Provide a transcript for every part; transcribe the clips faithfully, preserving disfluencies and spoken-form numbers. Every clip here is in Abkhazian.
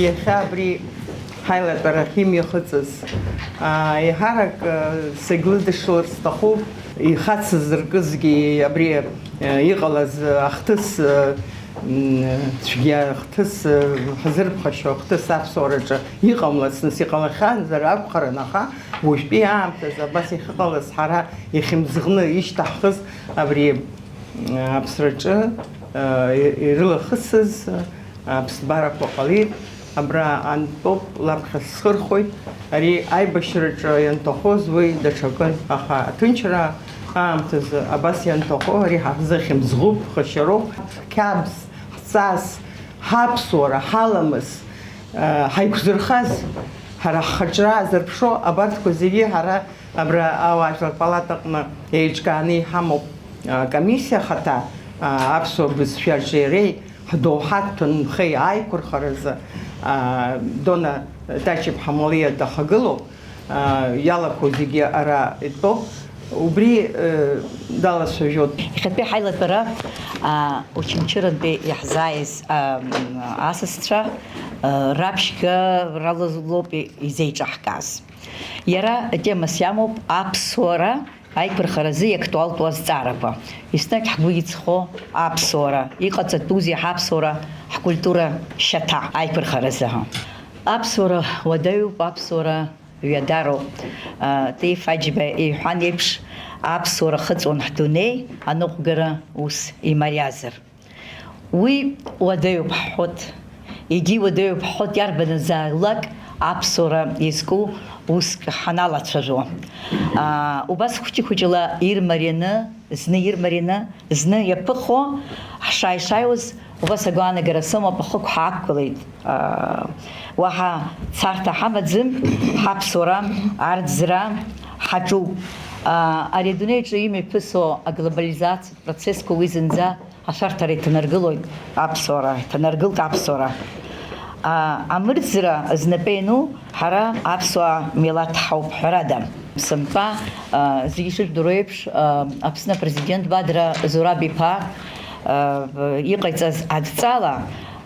Иахьа абри ҳаилатәарахь имҩахыҵыз, аа, еиҳарак, э, сегьлыдышлар сҭахуп, ихацзыркызгьы абри, э, иҟалаз, э, ахҭыс, э, м, цәгьа ахҭыс, э, ҳзырԥхашьо ахҭыс аԥсуараҿы иҟамлацныс иҟалахьазар акәхарын, аха уажәтәи аамҭазы абас иахьыҟалаз ҳара иахьымӡӷны ишьҭаҳхыз абри, м, аԥсраҿы, э, ирылахысыз, э, аԥсҭбарақәа ҟалеит. Абра антәоуп, лаԥхьа схырхәоит. Ари аибашьраҿы ианҭахоз уи даҽакын, аха аҭынчра аамҭазы абас ианҭахо, ари ҳахьзыхьымӡӷуп, ԥхашьароуп. Қьабз, ҳҵас, ҳаԥсуара, ҳаламыс, э, ҳаиқәзырхаз, ҳара ҳхаҿра аазырԥшуа, абарҭқәа зегьы ҳара абра ауаажәлар палатаҟны еиҿкааны иҳамоуп. Акомиссиа ахаҭа, а, аԥсуа бызшәеи арҿиареи ҳдоуҳа ҭынхеи аиқәырхаразы, а, Дона Тачиԥҳа Малиа дахагылоуп, а, иалақәоу зегьы ара итәоуп, убри, э, далацәажәоит. Иахьатәи ҳаилатәара, а, Очамчырантәи иаҳзааиз, а, м, асасцәа, а, раԥшьгарала лоуп изеиҿаҳкааз. Иара темас иамоуп аԥсуара аиқәырхаразы иактуалтәу азҵаарақәа. Еснагь ҳгәы иҵхо аԥсуара, иҟаҵатәузеи ҳаԥсуара, ҳкультура шьаҭа аиқәырхаразы? Аԥсуара уадаҩуп, аԥсуара ҩадароуп. А, Таиф Аџьба иҳәан еиԥш, аԥсуара хыҵуан ҳдунеи, аныҟәгара ус имариазар. Уи уадаҩуп ҳҳәоит, егьи уадаҩуп ҳҳәоит, иарбанзаалак аԥсуара иазку уск ҳаналацәажәо. Аа, убас хәыҷы-хәыҷыла ирмарианы, зны ирмарианы, зны иаԥыхо, ҳшааи-шааиуаз, убас агәаанагара сымоуп, ахықә ҳаақәгылеит. Аа, уаҳа царҭа ҳамаӡам, ҳаԥсуара, арӡра ҳаҿуп. Аа, ари адунеиаҿы имҩаԥысуа аглобализациатә процессқәа уи зынӡа ашәарҭара иҭанаргылоит аԥсуара, иҭанаргылт аԥсуара. А, амырӡра знапы иану ҳара аԥсуа милаҭ ҳауп, ҳәарада. Сынтәа, а, зегьы ишыжәдыруа еиԥш, а, Аԥсны апрезидент Бадра Зураб-иԥа, а, иҟаиҵаз адҵала,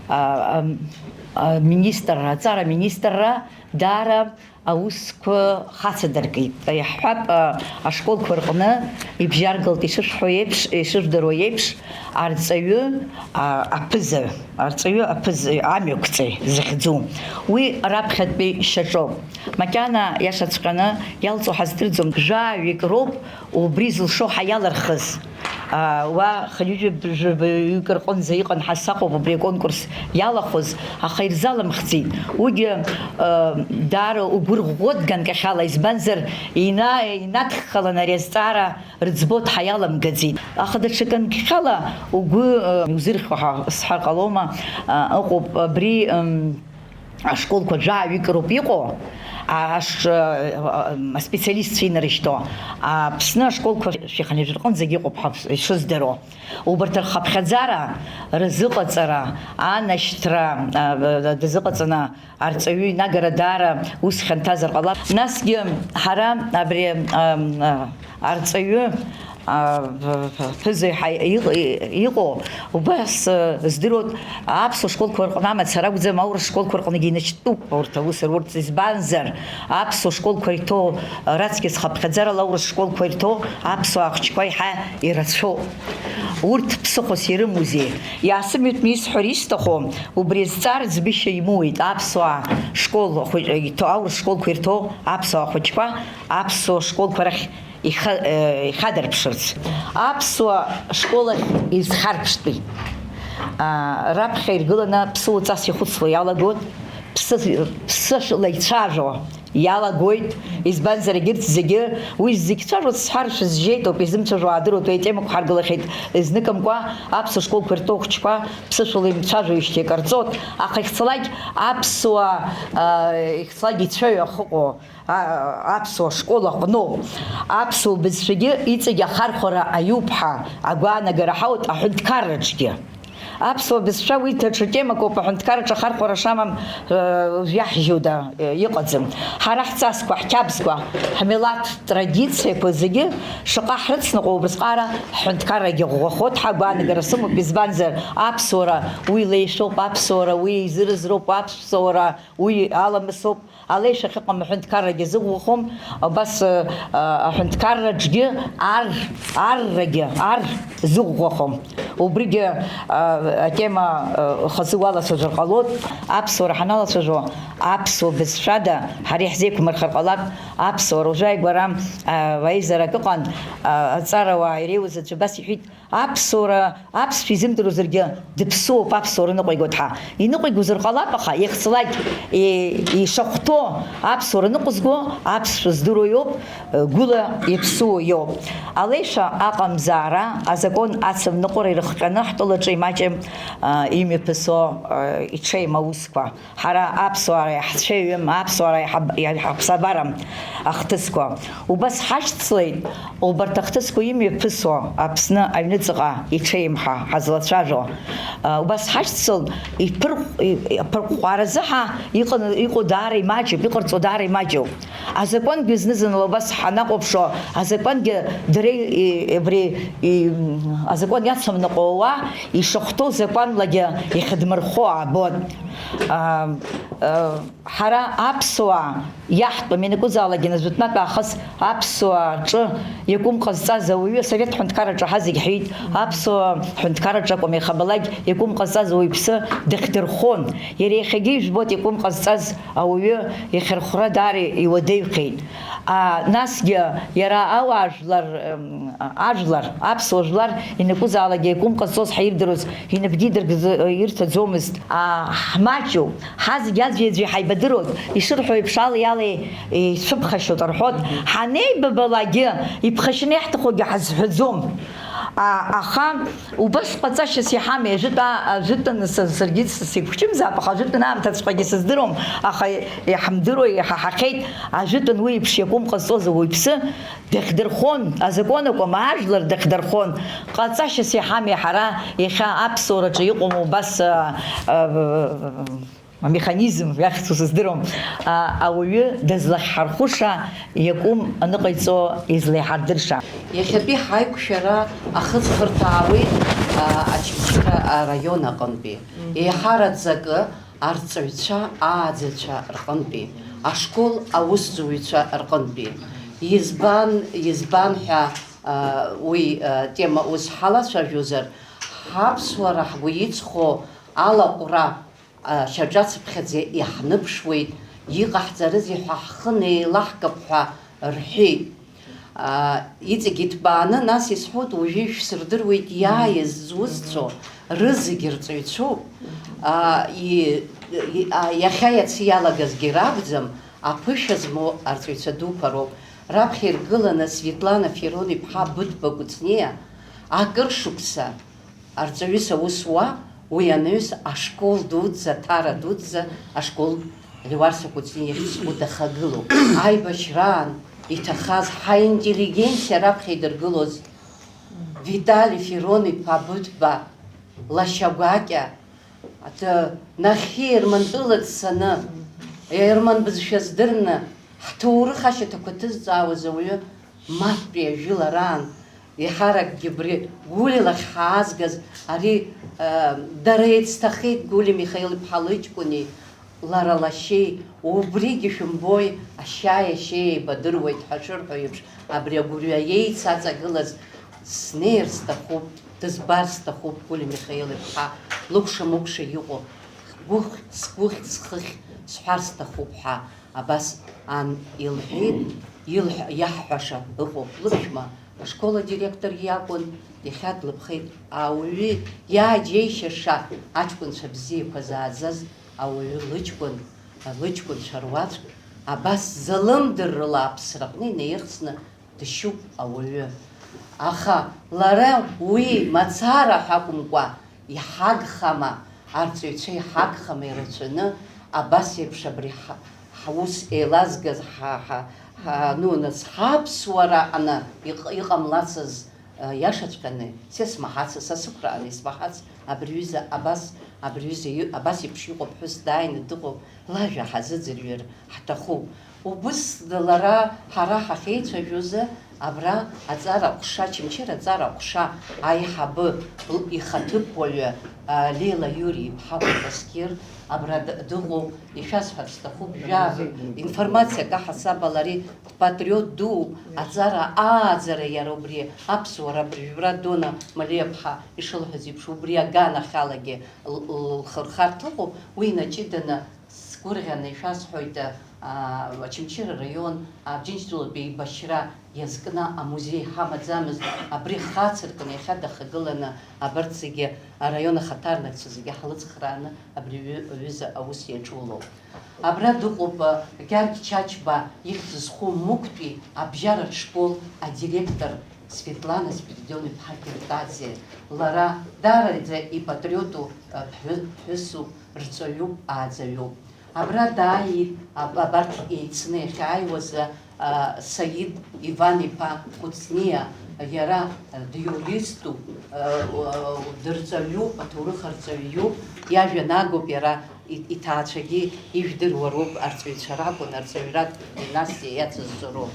а, а, аминистрра, аҵара аминистрра даара аусқәа хацадыркит. Иаҳҳәап, а, ашколқәа рҟны ибжьаргалт, ишышәҳәо еиԥш, ишыжәдыруа еиԥш, арҵаҩы, а, аԥызаҩ, арҵаҩы аԥызаҩ, амҩақәҵаҩ захьӡу. Уи раԥхьатәи шьаҿоуп. Макьана, иашаҵәҟьаны, иалҵуа ҳаздырӡом, жәаҩык роуп убри зылшо ҳәа иалырхыз. Аа, уа хынҩажәи жәаҩык рҟынӡа иҟан ҳәа саҟоуп убри аконкурс иалахәыз, аха ирзаламхӡеит. Уигьы, аа, даара угәы рӷәӷәоит ганкахьала, избанзар, ина-, инадххалан ари азҵаара рыӡбоит ҳәа иаламгаӡеит. Аха даҽа ганкахьала угәы, аа, иузырхьуа ҳәа сҳәар ҟалома, аа, ыҟоуп абри, м, ашколқәа жәаҩык роуп иҟоу, аш-, аспециалистцәа инарышьҭоу. Аԥсны ашколқәа шәи хынҩажәи рҟынӡагьы иҟоуп ҳәа ишыздыруа. Убарҭ рхыԥхьаӡара, рзыҟаҵара, анашьҭра, а, дазыҟаҵаны арҵаҩы инагара даара ус хьанҭазар ҟалап. Насгьы ҳара абри, ам, а, арҵаҩы, а, ԥызаҩ ҳа-, иҟ-, иҟоу, убас, а, здыруеит, аԥсуа школқәа рҟны амацара акәӡам, аурыс школқәа рҟынгьы инач-, Тәуп урҭ аус рурц, избанзар, аԥсуа школқәа иҭоу раҵкыс хыԥхьаӡарала аурыс школқәа ирҭоу аԥсуаа ахәыҷқәа еиҳа ирацәоуп. Урҭ ԥсыхәас ирымоузеи? Иаасымҩатәны исҳәар исҭаху, убри азҵаара ӡбышьа имоуит аԥсуаа школ хәыҷ-, иҭоу, аурыс школқәа ирҭоу аԥсуаа ахәыҷқәа аԥсуа школқәа рахь иха-, э, ихадырԥшырц. Аԥсуа школ ахь изхарԥштәи. Аа, раԥхьа иргыланы ԥсуаҵас ихәыцуа иалагоит, ԥсы-, ԥсышәала ицәажәо иалагоит, избанзар, егьырҭ зегьы, уи зегь цәажәоит сҳәар, шәызжьеит ауп, изымцәажәо аадыруеит, уи атемақәа ҳаргылахьеит, изныкымкәа аԥсуа школқәа ирҭоу ахәыҷқәа ԥсышәала имцәажәоижьҭеи акарҵоит, аха ихцалак аԥсуа, аа, ихцалак ицәаҩа ахыҟоу, а-, аԥсуа школ аҟноуп. Аԥсуа бызшәагьы иҵегь ахархәара аиуп ҳәа агәаанагара ҳауеит аҳәынҭқарраҿгьы. Аԥсуа бызшәа уи даҽа темак ауп, аҳәынҭқарраҿы ахархәара шамам, э, уажә иаҳжьода, э, иҟаӡам. Ҳара ҳҵасқәа, ҳқьабзқәа, ҳмилаҭ традициақәа зегьы шаҟа ҳрыцныҟәо, убасҟара ҳҳәынҭқаррагьы ӷәӷәахоит, ҳагәаанагара сымоуп, избанзар, аԥсуара уи леишәоуп, аԥсуара уи еизыразроуп, аԥсуара уи аламысоуп. Алеишәа ахьыҟам аҳәынҭқаррагьы зыӷәӷәахом, убас, э, аҳәынҭқарраҿгьы ар, аррагьы, ар зыӷәӷәахом. Убригьы, э, атема, э, хазы уалацәажәар ҟалоит. Аԥсуара ҳаналацәажәо, аԥсуа бызшәада ҳара иаҳзеиқәмырхар ҟалап. Аԥсуара уажәы ааигәара, э, аизарак ыҟан, э, аҵарауаа иреиуаз аӡәы абас иҳәит, Аԥсуара, аԥсшәа изымдыруазаргьы, дыԥсуоуп, аԥсуара ныҟәигоит ҳәа. Иныҟәигозар ҟалап, аха иахьцалак, и-, ишахәҭоу аԥсуара ныҟәызго, аԥсшәа здыруа иоуп, гәыла иаԥсуа иоуп. Алеишәа аҟамзаара, азакәан ацымныҟәара ирыхҟьаны ҳтәылаҿы имаҷым, а, имҩаԥысуа, а, иҽеим аусқәа. Ҳара аԥсуаа иаҳцәеиҩым, аԥсуаа иаҳаб-, иаҳаԥсабарам ахҭысқәа. Убас ҳашьцылеит, убарҭ ахҭысқәа имҩаԥысуа Аԥсны аҩныҵҟа иҽеим ҳәа ҳазлацәажәо. Убас ҳашьцылт, иԥырҟ-, и-, иԥырҟәҟәааразы ҳа иҟан-, иҟоу даара имаҷуп, иҟарҵо даара имаҷуп. Азакәангьы зны-зынла убас ҳанахәаԥшуа, азакәангьы дара и-, и-, абри и-, азакәан иацымныҟәауа, ишахәҭоу закәанлагьы ихьыдмырхо аабон. А, а, Ҳара аԥсуаа иаҳтәым ианакәызаалакгьы, назутәнатә аахыс аԥсуаа рҿы иакәым ҟазҵаз ауаҩы, асовет ҳәынҭқарраҿы ҳа зегь ҳҩит, аԥсуаа ҳәынҭқарраҿы акәым, иахьабалак иакәым ҟазҵаз ауаҩԥсы дахьдырхон. Иара иахьагьы ижәбоит, иакәым ҟазҵаз ауаҩы иахьырхәра даара иуадаҩхеит. А, насгьы иара ауаажәлар, м, ажәлар, аԥсуа жәлар ианакәызаалакгьы иакәым ҟазҵоз ҳаирдыруаз инапгьы идыргӡ-, ирҭаӡомызт. А, ҳмаҷуп. Ҳазегь аӡәи-аӡәи ҳаибадыруан, ишырҳәо еиԥш, али-али ицәыԥхашьоит рҳәоит. Ҳанеибабалакгьы, иԥхашьаны иаҳҭахугьы ҳазҳәаӡом. А, аха убас ҟаҵашьас иҳамеи, ажәытә а-, ажәытәан са-, саргьы с-, сеиқәҿымзаап, аха ажәытәан аамҭаҵәҟьагьы сыздыруам, аха иҳамдыруа, иҳаҳахьеит, ажәытәан уи еиԥш иакәым ҟазҵоз ауаҩԥсы дахьдырхон, азакәан акәым, ажәлар дахьдырхон. Ҟаҵашьас иҳамеи ҳара иахьа аԥсуараҿы иҟоу убас, а, а, амеханизм иахьӡу сыздыруам, а, ауаҩы дызлахьҳархәыша иакәым аныҟаиҵо излеиҳардырша. Иахьатәи ҳаиқәшәара ахыҵхырҭа аауеит, а, Очамчыра араион аҟынтәи. Мгм. Еиҳараӡакы арҵаҩцәа ааӡацәа рҟынтәи, ашкол аусзуҩцәа рҟынтәи. Избан, избан ҳәа, а, уи, а, тема ус ҳалацәажәозар, ҳаԥсуара ҳгәы иҵхо алаҟәра, а, шьаҿацыԥхьаӡа иаҳныԥшуеит, иҟаҳҵарызеи ҳәа ҳхы неилаҳкып ҳәа рҳәеит. Аа, иҵегь иҭбааны, нас исҳәоит, уажәы ишәсырдыруеит иааиз зусҭцәоу, рызегь рҵаҩцәоуп. Аа, и-, и-, а, иахьа иацы иалагазгьы ракәӡам, аԥышәа змоу арҵаҩцәа дуқәа роуп. Раԥхьа иргыланы Светлана Фирон-иԥҳа Быҭәба Кәыҵниа акыр шықәса Арҵаҩыс аус уа, уи анаҩс ашкол дуӡӡа, Ҭара дуӡӡа ашкол Леуарса Кәыҵниа ихьӡ зху дахагылоуп. Аибашьраан иҭахаз ҳаинтеллигенциа раԥхьа идыргылоз Витали Фирон-иԥа Быҭәба лашьа гәакьа, аҭ-, нахьхьи Ермантәыла дцаны, Ерман бызшәа здырны, ҳҭоурых ашьаҭақәа ҭызҵаауаз ауаҩы Маттәи ажәылараан, еиҳаракгьы абри Гәлиа лахь ҳаазгаз, ари, э, дара еицҭахеит, Гәлиа Михаил-иԥҳа лыҷкәыни лара лашьеи, убригьы шәымбои, ашьаи ашьеи еибадыруеит ҳәа шырҳәо еиԥш, абри агәырҩа еицаҵагылаз снеир сҭахуп, дызбар сҭахуп Гәлиа Михаил-иԥҳа, лыкәша-мыкәша иҟоу, гәыхь, сгәыхь, схыхь сҳәар сҭахуп ҳәа. Абас ан илҳәеит, илҳәа-, иаҳҳәаша ыҟоуп лыԥшәма, ашкол адиректор иакәын, иахьа длыԥхеит, ауаҩы иааџьеишьаша аҷкәынцәа бзиақәа зааӡаз ауаҩы лыҷкәын, лыҷкәынцәа руаӡәк, абас залымдыррыла аԥсраҟны инаирсны дышьуп ауаҩы. Аха лара уи мацара ҳәа акәымкәа, иҳагхама, арҵаҩцәа иҳагхама ирацәаны, абас еиԥш абри ҳа-, ҳус еилазгаз ҳа-, ҳа-, ҳа-, ну, нас ҳаԥсуара аҟны иҟ-, иҟамлацыз, Иашаҵәҟьаны, са исмаҳац, са сықәраан исмаҳац, абри ҩыза абас, абри ҩыза иу-, абас еиԥш иҟоу ԥҳәыс дааины дыҟоуп, лажәа ҳазыӡырҩыр ҳҭахуп. Убыс лара ҳара ҳахьеицәажәозы, абра аҵара аҟәша, Очамчыра аҵара аҟәша аиҳабы л-, ихаҭыԥуаҩы, а, Леила Иури иԥҳа Кәаскьыр абра д-, дыҟоуп, ишәасҳәарц сҭахуп, жәаф информациак аҳасабала ари Патриот дууп, аҵара ааӡара иара убри аԥсуара абыржәра Дона Малиа-ԥҳа ишылҳәаз еиԥш, убри аганахьалагьы л-, л-, лхырхарҭа ыҟоуп, уи инаҷыданы сгәырӷьаны ишәасҳәоит, а, Очамчыра араион Абџьынџьтәылатә еибашьра иазкны амузеи ҳамаӡамызт, абри хацыркны иахьа дахагыланы абарҭ зегьы араион ахаҭарнакцәа зегьы ҳлыцхрааны абри аҩы-, аҩыза аус иаҿулоуп. Абра дыҟоуп, а, Гьаргь Чачба ихьӡ зху Мықәтәи абжьаратә школ адиректор Светлана Спиридон-иԥҳа Киртаӡе. Лара даараӡа ипатриоту, а, ԥҳәы-, ԥҳәысуп, рҵаҩуп, ааӡаҩуп. Абра дааит, аб-, абарҭ еицны иахьааиуаз, а, Саид Иван-иԥа Кәыҵниа, иара, а, диуриступ, а, у-, дырҵаҩуп, аҭоурых арҵаҩ иоуп, иажәа нагоуп иара. И-, иҭаацәагьы ижәдыруа роуп, арҵаҩцәа ракәын, арҵаҩратә династиа иацызҵо роуп.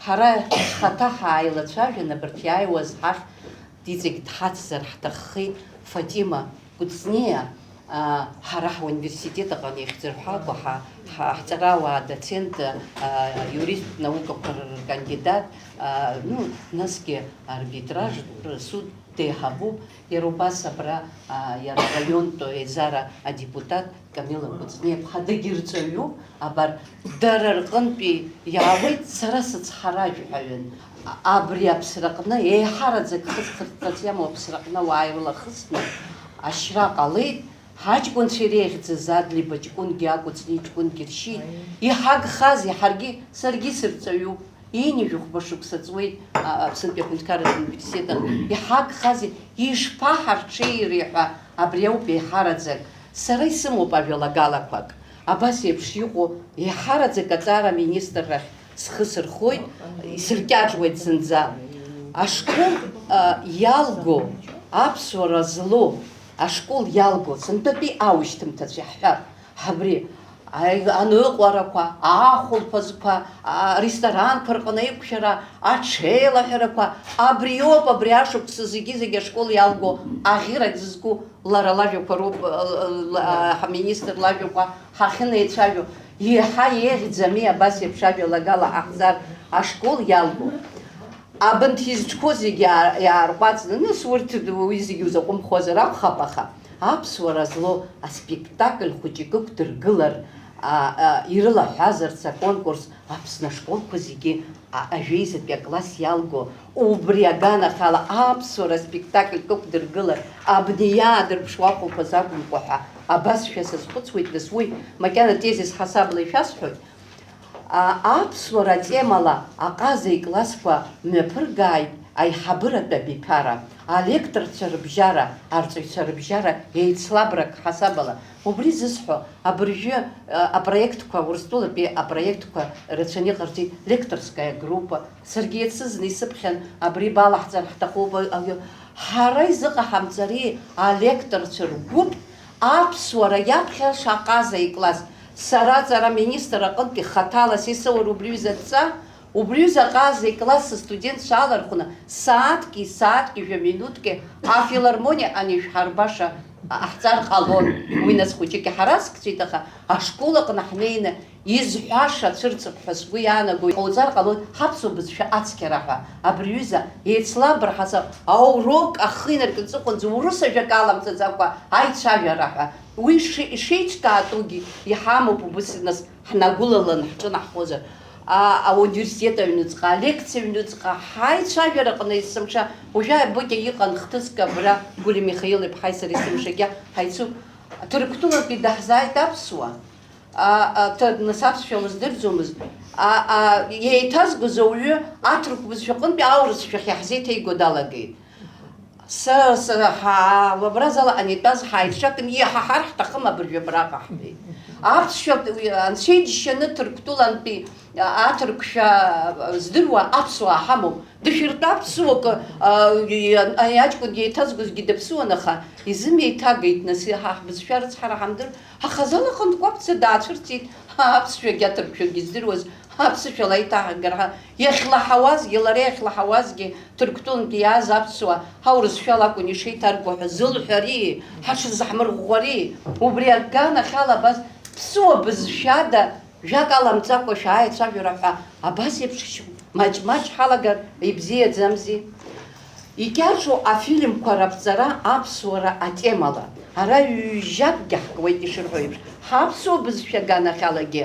Ҳара ҳхаҭа ҳааилацәажәан, абарҭ иааиуаз ҳахь иҵегь дҳацзар ҳҭаххеит. Фатима Кәыҵниа, а, ҳара ҳуниверситет аҟны ихьӡырҳәакәа ҳа-, ҳа-, ҳҵарауаа доцент, а, иуристтә наукақәа ркандидат, а, ну, насгьы арбитражтә суд деиҳабуп, иара убас абра, а, иара араионтә еизара адепутат Камила Кәыҵниа-ԥҳа дагьырҵаҩуп, абар, дара рҟынтәи иаауеит, сара сыцҳаражәҳәаҩын. А-, абри Аԥсраҟны еиҳараӡак хыҵхырҭаҵ иамоу Аԥсраҟны ауаа ирылахысны ашьра ҟалеит, ҳаҷкәынцәа иреиӷьӡаз Адлеиба ҷкәынгьы Акәыҵниа ҷкәынгьы ршьит, иҳагхазеи, ҳаргьы, саргьы сырҵаҩуп. Ҩажәи жәохәба шықәса ҵуеит, а, Аԥсынтәи аҳәынҭқарратә университет аҟны. Иҳагхазеи, ишԥаҳарҽеири ҳәа, абри ауп еиҳараӡак. Сара исымоуп ажәалагалақәак. Абас еиԥш иҟоу еиҳараӡак аҵара аминистррахь схы сырхоит, исыркьаҿуеит зынӡа. Ашкол, а, иалго, аԥсуара злоу ашкол иалго, сынтәатәи аушьҭымҭацәа иаҳҳәап, абри Аи-, аныҟәарақәа, ахәылԥазқәа, аресторанқәа рҟны аиқәшәара, аҽеилаҳәарақәа, абриоуп, абри ашықәса зегьы-зегьы ашкол иалго аӷьырак зызку лара лажәақәа роуп, ҳаминистр лажәақәа ҳахьынеицәажәо, еиҳа еиӷьӡами абас еиԥш ажәалагала ҟаҳҵар ашкол иалго? Абанҭ изҿқәоу зегьы иаа-, иаарҟәаҵны, нас урҭ уи зегьы узаҟәымхозар акәхап, аха аԥсуара злоу аспектакль хәыҷык ықәдыргылар, а, а, ирылаҳәазарц аконкурс Аԥсны ашколқәа зегьы, а, ажәеизатәи акласс иалго, убри аганахьала аԥсуара аспектакльк ықәдыргылар, абни иаадырԥшуа ахәылԥаз акәымкәа ҳәа абасшәа сазхәыцуеит, нас уи макьана тезис ҳасабла ишәасҳәоит. А, аԥсуара атемала аҟаза иклассқәа мҩаԥыргааит аиҳабыратә абиԥара, алекторцәа рыбжьара, арҵаҩцәа рыбжьара еицлабрак ҳасабала. Убри зысҳәо, абыржәы, а, апроектқәа, Урыстәылатәи апроектқәа рацәаны иҟарҵеит лекторская группа. Саргьы иацызны исыԥхьан, абри балаҳҵар ҳҭахуп, а, а, ҳара изыҟаҳамҵари алекторцәа ргәыԥ аԥсуара иаԥхьа шаҟаза икласс. Сара аҵара аминистр аҟынтәи хаҭала сесаур убриҩыза адҵа, убриҩыза аҟаза икласс астудентцәа алархәны, сааҭки, сааҭки жәа минуҭки афилармониа анишәҳарбаша ҟаҳҵар ҟалон. Уи нас хәыҷык иҳаразкцәеит, аха ашкол аҟны ҳнеины изҳәаша цәырҵып ҳәа сгәы иаанагоит. Иҟауҵар ҟалоит ҳаԥсуа бызшәа ацқьара ҳәа. Абри аҩыза еицлабра ҳасаб аурок ахы инаркны аҵыхәанӡа урыс ажәак аламҵаӡакәа аицәажәара ҳәа. Уи ши-, шеиҿкаатәугьы иҳамоуп, убыс нас ҳнагәылалан ҳҿынаҳхозар. А, ауниверситет аҩныҵҟа, алекциа аҩныҵҟа, ҳаицәажәараҟны есымша, уажәы аабыкьа иҟан хҭыск абра, Гәлиа Михаил-иԥҳаи сареи есымшагьы ҳаицуп. Ҭырқәтәылантәи даҳзааит аԥсуа. А, а, ҭ-, нас аԥсшәа лыздырӡомызт. А, а, еиҭазгоз ауаҩы аҭырқә бызшәаҟынтәи аурыс шәахь иаҳзеиҭеиго далагеит. Сара, сара, ҳа, абра залаҟаны итәаз ҳаицәакын, иҳаҳар ҳҭахым абыржәы абраҟа ҳҳәеит. Аԥсшәа, уи, анцәа иџьшьаны Ҭырқәтәылантәи, а, аҭырқәшәа, а, здыруа аԥсуаа ҳамоуп. Дышәыртәа аԥсуак, а, и-, ани аҷкәын еиҭазгозгьы даԥсуан, аха изымеиҭагеит, нас, ҳа ҳбызшәа рыцҳара ҳамдыр, ҳа хазала ҟынтә кәаԥӡа даацәырҵит, ҳа аԥсшәагьы аҭырқәшәагьы здыруаз, ҳа аԥсышәала аиҭаҳагара, ҳа иахьлаҳауазгьы, лара иахьлаҳауазгьы, Ҭырқәтәылантәи иааз аԥсуаа, ҳаурысшәала акәын ишеиҭарго ҳәа зылҳәари, ҳашызҳмырӷәӷәари, убри аганахьала абас ԥсуа бызшәада, жәак аламҵакәа шәааицәажәара ҳәа абас еиԥш маҷ-маҷ ҳалагар ибзиаӡамзи? Икьаҿу афильмқәа раԥҵара аԥсуара атемала. Ара ҩ-, ҩажәакгьы ҳкуеит, ишырҳәо еиԥш, ҳаԥсуа бызшәа аганахьалагьы,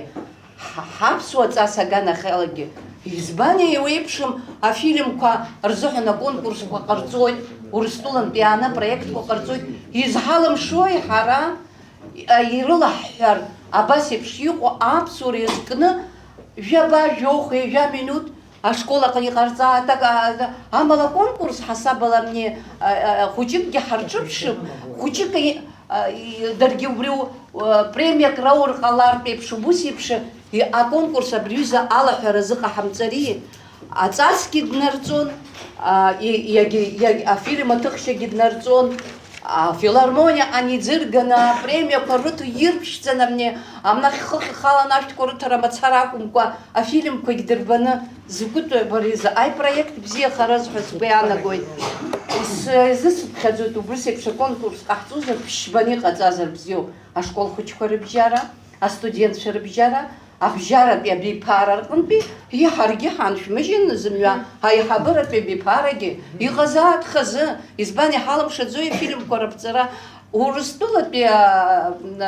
ҳа-, ҳаԥсуа ҵас аганахьалагьы. Избан еиуеиԥшым афильмқәа рзыҳәан аконкурсқәа ҟарҵоит, Урыстәылантәи иааны апроектқәа ҟарҵоит. Изҳалымшои ҳара? Ирылаҳҳәар, абас еиԥш иҟоу аԥсуара иазкны жәаба, жәохә, ҩажәа минуҭ ашкол аҟны иҟарҵа-, атак-, а-, а-, амала аконкурс ҳасабала амни, а, а, хәыҷыкгьы ҳарҿыԥшып, хәыҷык и-, а, и-, даргьы убри у-, а, премиак раур ҟалартә еиԥш, убыс еиԥш и-, аконкурс абри аҩыза алаҳәара азыҟаҳамҵари? Аҵасгьы днарҵон, а, и-, иагьы, иагь-, афильм аҭыхшьагьы днарҵон, афилармониа аниӡырганы, апремиақәа рыҭо ирԥшӡаны, амни, амнахь хыхь ихалан ашәҭқәа рыҭара мацара акәымкәа, афильмқәагь дырбаны, згәытәы бара изы аипроект бзиахараз ҳәа сгәы иаанагоит. Ис-, изысыԥхьаӡоит, убыс еиԥш аконкурс ҟаҳҵозар, ԥшьбаны иҟаҵазар бзиоуп, ашкол хәыҷқәа рыбжьара, астудентцәа рыбжьара, абжьаратәи абиԥара рҟынтәи, иҳаргьы ҳаншәмыжьын, зымҩа аиҳабыратәи абиԥарагьы иҟазаат хазы, избан иҳалымшаӡои афильмқәа раԥҵара? Урыстәылатәи, а, м,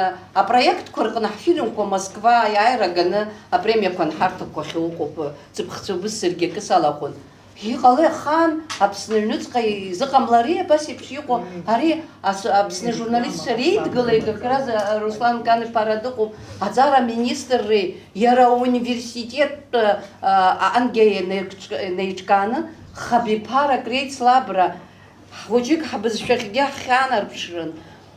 апроектқәа рҟны ҳфильмқәа Москва аиааира ганы апремиақәа анҳарҭақәахьоу ыҟоуп, ҵыԥх-цәыбыс саргьы акы салахәын. Иҟалеи ахаан Аԥсны аҩныҵҟа изыҟамлари абас еиԥш иҟоу? Ари ас-, Аԥсны ажурналистцәа реидгылеит, как раз, а, Руслан Кан-иԥа ара дыҟоуп, аҵара аминистрреи иара ауниверситеттә, а, аҟынгьы еиҿ-, еиҿкааны хабиԥарак реицлабра, ҳхәыҷык ҳбызшәахьгьы ҳхьанарԥшрын,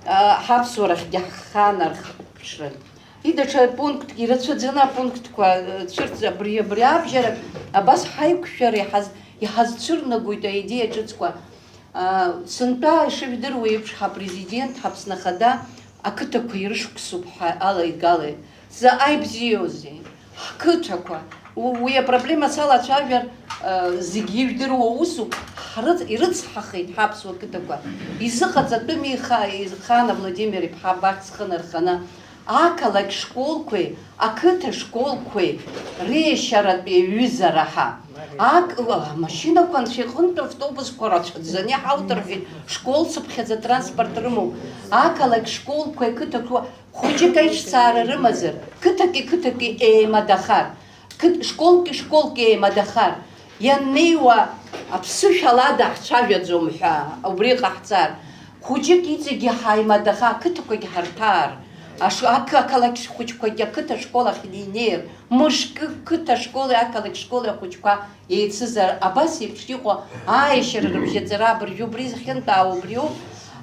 а, ҳаԥсуарахьгьы ҳхьанарԥшрын. И даҽа пунктк, ирацәаӡаны апунктқәа, э, цәырҵ-, абри, абри абжьарак абас ҳаиқәшәара иҳаз-, иҳазцәырнагоит аидеиа ҿыцқәа. А, сынтәа ишыжәдыруа еиԥш, ҳапрезидент, ҳАԥсны Ахада ақыҭақәа ирышықәсуп ҳәа алеигалеит. Заҟа ибзиоузеи! Ҳқыҭақәа, у-, уи апроблема салацәажәар, а, зегь ижәдыруа усуп, ҳрыц-, ирыцҳахеит ҳаԥсуа қыҭақәа. Изыҟаҵатәыми иха-, Ихаана Владимир-иԥҳа абарҭ зхы нарханы ақалақь школқәеи ақыҭа школқәеи реиашьаратәи аҩыза раҳа. Ак-, амашьынақәа анцәа иҟынтә автобусқәа рацәаӡаны иҳауҭарҳәеит, школцыԥхьаӡа транспорт рымоуп. Ақалақь школқәеи ақыҭақәеи хәыҷык аиҿцаара рымазар, қыҭаки қыҭаки еимадахар, қыҭ-, школки школки еимадахар, ианнеиуа аԥсышәала даҳцәажәаӡом ҳәа убри ҟаҳҵар, хәыҷык иҵегьы ҳаимадаха, ақыҭақәагь ҳарҭаар, аш-, ақы-, ақалақь хәыҷқәагь ақыҭа школ ахь инеир, мышкы қыҭа школи ақалақь школи ахәыҷқәа еицызар, абас еиԥш иҟоу аиашьара рыбжьаҵара абыржәы убри зхьынтәаау убриоуп,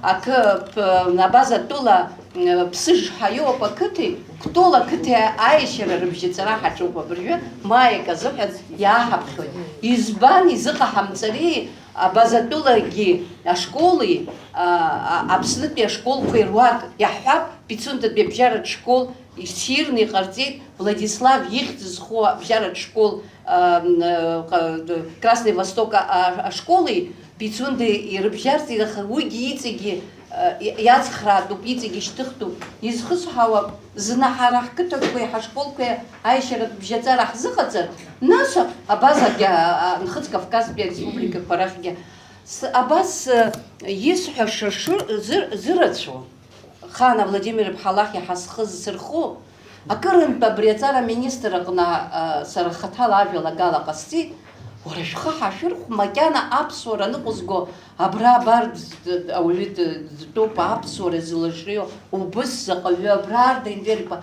акы, п-, абаза тәыла, м, ԥсыжҳа иоуп ақыҭеи, Кәтол ақыҭеи аиашьара рыбжьаҵара ҳаҿуп абыржәы, маик азыҳәан иааҳаԥхьоит. Избан изыҟаҳамҵари? Абазатәылагьы ашколи, а, а, Аԥснытәи ашколқәеи руак иаҳҳәап, Пицундатәи абжьаратә школ ссирны иҟарҵеит, Владислав ихьӡ зху абжьаратә школ, а, м, а, ҟа-, д-, Красный Восток а, а, ашколи Пицунда ирыбжьарҵеит, аха уигьы иҵегьы, а, и-, иацхраатәуп, иҵегьы ишьҭыхтәуп. Изхысҳәаауа, зны ҳара ҳқыҭақәеи ҳашколқәеи аиашьаратә бжьаҵара ҳзыҟаҵар, нас абазаргьы, а, а, Нхыҵ Кавказтәи ареспубликақәа рахьгьы. С-, абас, э, исҳәаша шы-, зыр-, зырацәоу, Хана Владимир-иԥҳа лахь иаҳа схы зсырхо, акырынтә абри аҵара аминистр аҟны, э, сара хаҭала ажәалагала ҟасҵеит, Уара шәхы ҳашәырхә, макьана аԥсуара ныҟәызго абра абар д-, д-, ауаҩы д-, дтәоуп, аԥсуара зылашрио убыс заҟаҩы абра арда инверикәа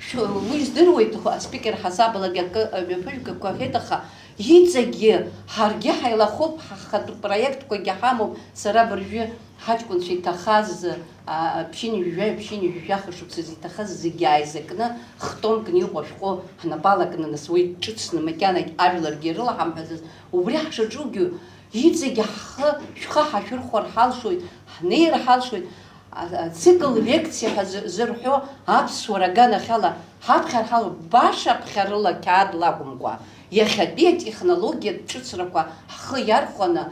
шәы-, уи здыруеит, аспикер ҳасабалагьы акы, мҩаԥыжәгақәа аҳәеит, аха иҵегьы ҳаргьы ҳаилахоуп, ҳхатә проектқәагьы ҳамоуп, сара абыржәы ҳаҷкәынцәа иҭахаз, а, ԥшьынҩажәа, ԥшьынҩажәа шықәса зиҭахаз зегьы ааизакны, хтомкны иҟоу ашәҟәы ҳнапы алакны, нас уи ҿыцны макьанагь ажәларгьы ирылаҳамҳәаӡаз, убри ҳшаҿугьы, иҵегьы ҳхы, шәхы ҳашәырхәар ҳалшоит, ҳнеир ҳалшоит. А, ацикл лекциа ҳәа зы-, зырҳәо аԥсуара аганахьала ҳаԥхьар ҳалоуп, баша ԥхьарыла қьаад лакәымкәа, иахьатәи атехнологиатә ҿыцрақәа ҳхы иархәаны,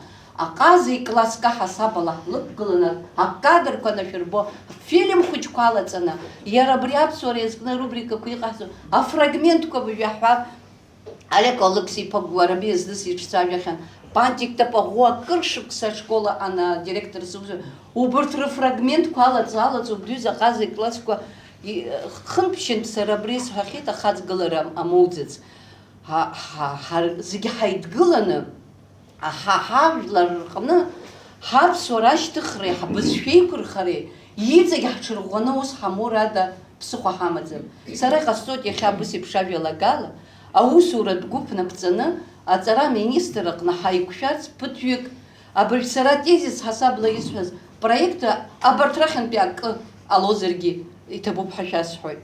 аҟаза икласск аҳасабала ҳлықәгыланы, акадрқәа нашәырбо, афильм хәыҷқәа алаҵаны, иара абри аԥсуара иазкны арубрикақәа иҟаҳҵо афрагментқәа уажәы иаҳҳәап, Олег Алықьса-иԥа Гәараби зны сиҿцәажәахьан, Пантик Тапаӷәы акыр шықәса ашкол аан адиректор сакәзар, убырҭ рыфрагментқәа алаҵ-, алаҵо, бдуи заҟазеи классқәа и-, хынтә-ԥшьынтә сара абри сҳәахьеит, ахаҵгылара амоуӡац. Ҳа, ҳа, ҳар-, зегьы ҳаидгыланы, ҳа, ҳажәлар рҟны ҳаԥсуара ашьҭыхреи ҳбызшәеиқәырхареи иҵегь ҳҽырӷәӷәаны аус ҳамоур ада ԥсыхәа ҳамаӡам. Сара иҟасҵоит иахьа абыс еиԥш ажәалагала, аусуратә гәыԥ наԥҵаны, аҵара аминистр аҟны ҳаиқәшәарц ԥыҭҩык, абыржә сара атезис ҳасабла исҳәаз проект абарҭ рахьынтәи акы ҟалозаргьы иҭабуп ҳәа шәасҳәоит.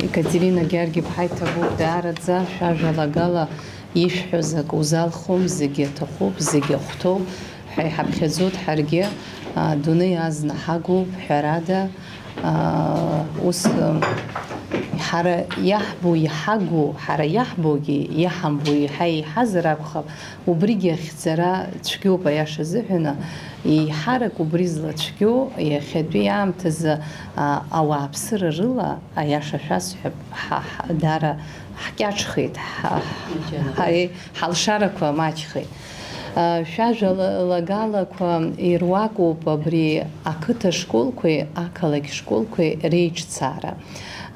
Екатерина Георги-иԥҳа, иҭабуп даараӡа, шәажәалагала ишәҳәоз акы узалхуам, зегьы аҭахуп, зегьы ахәҭоуп ҳәа иҳаԥхьаӡоит ҳаргьы, а, дунеи азна ҳагуп, ҳәарада, а, ус, м, ҳара иаҳбо, иҳагу, ҳара иаҳбогьы, иаҳамбо еиҳа еиҳазар акәхап, убригьы ахьӡара цәгьоуп, аиаша азыҳәан, еиҳарак убри злацәгьоу иахьатәи аамҭазы, а, ауааԥсыра рыла, аиаша шәасҳәап, ҳа, ҳа, даара ҳкьаҿхеит, ҳа, ҳа, ҳа, ҳалшарақәа маҷхеит. А, шәажәалагалақәа ируакуп абри ақыҭа школқәеи ақалақь школқәеи реиҿцаара.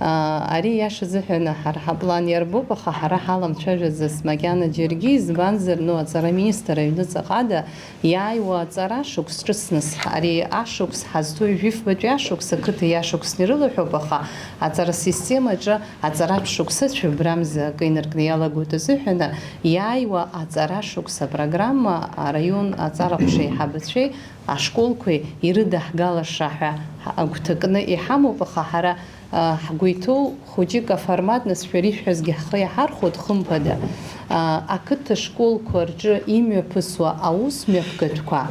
А, ари иашазыҳәан ҳара ҳаплан иарбоуп, аха ҳара ҳаламцәажәаӡац макьана џьаргьы, избанзар, ну, аҵара аминистр аҩныҵаҟада иааиуа аҵара шықәс ҿыцныс, ари ашықәс ҳазҭоу жәифбатәи ашықәс ақыҭа иашықәсны ирылаҳәоуп, аха аҵара системаҿы аҵаратә шықәса цәыббрамза акы инаркны иалагоит азыҳәан, иааиуа аҵара шықәс апрограмма араион аҵара ҟәша еиҳабацәеи ашколқәеи ирыдаҳгалаша ҳәа агәҭакны иҳамоуп, аха ҳара, а, ҳгәы иҭоу хәыҷык аформат, нас шәара ишәҳәазгьы ҳхы иаҳархәоит, хымԥада. А, ақыҭа школқәа рҿы имҩаԥысуа аус мҩаԥгатәқәа,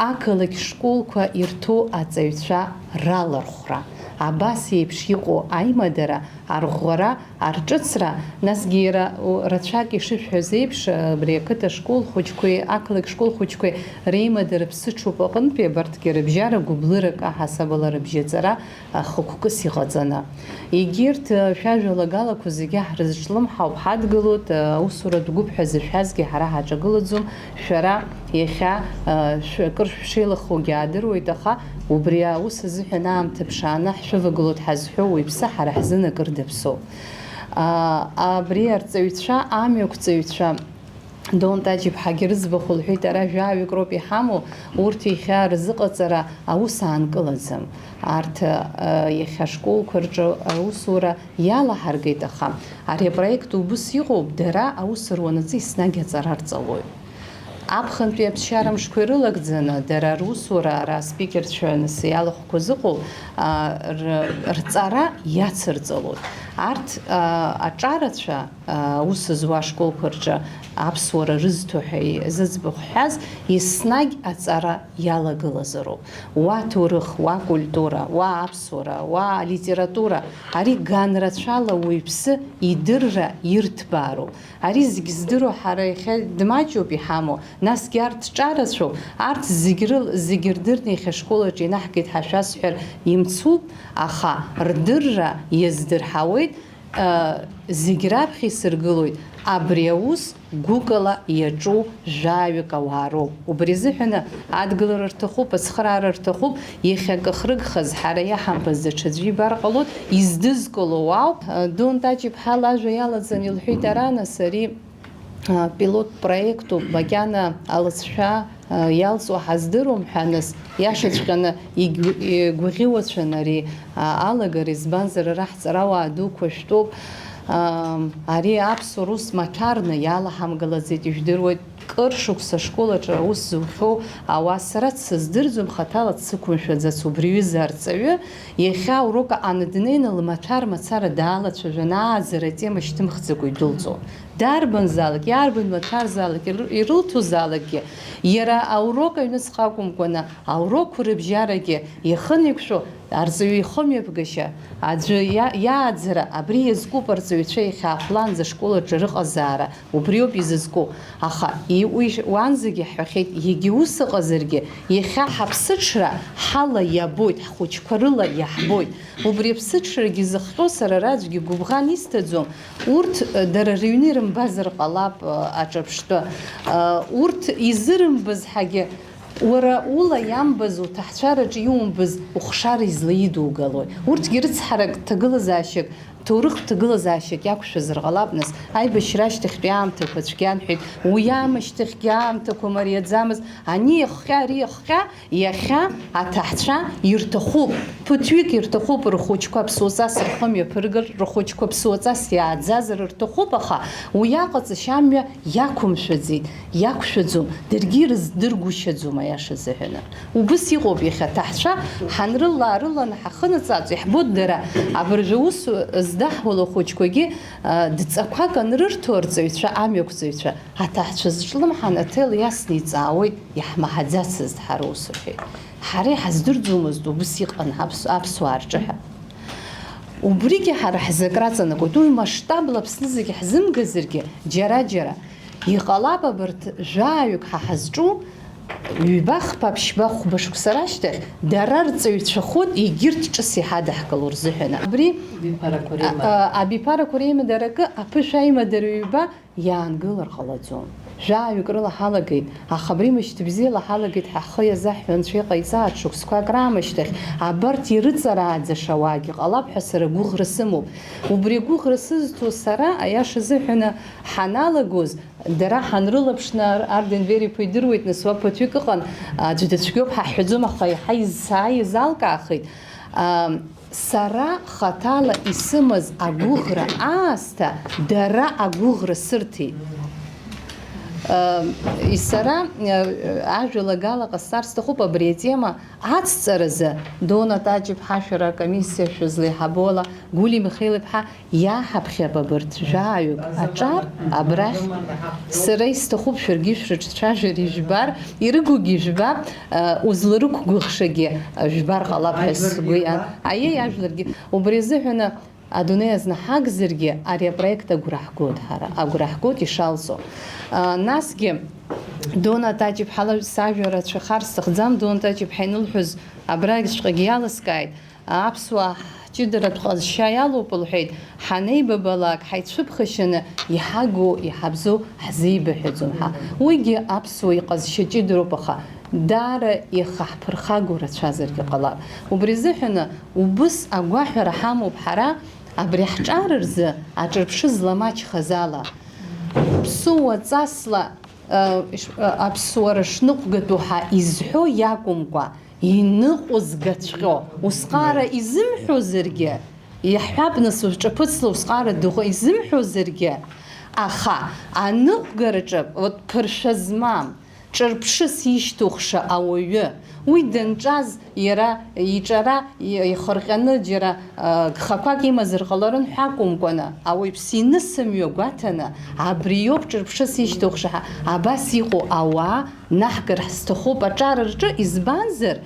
ақалақь школқәа ирҭоу аҵаҩцәа ралархәра, абас еиԥш иҟоу аимадара, арӷәӷәара, арҿыцра, насгьы иара, у, рацәак ишышәҳәаз еиԥш, абри ақыҭа школ хәыҷқәеи ақалақь школ хәыҷқәеи реимадара ԥсыҽуп аҟынтәи абарҭгьы рыбжьара гәыблырак аҳасабала рыбжьаҵара, а, хықәкыс иҟаҵаны. Егьырҭ, а, шәажәалагалақәа зегьы ҳрызҿлымҳауп, ҳадгылоит, а, аусуратә гәыԥ ҳәа зышәазгьы ҳара ҳаҿагылаӡом, шәара иахьа, а, шәы-, акыр шәшеилахоугьы аадыруеит, аха убри аус азыҳәан аамҭа ԥшааны ҳшәывагылоит ҳазҳәо уаҩԥсы ҳара ҳзын акыр даԥсоуп. А, абри арҵаҩцәа, амҩақәҵаҩцәа, Дон Таҷ-иԥҳагьы рыӡбахә лҳәеит, ара жәаҩык роуп иҳамоу, урҭ иахьа рзыҟаҵара аус аанкылаӡам. Арҭ, а, иахьа ашколқәа рҿы аусура иалаҳаргеит, аха ари апроект убыс иҟоуп, дара аус руанаҵы еснагь аҵара рҵалоит. Аԥхынтәи аԥсшьара мшқәа ирылагӡаны, дара русура, ара аспикерцәа аныс иалахәқәа зыҟоу, а, р-, рҵара иацырҵалоит. Арҭ, а, аҿарацәа, а, аус зуа ашколқәа рҿы аԥсуара рызҭо ҳәа зыӡбахә ҳҳәаз, еснагь аҵара иалагылазароуп. Уа ҭоурых, уа культура, уа аԥсуара, уа алитература, ари ганрацәала уаҩԥсы идырра ирҭбаароуп. Ари зегь здыруа ҳара иахьа дмаҷуп иҳамоу, насгьы арҭ ҿарацәоуп, арҭ зегь рыл-, зегь рдырны иахьа ашкол аҿы инаҳгеит ҳәа шәасҳәар имцуп, аха рдырра иаздырҳауеит, ы, зегь раԥхьа исыргылоит, абри аус гәыкала иаҿу жәаҩык ауаа роуп. Убри азыҳәаны адгылара рҭахуп, ацхыраара рҭахуп, иахьа акы ахьрыгхаз, ҳара иаҳамбаз даҽаӡәы ибар ҟалоит, издызкыло ауп. Дон Таҷ-иԥҳа лажәа иалаҵан илҳәеит, ара, нас, ари Пилот проектуп, макьана алыҵшәа иалҵуа ҳаздыруам ҳәа, нас, иашаҵәҟьаны игә-, игәаӷьуацәан ари алагара, избанзар, ара ҳҵарауаа дуқәа шәтәуп. Ари аԥсуа рус мақьарны иалаҳамгалаӡеит, ижәдыруеит, кыр шықәса ашкол аҿы аус зухьоу ауаа, сара дсыздырӡом, хаҭала дсықәымшәаӡац убри аҩыза арҵаҩы, иахьа аурок аҟны днеины лмаҭәар мацара даалацәажәан, ааӡара атема шьҭымхӡакәа идәылҵуа. Дарбанзаалак, иарбан маҭәарзаалак иры-, ирылҭозаалакгьы, иара аурок аҩныҵҟа акәымкәаны, аурокқәа рыбжьарагьы ихы неиқәшәо, арҵаҩы ихымҩаԥгашьа, аӡәы иа-, иааӡара, абри иазкуп арҵаҩцәа иахьаахәлаанӡа ашкол аҿы рыҟазаара, убриоуп изызку. Аха и-, уи ш-, уанӡагьы ҳҳәахьеит, егьа ус ыҟазаргьы, иахьа ҳаԥсыҽра ҳала иабоит, ҳхәыҷқәа рыла иаҳбоит. Убри аԥсыҽрагьы зыхҟьо сара ара аӡәгьы гәыбӷан исҭаӡом. Урҭ, э, дара рыҩны ирымбазар ҟалап, э, аҿырԥштәы. Э, урҭ изырымбаз ҳагьы, уара ула иамбаз, уҭаҳцәараҿы иумбаз ухшара излаидугалои? Урҭгьы рыцҳарак, ҭагылазаашьак, ҭоурыхтә ҭагылазаашьак иақәшәазар ҟалап, нас, аибашьра ашьҭахьтәи аамҭақәа цәгьан, ҳәеит, уи аамышьҭахьгьы аамҭақәа мариаӡамызт, ани иахҟьа, ари иахҟьа, Иахьа аҭаҳцәа ирҭахуп, ԥыҭҩык ирҭахуп рхәыҷқәа ԥсуаҵас рхы мҩаԥыргар, рхәыҷқәа ԥсуаҵас иааӡазар рҭахуп, аха уи аҟаҵашьа амҩа иақәымшәаӡеит, иақәшәаӡом, даргьы ирыздыргәышьаӡом, аиаша азыҳәаны. Убыс иҟоуп иахьа аҭаҳцәа ҳанрылаа-рыланы ҳахынаҵаҵо, иаҳбоит дара, абыржәы аус здаҳуало ахәыҷқәагьы, а, дҵақәак анрырҭо арҵаҩцәа, амҩақәҵаҩцәа, аҭаҳцәа зҿлымҳан аҭел иасны иҵаауеит, иаҳмаҳаӡацызт ҳара ус рҳәеит. Ҳара иҳаздырӡомызт убыс иҟан ҳаԥс-, аԥсуаа рҿы ҳәа. Убригьы ҳара ҳзы акраҵанакуеит, уи масштабла Аԥсны зегьы ҳзымгазаргьы, џьара-џьара. Иҟалап абарҭ жәаҩык ҳа ҳазҿу, ҩба, хԥа, ԥшьба, хәба шықәса рашьҭахь, дара рҵаҩцәахоит, егьырҭ ҿыц иҳадаҳкыло рзыҳәан. Абри, Абиԥарақәа реимадара. А, а, абиԥарақәа реимадара акы, аԥышәа аимадара ҩба, иаангылар ҟалаӡом. Жәаҩык рыла ҳалагеит, аха абри мышьҭыбзиала ҳалагеит ҳәа ҳхы иазаҳҳәо анцәа иҟаиҵааит шықәсқәак раамышьҭахь, абарҭ ирыҵарааӡаша ауаагьы ҟалап ҳәа сара гәыӷра сымоуп. Убри агәыӷра сызҭо сара, аиаша азыҳәаны, ҳаналагоз, дара ҳанрылаԥшны, Ар-, Арден Вер-иԥа идыруеит, нас уа ԥыҭҩык ыҟан, аӡә дыцәгьоуп ҳәа ҳҳәаӡом, аха иаҳа изсааиз алкаахеит. Ам, Сара хаҭала исымаз агәыӷра аасҭа дара агәыӷра сырҭеит. Ы, сара, ы, ажәалагала ҟасҵар сҭахуп абри атема ацҵаразы, Дона Таҷ-иԥҳа, шәара акомиссиа шәызлеиҳабола, Гәли Михеил-иԥҳа, иаҳаԥхьап абарҭ жәаҩык аҿар абрахь. Сара исҭахуп шәаргьы шәрыҿцәажәар ижәбар, ирыгугьы ижәбап, ы, узларықәгәыӷшагьы, ы, жәбар ҟалап ҳәа сгәы иан. Аиеи, ажәларгьы. Убри азыҳәаны адунеи азы ҳагзаргьы, ари апроект агәра ҳгоит ҳара, агәра ҳгоит ишалҵо. Ы, насгьы, Дона Таҷ-иԥҳа, сажәа рацәахар сҭахӡам, Дона Таҷ-иԥҳа инылҳәоз абрагьҵәҟьагьы иалыскааит. Аԥсуаа ҳҷыдаратә ҟазшьа иалоуп, лҳәеит, ҳанеибабалак, ҳаицәыԥхашьаны иҳагу, иҳабзоу ҳзеибаҳәаӡом ҳа. Уигьы аԥсуа иҟазшьа ҷыдароуп, аха даара ихаҳԥырхагоу рацәазаргьы ҟалап. Убри азыҳәаны убыс агәаҳәара ҳамоуп ҳара, абри ҳҿар рзы аҿырԥшы зламаҷхаз ала. Ԥсуа ҵасла, ы, ш-, ы, аԥсуара шныҟәгатәу ҳәа изҳәо иакәымкәа, иныҟәызгаҵәҟьо, усҟаара изымҳәозаргьы, иаҳҳәап, нас, уажә ҿаԥыцла усҟаара дыҟоу изымҳәозаргьы, аха аныҟәгараҿы, вот, ԥыршәа змам, ҿырԥшыс ишьҭухша ауаҩы, уи данҿаз иара иҿара и-, ихырҟьаны џьара, а, гхақәак имазар ҟаларын ҳәа акәымкәаны, ауаҩԥсы инысымҩа гәаҭаны, абриоуп ҿырԥшыс ишьҭухша ҳәа абас иҟоу ауаа наҳгар ҳзҭахуп аҿар рҿы, избанзар,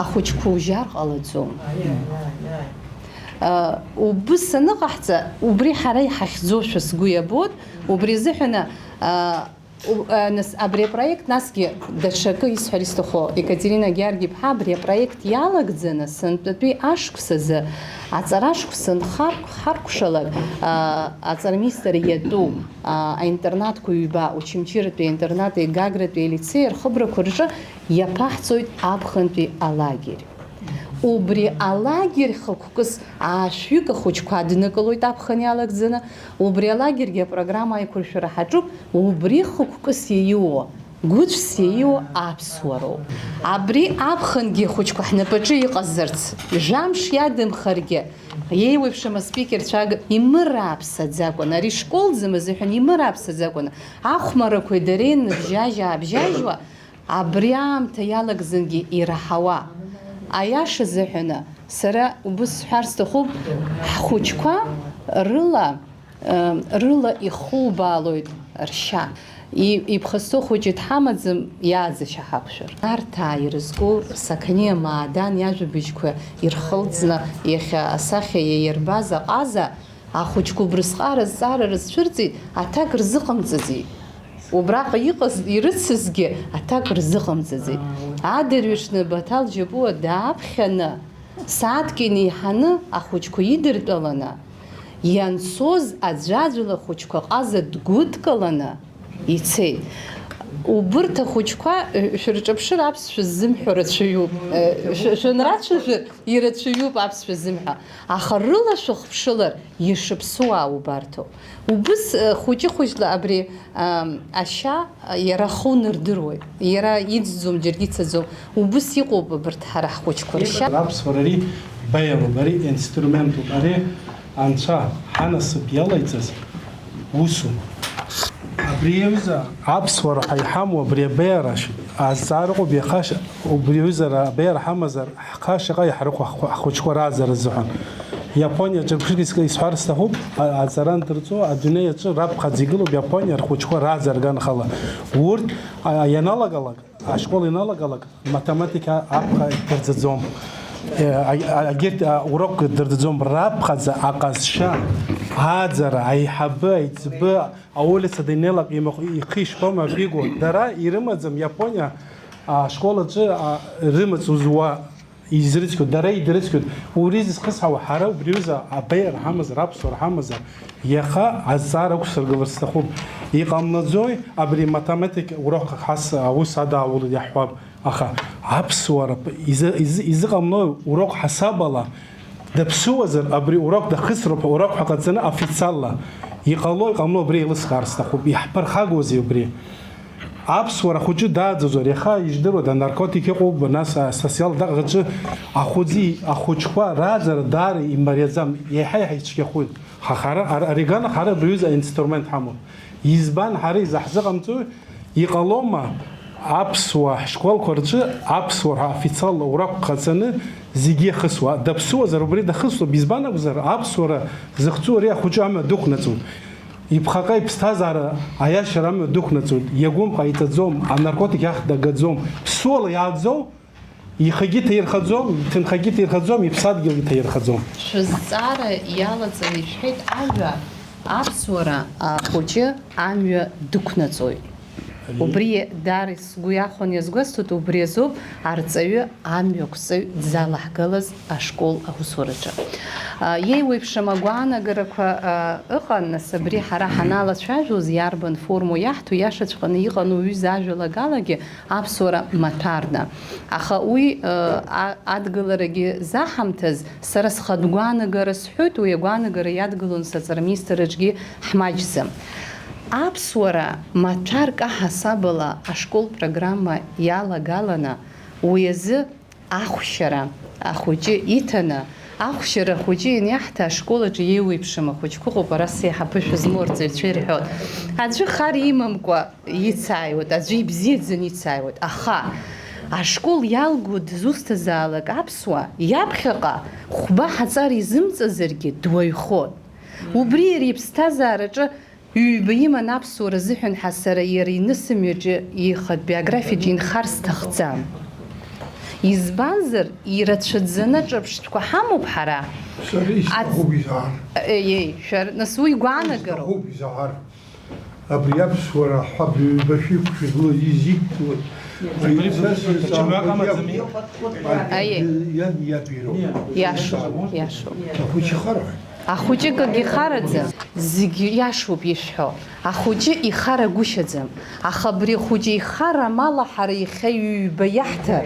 ахәыҷқәа ужьар ҟалаӡом. Аиаи, аиаи. А, убыс аныҟаҳҵа, убри ҳара иҳахьӡошәа сгәы иабоит, убри азыҳәаны, а, у-, а, нас, абри апроект, насгьы даҽакы исҳәар исҭаху, Екатерина Георги-иԥҳа абри апроект иалагӡаны сынтәатәи ашықәс азы, аҵара ашықәс нхар-, ҳаркәшалак, а, аҵараминистр иатәу, а, аинтернатқәа ҩба, Очамчыратәи аинтернати Гагратәи алицеи рхыбрақәа рҿы иаԥаҳҵоит аԥхынтәи алагер. Убри алагер хықәкыс аашәҩык ахәыҷқәа адныкылоит аԥхын иалагӡаны. Убри алагергьы апрограмма аиқәыршәара ҳаҿуп, убри хықәкыс иаиуа, гәыцәс иаиуа аԥсуароуп. Абри аԥхынгьы ахәыҷқәа ҳнапаҿы иҟазарц, жәамш иадамхаргьы, иеиуеиԥшым аспикерцәа аг-, имырааԥсаӡакәан, ари школӡам азыҳәан имырааԥсаӡакәан, ахәмарақәеи дареи ныбжьажь-аабжьажьуа, абри аамҭа иалагӡангьы ираҳауа. Аиаша азыҳәаны, сара убыс сҳәар сҭахуп, ҳхәыҷқәа рыла, э, рыла ихубаалоит ршьа. И-, иԥхасҭо хәыҷы дҳамаӡам, иааӡашьа ҳақәшәар. Нарҭаа ирызку Сақаниа Маадан иажәабжьқәа ирхылҵны, иахьа асахьа иаирбаз аҟаза, ахәыҷқәа убрысҟара зҵаара рызцәырҵит, аҭак рзыҟамҵаӡеит. Убраҟа иҟаз, ирыцызгьы аҭак рзыҟамҵаӡеит. Адырҩаҽны Баҭал Џьапуа дааԥхьаны, сааҭк инеиҳаны ахәыҷқәа идыртәаланы, ианцоз аӡәаӡәала ахәыҷқәа ҟаза дгәыдкыланы ицеит. Убырҭ ахәыҷқәа, э, шәырҿаԥшыр аԥсшәа ззымҳәо рацәаҩуп. Э, шәы-, шәанрацәажәар, ирацәаҩуп аԥсшәа ззымҳәо. Аха рыла шәыхԥшылар, ишыԥсуаа убарҭоуп. Убыс, э, хәыҷы-хәыҷла абри, ам, ашьа, э, иара ахы унардыруеит. Иара иӡӡом, џьаргьы ицаӡом. Убыс иҟоуп абарҭ ҳара ҳхәыҷқәа ршьа. Аԥсуара ари баиароуп, ари инструментуп, ари Анцәа ҳанасыԥ иалаиҵаз усуп. Абри аҩыза аԥсуара ҳәа иҳамоу абри абеиара азҵаара ыҟоуп, иаха ш-, убри аҩыза абеиара ҳамазар, ҳхы шаҟа иаҳарыхәо ҳхәы-, ҳхәыҷқәа рааӡара азыҳәан. Иапониаҿы ԥшьк ис-, исҳәар сҭахуп, а-, аҵара андырҵо, адунеи аҿы раԥхьаӡа игылоуп Иапониа рхәыҷқәа рааӡара аганахьала. Урҭ, а, ианалагалак, ашкол ианалагалак, математика апҟа дырӡаӡом. Е, а-, а-, агьырҭ, а, урокқәа дырӡаӡом, раԥхьаӡа аҟазшьа, ааӡара, аиҳабы, аиҵбы, аулица даннеилак имахә-, ихы ишԥамҩаԥиго, дара ирымаӡам Иапониа, а, ашкол аҿы, а, рымаҵ узуа изрыцқьоит, дара идырыцқьоит. Убри зызхысҳауа, ҳара убри аҩыза абеиара ҳамазар, аԥсуара ҳамазар, иаха азҵаара ықәсыргылар сҭахуп. Иҟамлаӡои абри математик урокқәак ҳас-, аус адаулоит иаҳҳәап, аха аԥсуара п-, изы-, изы-, изыҟамлои урок ҳасабала? Даԥсуазар, абри урок дахысроуп ҳәа урок ҳәа ҟаҵаны официалла иҟало, иҟамло абри еилыскаар сҭахуп. Иаҳԥырхагоузеи убри? Аԥсуара хәыҷы дааӡозар, иаха иждыруада, анаркотик ыҟоуп, нас асоциал даҟаҿы ахәыӡи ахәыҷқәа рааӡара даара имариаӡам, иаҳа-иаҳа ицәгьахоит. Ҳа хара, ар-, ари гана ҳара абри аҩыза аинструмент ҳамоуп. Избан ҳара изаҳзыҟамҵои? Иҟалома аԥсуа ҳшколқәа рҿы аԥсуара ҳәа официалла урок ҟаҵаны зегьы иахысуа? Даԥсуазар убри дахысуп, избан акәзар, аԥсуара зыхҵу ари ахәыҷы амҩа дықәнаҵоит. Иԥхаҟа иԥсҭазаара аиашара амҩа дықәнаҵоит, иагәым ҟаиҵаӡом, анаркотик иахь дагаӡом, ԥсуала иааӡоу, ихагьы ҭаирхаӡом, иҭынхагьы ҭаирхаӡом, иԥсадгьылгьы ҭаирхаӡом. Шәызҵаара иалаҵаны ишәҳәеит, ажәа аԥсуара ахәыҷы амҩа дықәнаҵоит. Убри даара сгәы иахәон, иазгәасҭоит, убри азоуп арҵаҩы амҩақәҵаҩ дзалаҳгалаз ашкол аусураҿы. А, иеиуеиԥшым агәаанагарақәа, а, ыҟан, нас абри ҳара ҳаналацәажәоз, иарбан форму иаҳҭо, иашаҵәҟьаны иҟан уаҩы зажәалагалагьы аԥсуара маҭәарна. Аха уи, а, а-, адгыларагьы заҳамҭаз, сара схатә гәаанагара сҳәоит, уи агәаанагара иадгылон саҵараминистрраҿгьы ҳмаҷӡам. Аԥсуара маҭәарк аҳасабала ашкол программа иалагаланы, уи азы ахәшьара ахәыҷы иҭаны, ахәшьара ахәыҷы ианиаҳҭа ашкол аҿы еиуеиԥшым ахәыҷқәа ыҟоуп, ара сеиҳа ԥышәа змоу арҵаҩцәа ирҳәоит. Аӡәы хар имамкәа ицааиуеит, аӡәы ибзиаӡаны ицааиуеит, аха ашкол иалгоу дызусҭазаалак аԥсуа, иаԥхьаҟа хәба ҳаҵар изымҵазаргьы дуаҩхон. Убри иара иԥсҭазаараҿы ҩба иман аԥсуара азыҳәан ҳәа сара иара инысымҩаҿы ихатә биографиаҿы инхар сҭахӡам. Избанзар, ирацәаӡаны ҿырԥштәқәа ҳамоуп ҳара. Сара исҭахуп изаҳар. Ей, ей, шәар-, нас уи гәаанагароуп. Исҭахуп изаҳар. Абри аԥсуара ҳәа абри ҩба шәиқәшәа гылаз изиқәгылаз. Абри ԥсышәа ҽа мҩак амаӡами? Аиеи. Иан иаб ироуп. Иашоуп, иашоуп. Ахәыҷы ихароуп. Ахәыҷы акгьы ихараӡам, зегь иашоуп ишәҳәо. Ахәыҷы ихарагәышьаӡам. Аха абри ахәыҷы ихара амала ҳара иахьа ҩба иаҳҭар,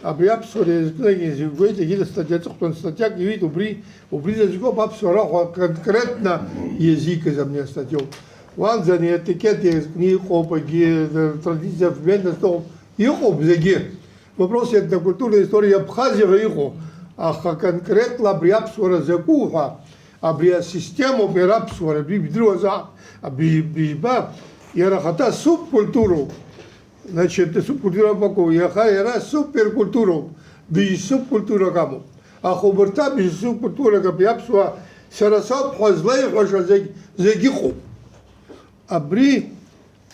Абри аԥсуара иазкны изыҩуеит, егьи статиа, аҵыхәтәан статиак иҩит, убри, убри заҵәык ауп аԥсуара ахә конкретно иазикыз абни астатиоуп. Уанӡа ани етикет иазкны иҟоуп, егьи традициа вменно иҟоуп, иҟоуп зегьы. Вопрос этнокультурной истории Абхазиа ҳәа иҟоу, аха конкретно абри аԥсуара закәу ҳәа, абри асистемоуп иара аԥсуара, бижәдыруазаап, бижь-, быжьба, иара ахаҭа субкультуроуп. Значит, субкультура акәу, иаха иара суперкультуроуп, быжь субкультурак амоуп. Аха убарҭ абжь субкультурак абри аԥсуа сара соуп ҳәа злеиҳәаша зегь, зегь ыҟоуп. Абри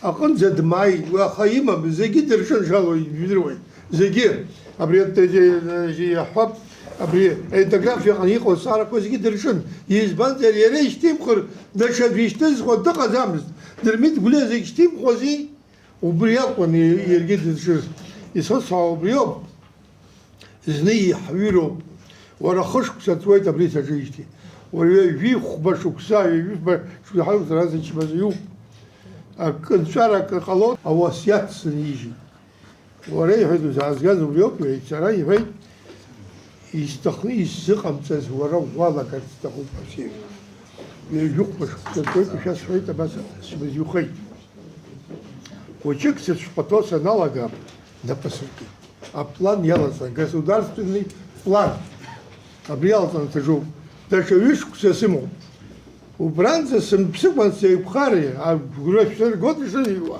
аҟынӡа дмааит, уи аха имам, зегьы дырҿын, шало ижәдыруеит, зегьы. Абри ат-, иаҳҳәап, абри аетнографиаҟны иҟоу азҵаарақәа зегьы дырҿын. Избанзар, иара ишьҭимхыр, даҽаӡә ишьҭызхуа дыҟаӡамызт. Дырмит Гәлиа зегь шьҭимхуази? Убри акәын и-, иаргьы дызҿыз. Исыцҳауа убри ауп. Зны иҳҩыроуп. Уара хышықәса ҵуеит абри саҿижьҭеи. Уара ҩажәи хәба шықәса, ҩажәи фба шықәса ҳару сара сычмазаҩуп. Акы нҵәарак ҟалон, ауасиаҭ сынижьит. Уара иҳәеит, узаазгаз убри ауп, иҳәеит, сара иҳәеит, исҭахны исзыҟамҵаз уара уалагарц сҭахуп, Арсен. Ҩажәи хәба шықәса ҵуеит, ишәасҳәеит, абас сыбзиухеит. Хәыҷык сышәҟәаҭо саналага, напасыркит. Аплан иалаҵан, государственный план. Абри иалҵны саҿуп. Даҽа ҩышықәса сымоуп. Убранӡа сымԥсыкәан сеиқәхари, агәра шәсыргоит ишыҩуа.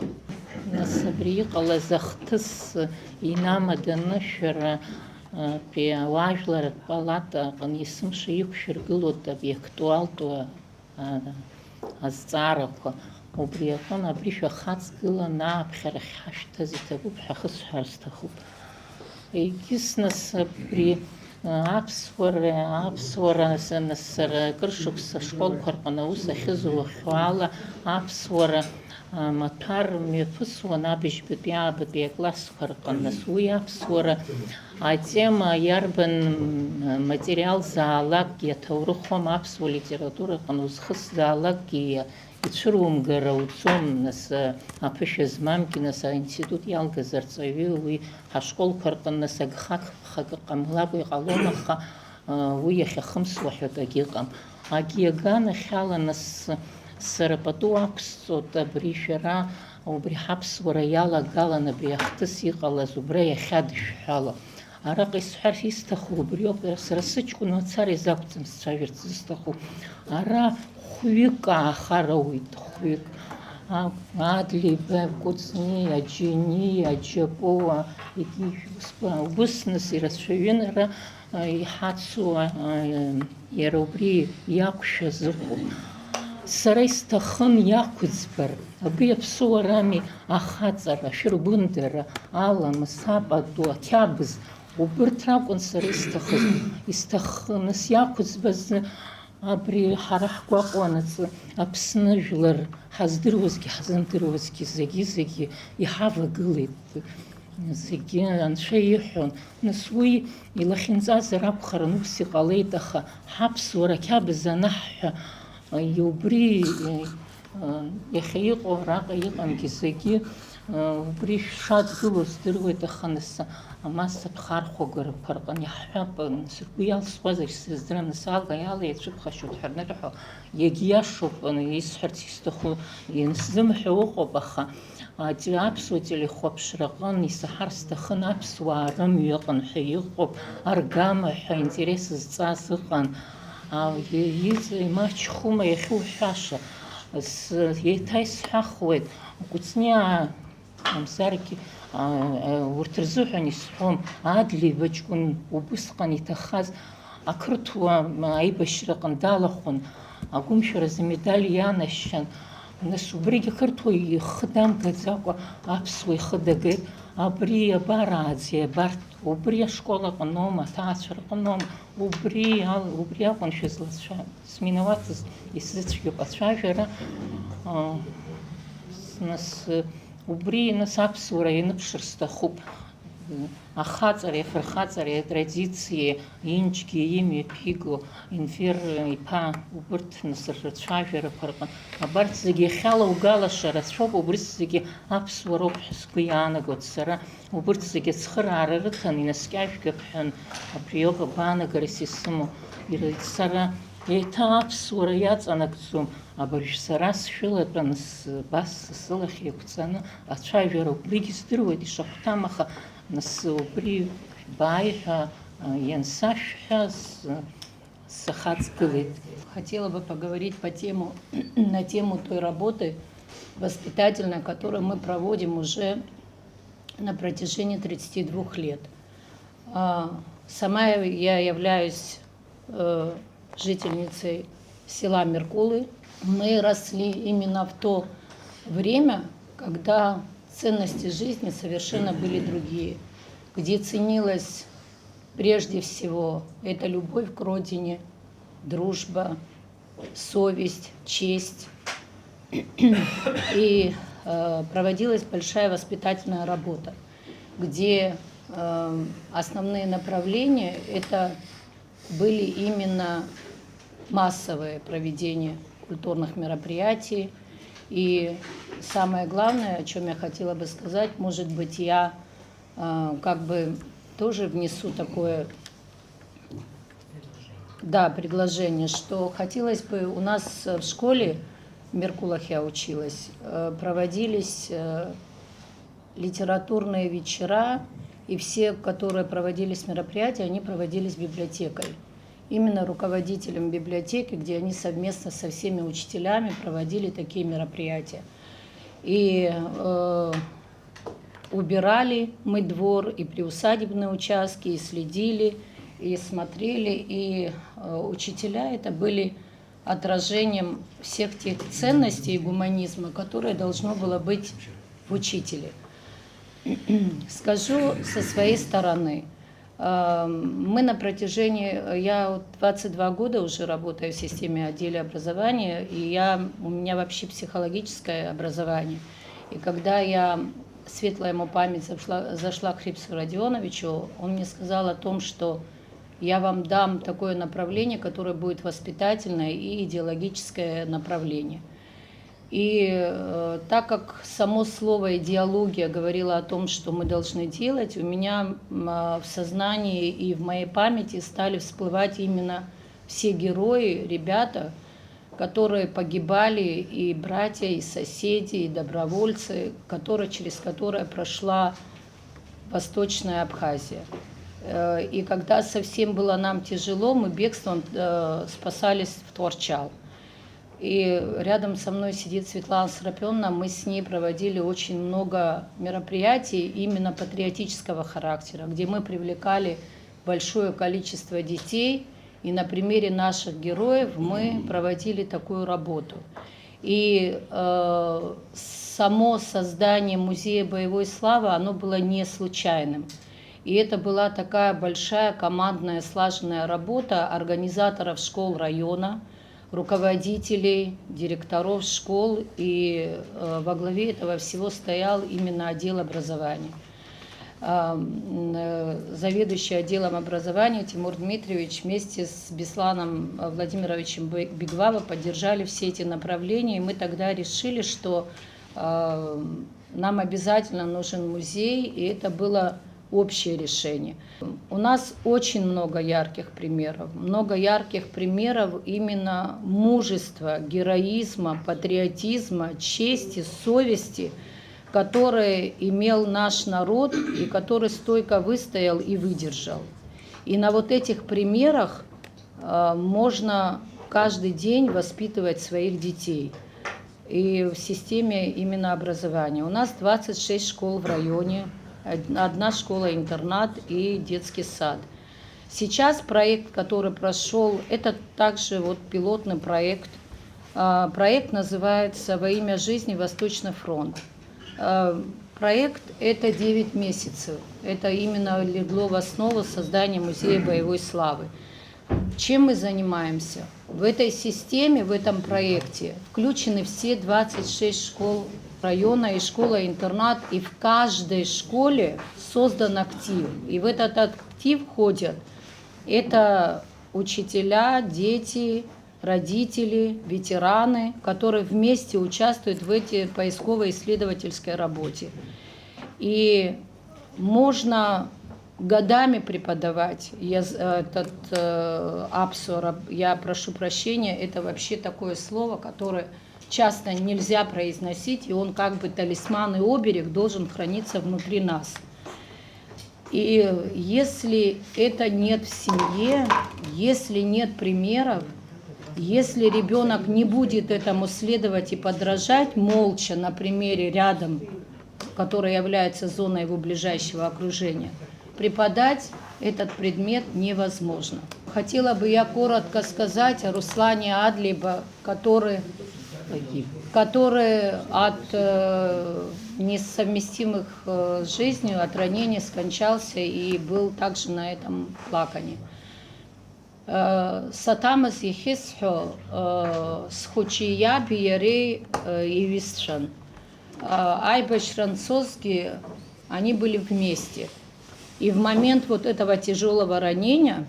Нас абри иҟалаз ахҭыс инамаданы шәара, а, тәи ауаажәларратә палата аҟны есымша иқәшәыргылоит обиектуалтәу а, азҵаарақәа. Убри аҟны абри шәахаҵгыланы ааԥхьарахь ҳашәҭаз иҭабуп ҳәа ахысҳәаар сҭахуп. Егьыс нас абри, а, аԥсуара, аԥсуара, нас, нас сара акыр шықәса ашколқәа рҟны аус ахьызуахьоу ала, аԥсуара, а, маҭәар мҩаԥысуан абыжьбатәи аабатәи аклассқәа рҟны. Нас уи аԥсуара Атема иарбан материалзаалакгьы, аҭоурых ауам, аԥсуа литература аҟны узхысзаалакгьы ицәырумгар ауӡом, нас, аԥышәа змамгьы, нас, аинститут иалгаз арҵаҩы уи ҳашколқәа рҟны, нас, агха агхак ҟамлакәа иҟалом, аха, уи иахьахымсуа ҳәа акагьы ыҟам. Агьи аганахьала, нас, сара пату ақәсҵоит абри шәара, убри ҳаԥсуара иалагалан абри ахҭыс иҟалаз убра иахьадышәҳәало. Араҟа исҳәарц исҭаху убриоуп, сара сыҷкәын мацара изакәӡам сцәажәарц зысҭаху. Ара хәҩык аахар ауеит, хәҩык. А-, Адлеиба, Кәыҵниа, Џьениа, Џьапуа, егьи Шәыбсба, убыс нас ирацәаҩын ара, а, иҳацу, а, а, иара убри иақәшәаз ыҟоуп. Сара исҭахын иақәӡбар, абри аԥсуарами ахаҵара, ашәыргәындара, аламыс, апату, ақьабз, убырҭ ракәын сара исҭахыз. Исҭахын, нас иақәӡбаз абри ҳара ҳгәаҟуанаҵы Аԥсны жәлар ҳаздыруазгьы ҳзымдыруазгьы зегьы-зегьы иҳавагылеит. Зегьы Анцәа иҳәон. Нас уи илахьынҵазар акәхарын, ус иҟалеит, аха ҳаԥсуара қьабз анаҳҳәа, убри, иахьа иҟоу, араҟа иҟамгьы зегьы, убри шәшадгылоу здыруеит, аха нас амассатә хархәагарақәа рҟны иаҳҳәап, нас ргәы иалсуазар сыздырам, нас ала иалеицәыԥхашьоит ҳәа рнырҳәо, иагьиашоуп, исҳәарц исҭаху, иансзымҳәо ыҟоуп, аха Ати-, аԥсуа телехәаԥшраҟын исаҳар сҭахын аԥсуаа рымҩаҟын ҳәа иҟоуп, аргама ҳәа интерес зҵаз ыҟан. А, и-, иҵ-, имаҷхома иахьуҳәаша? С-, еиҭа исҳәахуеит, Кәыҵниаа, мамзаргьы, а, а, урҭ рзыҳәан исҳәом, Адлеиба ҷкәын убысҟан иҭахаз, Ақырҭуа аибашьраҟны далахәын, агәымшәаразы амедаль ианашьшьан. Нас убригь ақырҭуа ихы дамгаӡакәа аԥсуа ихы дагеит. Абри абарааӡеи абарҭ, убри ашкол аҟыноума, аҭаацәа рҟыноума, убри ал-, убри акәын шәызлацәа-, сминауаҭыз исзыцәгьоуп ацәажәара. А, с-, нас, убри, нас, аԥсуара ианыԥшыр сҭахуп. Ахаҵареи афырхаҵареи атрадициеи инчгьы имҩаԥиго Енвер иԥа убырҭ нас рцәажәарақәа рҟны абарҭ зегьы иахьалаугалаша рацәоуп, убрҭ зегьы аԥсуароуп ҳәа сгәы иаанагоит сара. Убырҭ зегьы ацхыраара рыҭан, инаскьажәгап ҳәа абриоуп агәаанагарас исымоу. Ира-, сара еиҭа аԥсуара иаҵанакӡом. Абыржә сара сшәылатәан, сбас сылахь еиқәҵаны ацәажәара убригь здыруеит ишахәҭам, аха нас убри бааи ҳәа, а, иансашәҳәа, с-, сахаҵгылеит. Хотела бы поговорить по тему, на тему той работы воспитательной, которую мы проводим уже на протяжении тридцати двух лет. А, сама я являюсь, э, жительницей села Меркулы. Мы росли именно в то время, когда ценности жизни совершенно были другие, где ценилась прежде всего это любовь к родине, дружба, совесть, честь. И, э, проводилась большая воспитательная работа, где, э, основные направления — это были именно массовое проведение культурных мероприятий. И самое главное, о чём я хотела бы сказать, может быть, я, э, как бы тоже внесу такое, да, предложение, что хотелось бы у нас в школе, в Меркулах я училась, э, проводились, э, литературные вечера, и все, которые проводились мероприятия, они проводились библиотекой. Именно руководителем библиотеки, где они совместно со всеми учителями проводили такие мероприятия. И, э, убирали мы двор, и приусадебные участки, и следили, и смотрели, и, э, учителя — это были отражением всех тех ценностей и гуманизма, которое должно было быть в учителе. Скажу со своей стороны. Э, мы на протяжении, я вот двадцать два года уже работаю в системе отделе образования, и я, у меня вообще психологическое образование. И когда я, светлая ему память, зашла, зашла к Хрипсу Родионовичу, он мне сказал о том, что я вам дам такое направление, которое будет воспитательное и идеологическое направление. И, э, так как само слово «идеология» говорило о том, что мы должны делать, у меня, м, а, в сознании и в моей памяти стали всплывать именно все герои, ребята, которые погибали, и братья, и соседи, и добровольцы, которые, через которые прошла Восточная Абхазия. Э, и когда совсем было нам тяжело, мы бегством, э, спасались в Творчал. И рядом со мной сидит Светлана Сарапёновна. Мы с ней проводили очень много мероприятий именно патриотического характера, где мы привлекали большое количество детей и на примере наших героев мы проводили такую работу. И, э, само создание музея боевой славы, оно было не случайным. И это была такая большая командная слаженная работа организаторов школ района, руководителей, директоров школ, и, э, во главе этого всего стоял именно отдел образования. А, м, э, заведующий отделом образования Тимур Дмитриевич вместе с Бесланом, э, Владимировичем Бе-, Беглава поддержали все эти направления, и мы тогда решили, что, э, нам обязательно нужен музей, и это было общее решение. У нас очень много ярких примеров, много ярких примеров именно мужества, героизма, патриотизма, чести, совести, которые имел наш народ и который стойко выстоял и выдержал. И на вот этих примерах, э, можно каждый день воспитывать своих детей. И в системе именно образования. У нас двадцать шесть школ в районе, од-, одна школа-интернат и детский сад. Сейчас проект, который прошёл, это также вот пилотный проект. А, проект называется «Во имя жизни Восточный фронт». А, проект — это девять месяцев. Это именно легло в основу создания музея боевой славы. Чем мы занимаемся? В этой системе, в этом проекте включены все двадцать шесть школ района и школа-интернат, и в каждой школе создан актив. И в этот актив входят это учителя, дети, родители, ветераны, которые вместе участвуют в этой поисково-исследовательской работе. И можно годами преподавать. Я з-, этот, э, апсора, я прошу прощения, это вообще такое слово, которое часто нельзя произносить, и он как бы талисман и оберег должен храниться внутри нас. И если это нет в семье, если нет примеров, если ребенок не будет этому следовать и подражать молча на примере рядом, который является зоной его ближайшего окружения, преподать этот предмет невозможно. Хотела бы я коротко сказать о Руслане Адлиба, который, который от, э, несовместимых, э, с жизнью, от ранений скончался и был также на этом плакане. Э, саҭамыз иахьысҳәо, э, схәыҷи иаби иареи, э, иҩызцәан. Э, аибашьра анцозгьы они были вместе. И в момент вот этого тяжёлого ранения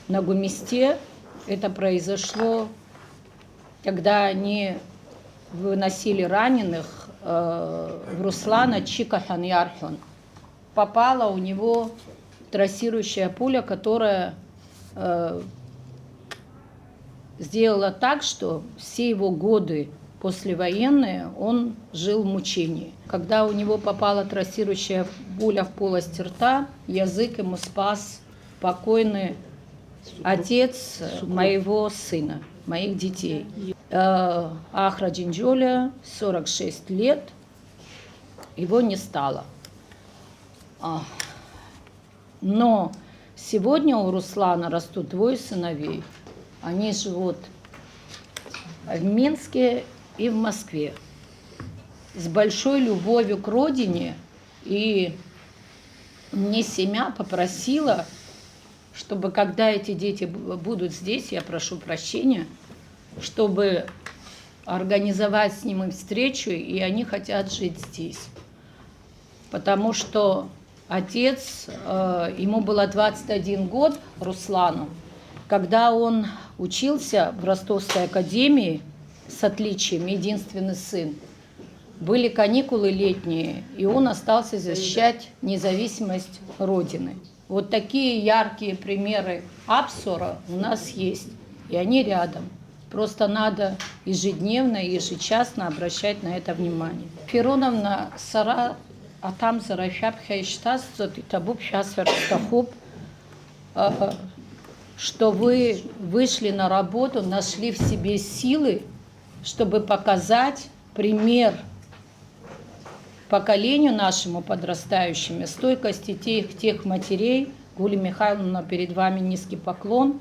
на Гумисте, это произошло, когда они выносили раненых, э, в Руслана чика ҳәа иарҳәон. Попала у него трассирующая пуля, которая, э, сделала так, что все его годы послевоенные он жил в мучении. Когда у него попала трассирующая пуля в полость рта, язык ему спас покойный отец моего сына, моих детей. Э, Ахра Джинджоля, сорок шесть лет, его не стало. А, но сегодня у Руслана растут двое сыновей. Они живут в Минске и в Москве. С большой любовью к родине, и мне семья попросила, чтобы, когда эти дети бу-, будут здесь, я прошу прощения, чтобы организовать с ними встречу, и они хотят жить здесь. Потому что отец, э, ему было двадцать один год, Руслану, когда он учился в Ростовской академии с отличием, единственный сын. Были каникулы летние, и он остался защищать независимость Родины. Вот такие яркие примеры апсора у нас есть, и они рядом. Просто надо ежедневно и ежечасно обращать на это внимание. Фероновна, сара аҭамзара шәаԥхьа ишьҭасҵоит, иҭабуп шәасҳәар сҭахуп, э, что вы вышли на работу, нашли в себе силы, чтобы показать пример поколению нашему подрастающему, стойкости тех, тех матерей, Гуля Михайловна, перед вами низкий поклон,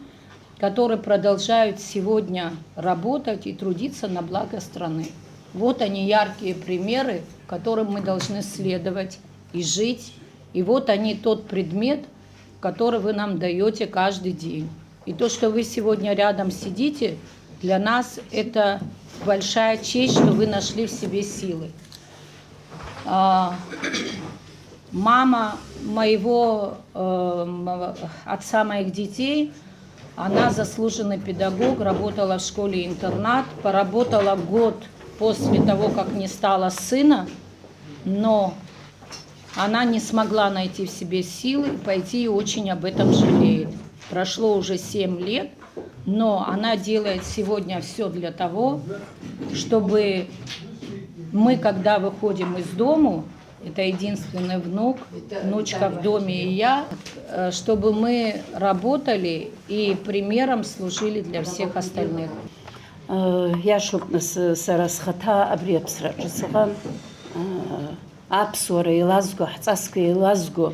которые продолжают сегодня работать и трудиться на благо страны. Вот они, яркие примеры, которым мы должны следовать и жить. И вот они, тот предмет, который вы нам даёте каждый день. И то, что вы сегодня рядом сидите, для нас это большая честь, что вы нашли в себе силы. А, мама моего, э, м, отца моих детей, она заслуженный педагог, работала в школе-интернат, поработала год после того, как не стало сына, но она не смогла найти в себе силы пойти и очень об этом жалеет. Прошло уже семь лет, но она делает сегодня всё для того, чтобы мы, когда выходим из дому, это единственный внук, внучка в доме и я, э, чтобы мы работали и примером служили для всех остальных. Э, иашоуп, нас, сара схаҭа абри аԥсраҿы сыҟан. Э, аԥсуара еилазго, ҳҵасқәа еилазго,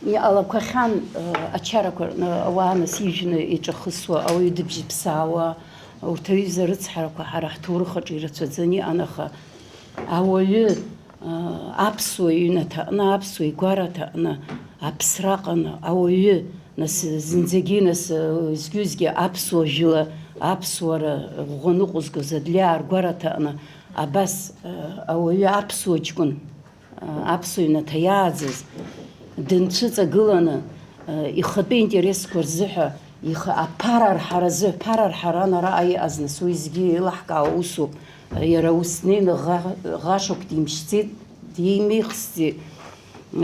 иҟалақәахьан, э, ачарақәа рҟны ауаа нас ижәны иҿахысуа, ауаҩы дыбжьыԥсаауа, урҭ аҩыза рыцҳарақәа ҳара ҳҭоурых аҿы ирацәаӡаны иҟан, аха ауаҩы, э, аԥсуа иҩнаҭаҟны, аԥсуа игәараҭаҟны, аԥсраҟны, ауаҩы, нас, зынӡагьы, нас, э, зқьи-зқьи аԥсуа жәла, аԥсуара ӷәӷәа ныҟәызгоз адлеиаа ргәараҭаҟны, Абас, э, ауаҩы аԥсуа ҷкәын, э, аԥсуа ҩнаҭа иааӡаз, дынцәыҵагыланы, э, ихатәы интересқәа рзыҳәа, ихы аԥара арҳаразы, ԥара арҳаран араҟа иҟаз, нас уи зегьы еилаҳкаауа усуп. Иара ус днеины ӷа-, ӷашықә димшьӡеит, димихсӡеит.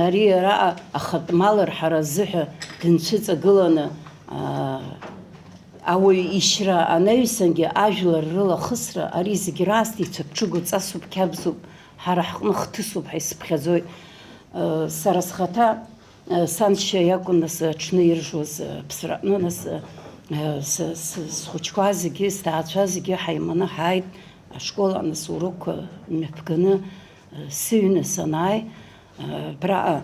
Ари араҟа ахатә мал арҳара азыҳәа дынцәыҵагыланы, аа, ауаҩ ишьра анаҩсангьы ажәлар рылахысра, ари зегь раасҭа ицәаԥҽыгоу ҵасуп, қьабзуп, ҳара ҳҟны хҭысуп ҳәа исыԥхьаӡоит. Сара схаҭа, саншьа иакәын нас аҽны иржуаз аԥсра аҟны, нас, с-, с-, схәыҷқәа зегьы, сҭаацәа зегьы ҳаиманы ҳааит ашкол аҟны, сурокқәа мҩаԥганы, сыҩны санааи, абраҟа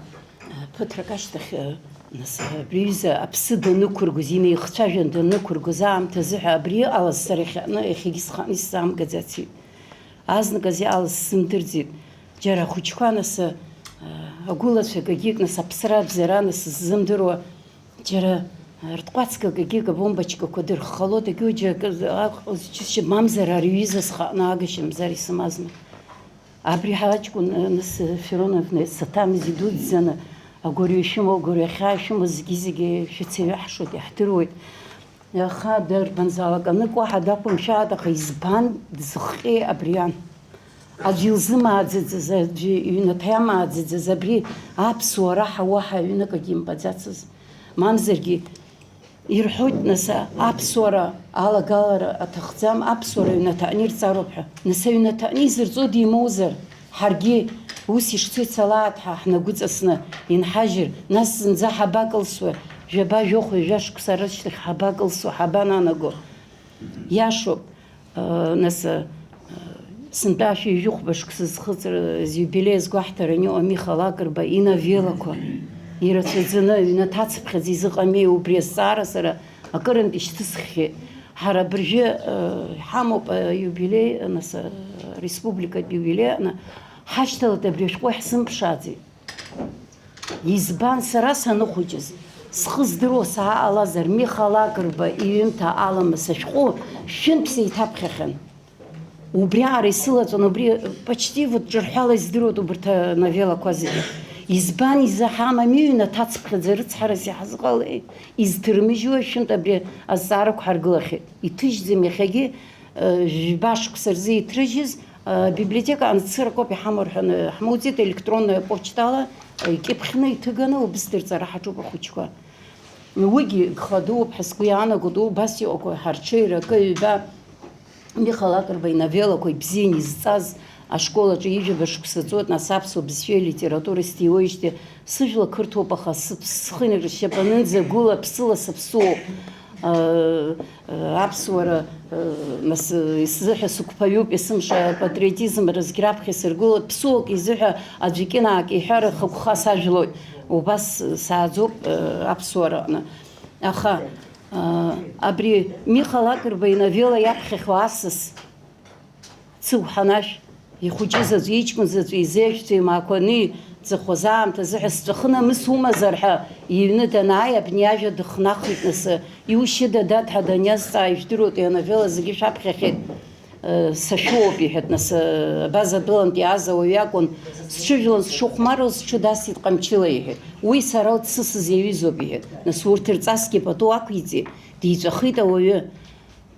ԥыҭрак ашьҭахь, нас, абри аҩыза аԥсы данықәыргоз, инеихцәажәан данықәыргоз аамҭазы ҳәа абри иҟалаз сара иахьаҟны, иахьагьы схаҟны исзаамгаӡацит. Азныказ иҟалаз сзымдырӡеит. Џьара ахәыҷқәа, нас, агәылацәа гагьык, нас, аԥсра абзара, нас, сзымдыруа, џьара ртҟәацга гагьык, абомбочкақәа дырххалоит, егьу џьара акы, аҟ-, џьысшьап, мамзар ари аҩыза схаҟны агашьа мзар исымазма. Абри ҳаҷкәын, нас, Фироновна, саҭамзи дуӡӡаны, агәырҩа шәымоу, агәырҩа ахьаа шәымоу зегьы-зегьы шәыцеиҩаҳшоит, иаҳдыруеит. Аха дарбанзаалак анык уаҳа дақәымшәааит, аха избан дзыхҟьеи абри ан? Аӡәы илзымааӡаӡаз, аӡәы иҩнаҭа иамааӡаӡаз абри аԥсуара ҳа уаҳа аҩнык акгьы имбаӡацыз. Мамзаргьы ирҳәоит, нас, аԥсуара алагалара аҭахӡам, аԥсуара аҩнаҭаҟны ирҵароуп ҳәа. Нас аҩнаҭаҟны изырҵо димоузар? Ҳаргьы ус ишцо ицалааит ҳәа ҳнагәыҵасны инҳажьыр, нас зынӡа ҳабакылсуа, жәаба, жәохә, ҩажәа шықәса рышьҭахь ҳабакылсуа, ҳабананаго? Иашоуп, э, нас, э, сынтәа ашәи жәохәба шықәса зхыҵра, зиубилеи азгәаҳҭараны иҟоу Миха Лакрба иновеллақәа ирацәаӡаны аҩнаҭа ацыԥхьаӡа изыҟами, убри азҵаара сара акырынтә ишьҭысххьеит. Ҳара абыржәы, э, иҳамоуп аиубилеи, нас, э, республикатә иубилеи аҟны ҳашьҭалеит, абри ашәҟәы иаҳзымԥшааӡеит. Избан, сара саныхәыҷыз, схы здыруа сааҟалазар, Миха Лакрба иҩымҭа аламыс ашәҟәы шәынтә сеиҭаԥхьахьан. Убриаҟара исылаҵәон, убри почти вот ҿырҳәала издыруеит убарҭ ановеллақәа зегьы. Избан изаҳама, мҩа ҩнаҭацыԥхьаӡа рыцҳарас иҳазҟалеи? Изҭырмыжьуа шәынтә абри азҵаарақәа ҳаргылахьеит. Иҭыжьӡам иахьагьы, э, жәба шықәса рзы иҭрыжьыз, э, абиблиотекаҟны цыракоуп иҳамоу рҳәаны, ҳмоуӡеит, электронная почтала, э, икьыԥхьны иҭыганы убыс дырҵара ҳаҿуп ахәыҷқәа. Уигьы гха дууп ҳәа сгәы иаанагоит, убас иҟақәоу ҳарҽеира акы-ҩба. Миха Лакрба иновеллақәа ибзианы изҵаз ашкол аҿы ҩажәаба шықәса ҵуеит, нас аԥсуа бызшәеи алитературеи сҭиуеижьҭеи сыжәла қырҭуп, аха сыԥс-, схы инаршьапанынӡа гәыла-ԥсыла саԥсуоуп. Э, э, аԥсуара, э, нас, э, исзыҳәа сықәԥаҩуп, есымша апатриотизм рызегь раԥхьа исыргылоит, ԥсуак изыҳәа аӡәы кьынаак иҳәар, рхықәха сажәлоит. Убас сааӡоуп, э, аԥсуара аҟны. Аха, э, абри Миха Лакрба иновелла иаԥхьахьоу асас, Цыгә Ҳанашә, ихәыҷыз аӡәы, иҷкәын заҵәы, изеижәцәа имаақәа аныҩӡахоз аамҭазы ҳәа сҵәахы намыс умазар ҳәа иҩны данааи, абни ажәа дыхнахит, нас, иушьыда, дад, ҳәа даниазҵаа, ижәдыруеит, иановелла зегьы шәаԥхьахьеит, э, сашәоуп, иҳәеит, нас, э, абаза атәылантә иааз ауаҩы акәын, сҽыжәлан сшыхәмаруаз, сҽы дасит Ҟамчыла, иҳәеит. Уи сара дсысыз иаҩызоуп, иҳәеит. Нас урҭ рҵасгьы пату ақәиҵеит, диҵәахит ауаҩы.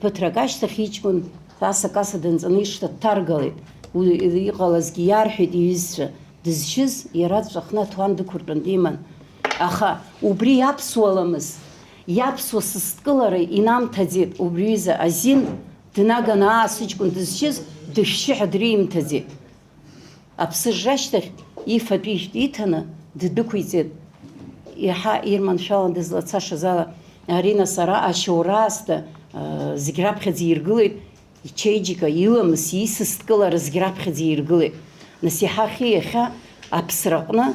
Ԥыҭрак ашьҭахь иҷкәын аса-каса данҵаны ишҭа дҭаргалеит. Уи иҟалазгьы иарҳәеит иҩызцәа. Дызшьыз иара дҵәахны аҭуан дықәыртәан диман. Аха убри иаԥсуа ламыс, иаԥсуа сасдкылара инамҭаӡеит убри аҩыза азин, днаганы аа сыҷкәын дызшьыз дышәшьы ҳәа дримҭаӡеит. Аԥсыжра ашьҭахь ифатә ижәтә иҭаны ддәықәиҵеит. Иаҳа ирманшәалан дызлацашаз ала, Арина, сара ашьоура аасҭа, аа, зегь раԥхьаӡа иргылеит, ичеиџьыка, иламыс, исасдкылара зегь раԥхьаӡа иргылеит. Нас иаҳахьи иахьа аԥсраҟны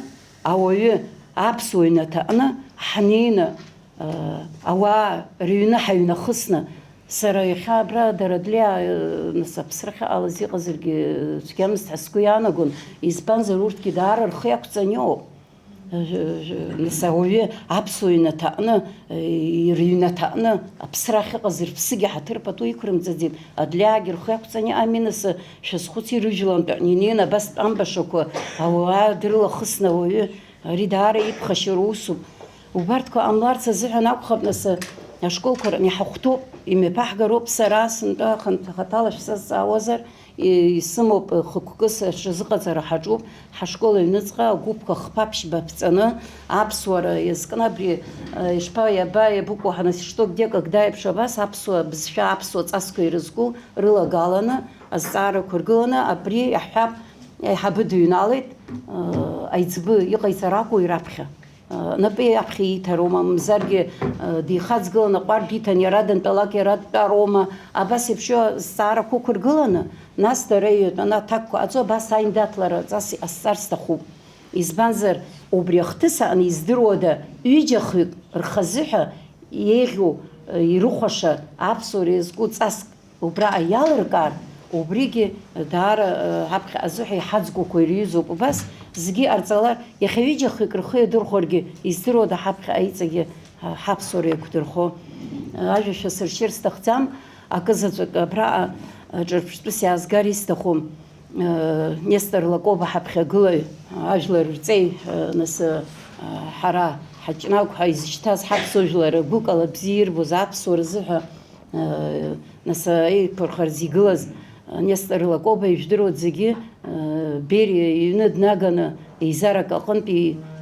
ауаҩы аԥсуа ҩнаҭаҟны ҳнеины, ауаа рыҩны ҳаҩнахысны, сара иахьа абра дара длеа, нас, аԥсра ахьыҟалаз иҟазаргьы цәгьамызт ҳәа сгәы иаанагон, избанзар, урҭгьы даара рхы иақәҵаны иҟоуп. Нас ауаҩы аԥсуа иҩнаҭаҟны, рыҩнаҭаҟны аԥсра ахьыҟаз рыԥсыгьы ҳаҭыр пату иқәрымҵаӡеит, адлиаагьы рхы иақәҵаны иҟами, нас шәазхәыци, рыжәлантәаҟны инеины абас тәамбашақәа ауаа дрылахысны ауаҩы, ари даара иԥхашьароу усуп. Убарҭқәа ҟамларц азыҳәан акәхап, нас ашколқәа рҟны иҳахәҭоуп, имҩаԥаҳгароуп, сара сынтәа ханҭ-, хаҭала шәсазҵаауазар, Исымоуп хықәкыс аҽазыҟаҵара ҳаҿуп, ҳашкол аҩныҵҟа агәыԥқәа хԥа-ԥшьба ԥҵаны, аԥсуара иазкны абри, ишԥа, иаба, иабыкәу ҳанасшток де когда еиԥш абас аԥсуа бызшәа, аԥсуа ҵасқәа ирызку рылагаланы, азҵаарақәа ргыланы, абри иаҳҳәап, аиҳабы дыҩналеит, аиҵбы иҟаиҵар акәу ираԥхьа? Напы аԥхьа ииҭароума, мамзаргьы, дихаҵгыланы аҟәардә иҭан, иара дантәалак иара дтәароума, абас еиԥш азҵаарақәа ықәыргыланы, нас дара иҩатәаны аҭакқәа ҟаҵо, абас аиндаҭлара ҵас иҟасҵар сҭахуп. Избанзар, убри ахҭыс аҟны издыруада, ҩыџьа-хҩык рхазыҳәа еиӷьу, ирыхәаша аԥсуара иазку ҵаск Убраҟа иалыркаар, убригьы даара, э, ҳаԥхьаҟа азыҳәа иҳаӡгәақәо ирҩызоуп. Убас зегьы иҟарҵалар, иахьа ҩыџьа-хҩык рхы иадырхәаргьы, издыруада ҳаԥхьаҟа иҵегьы, э, ҳаԥсуара иақәдырхо? Э, ажәа шәасыршьыр сҭахӡам, акызаҵәык абраҟа, э, ҿырԥштәыс иаазгар исҭаху, э, Нестор Лакоба ҳаԥхьагылаҩ, э, ажәлар рҵеи, э, нас, э, ҳара ҳаҷнагә ҳәа изышьҭаз ҳаԥсуа жәлар гәыкала бзиа ирбоз аԥсуа рзыҳәа, Нас еиқәырхарц игылаз Нестор Лакоба ижәдыруа зегьы, Бериа иҩны днаганы, еизарак аҟынтә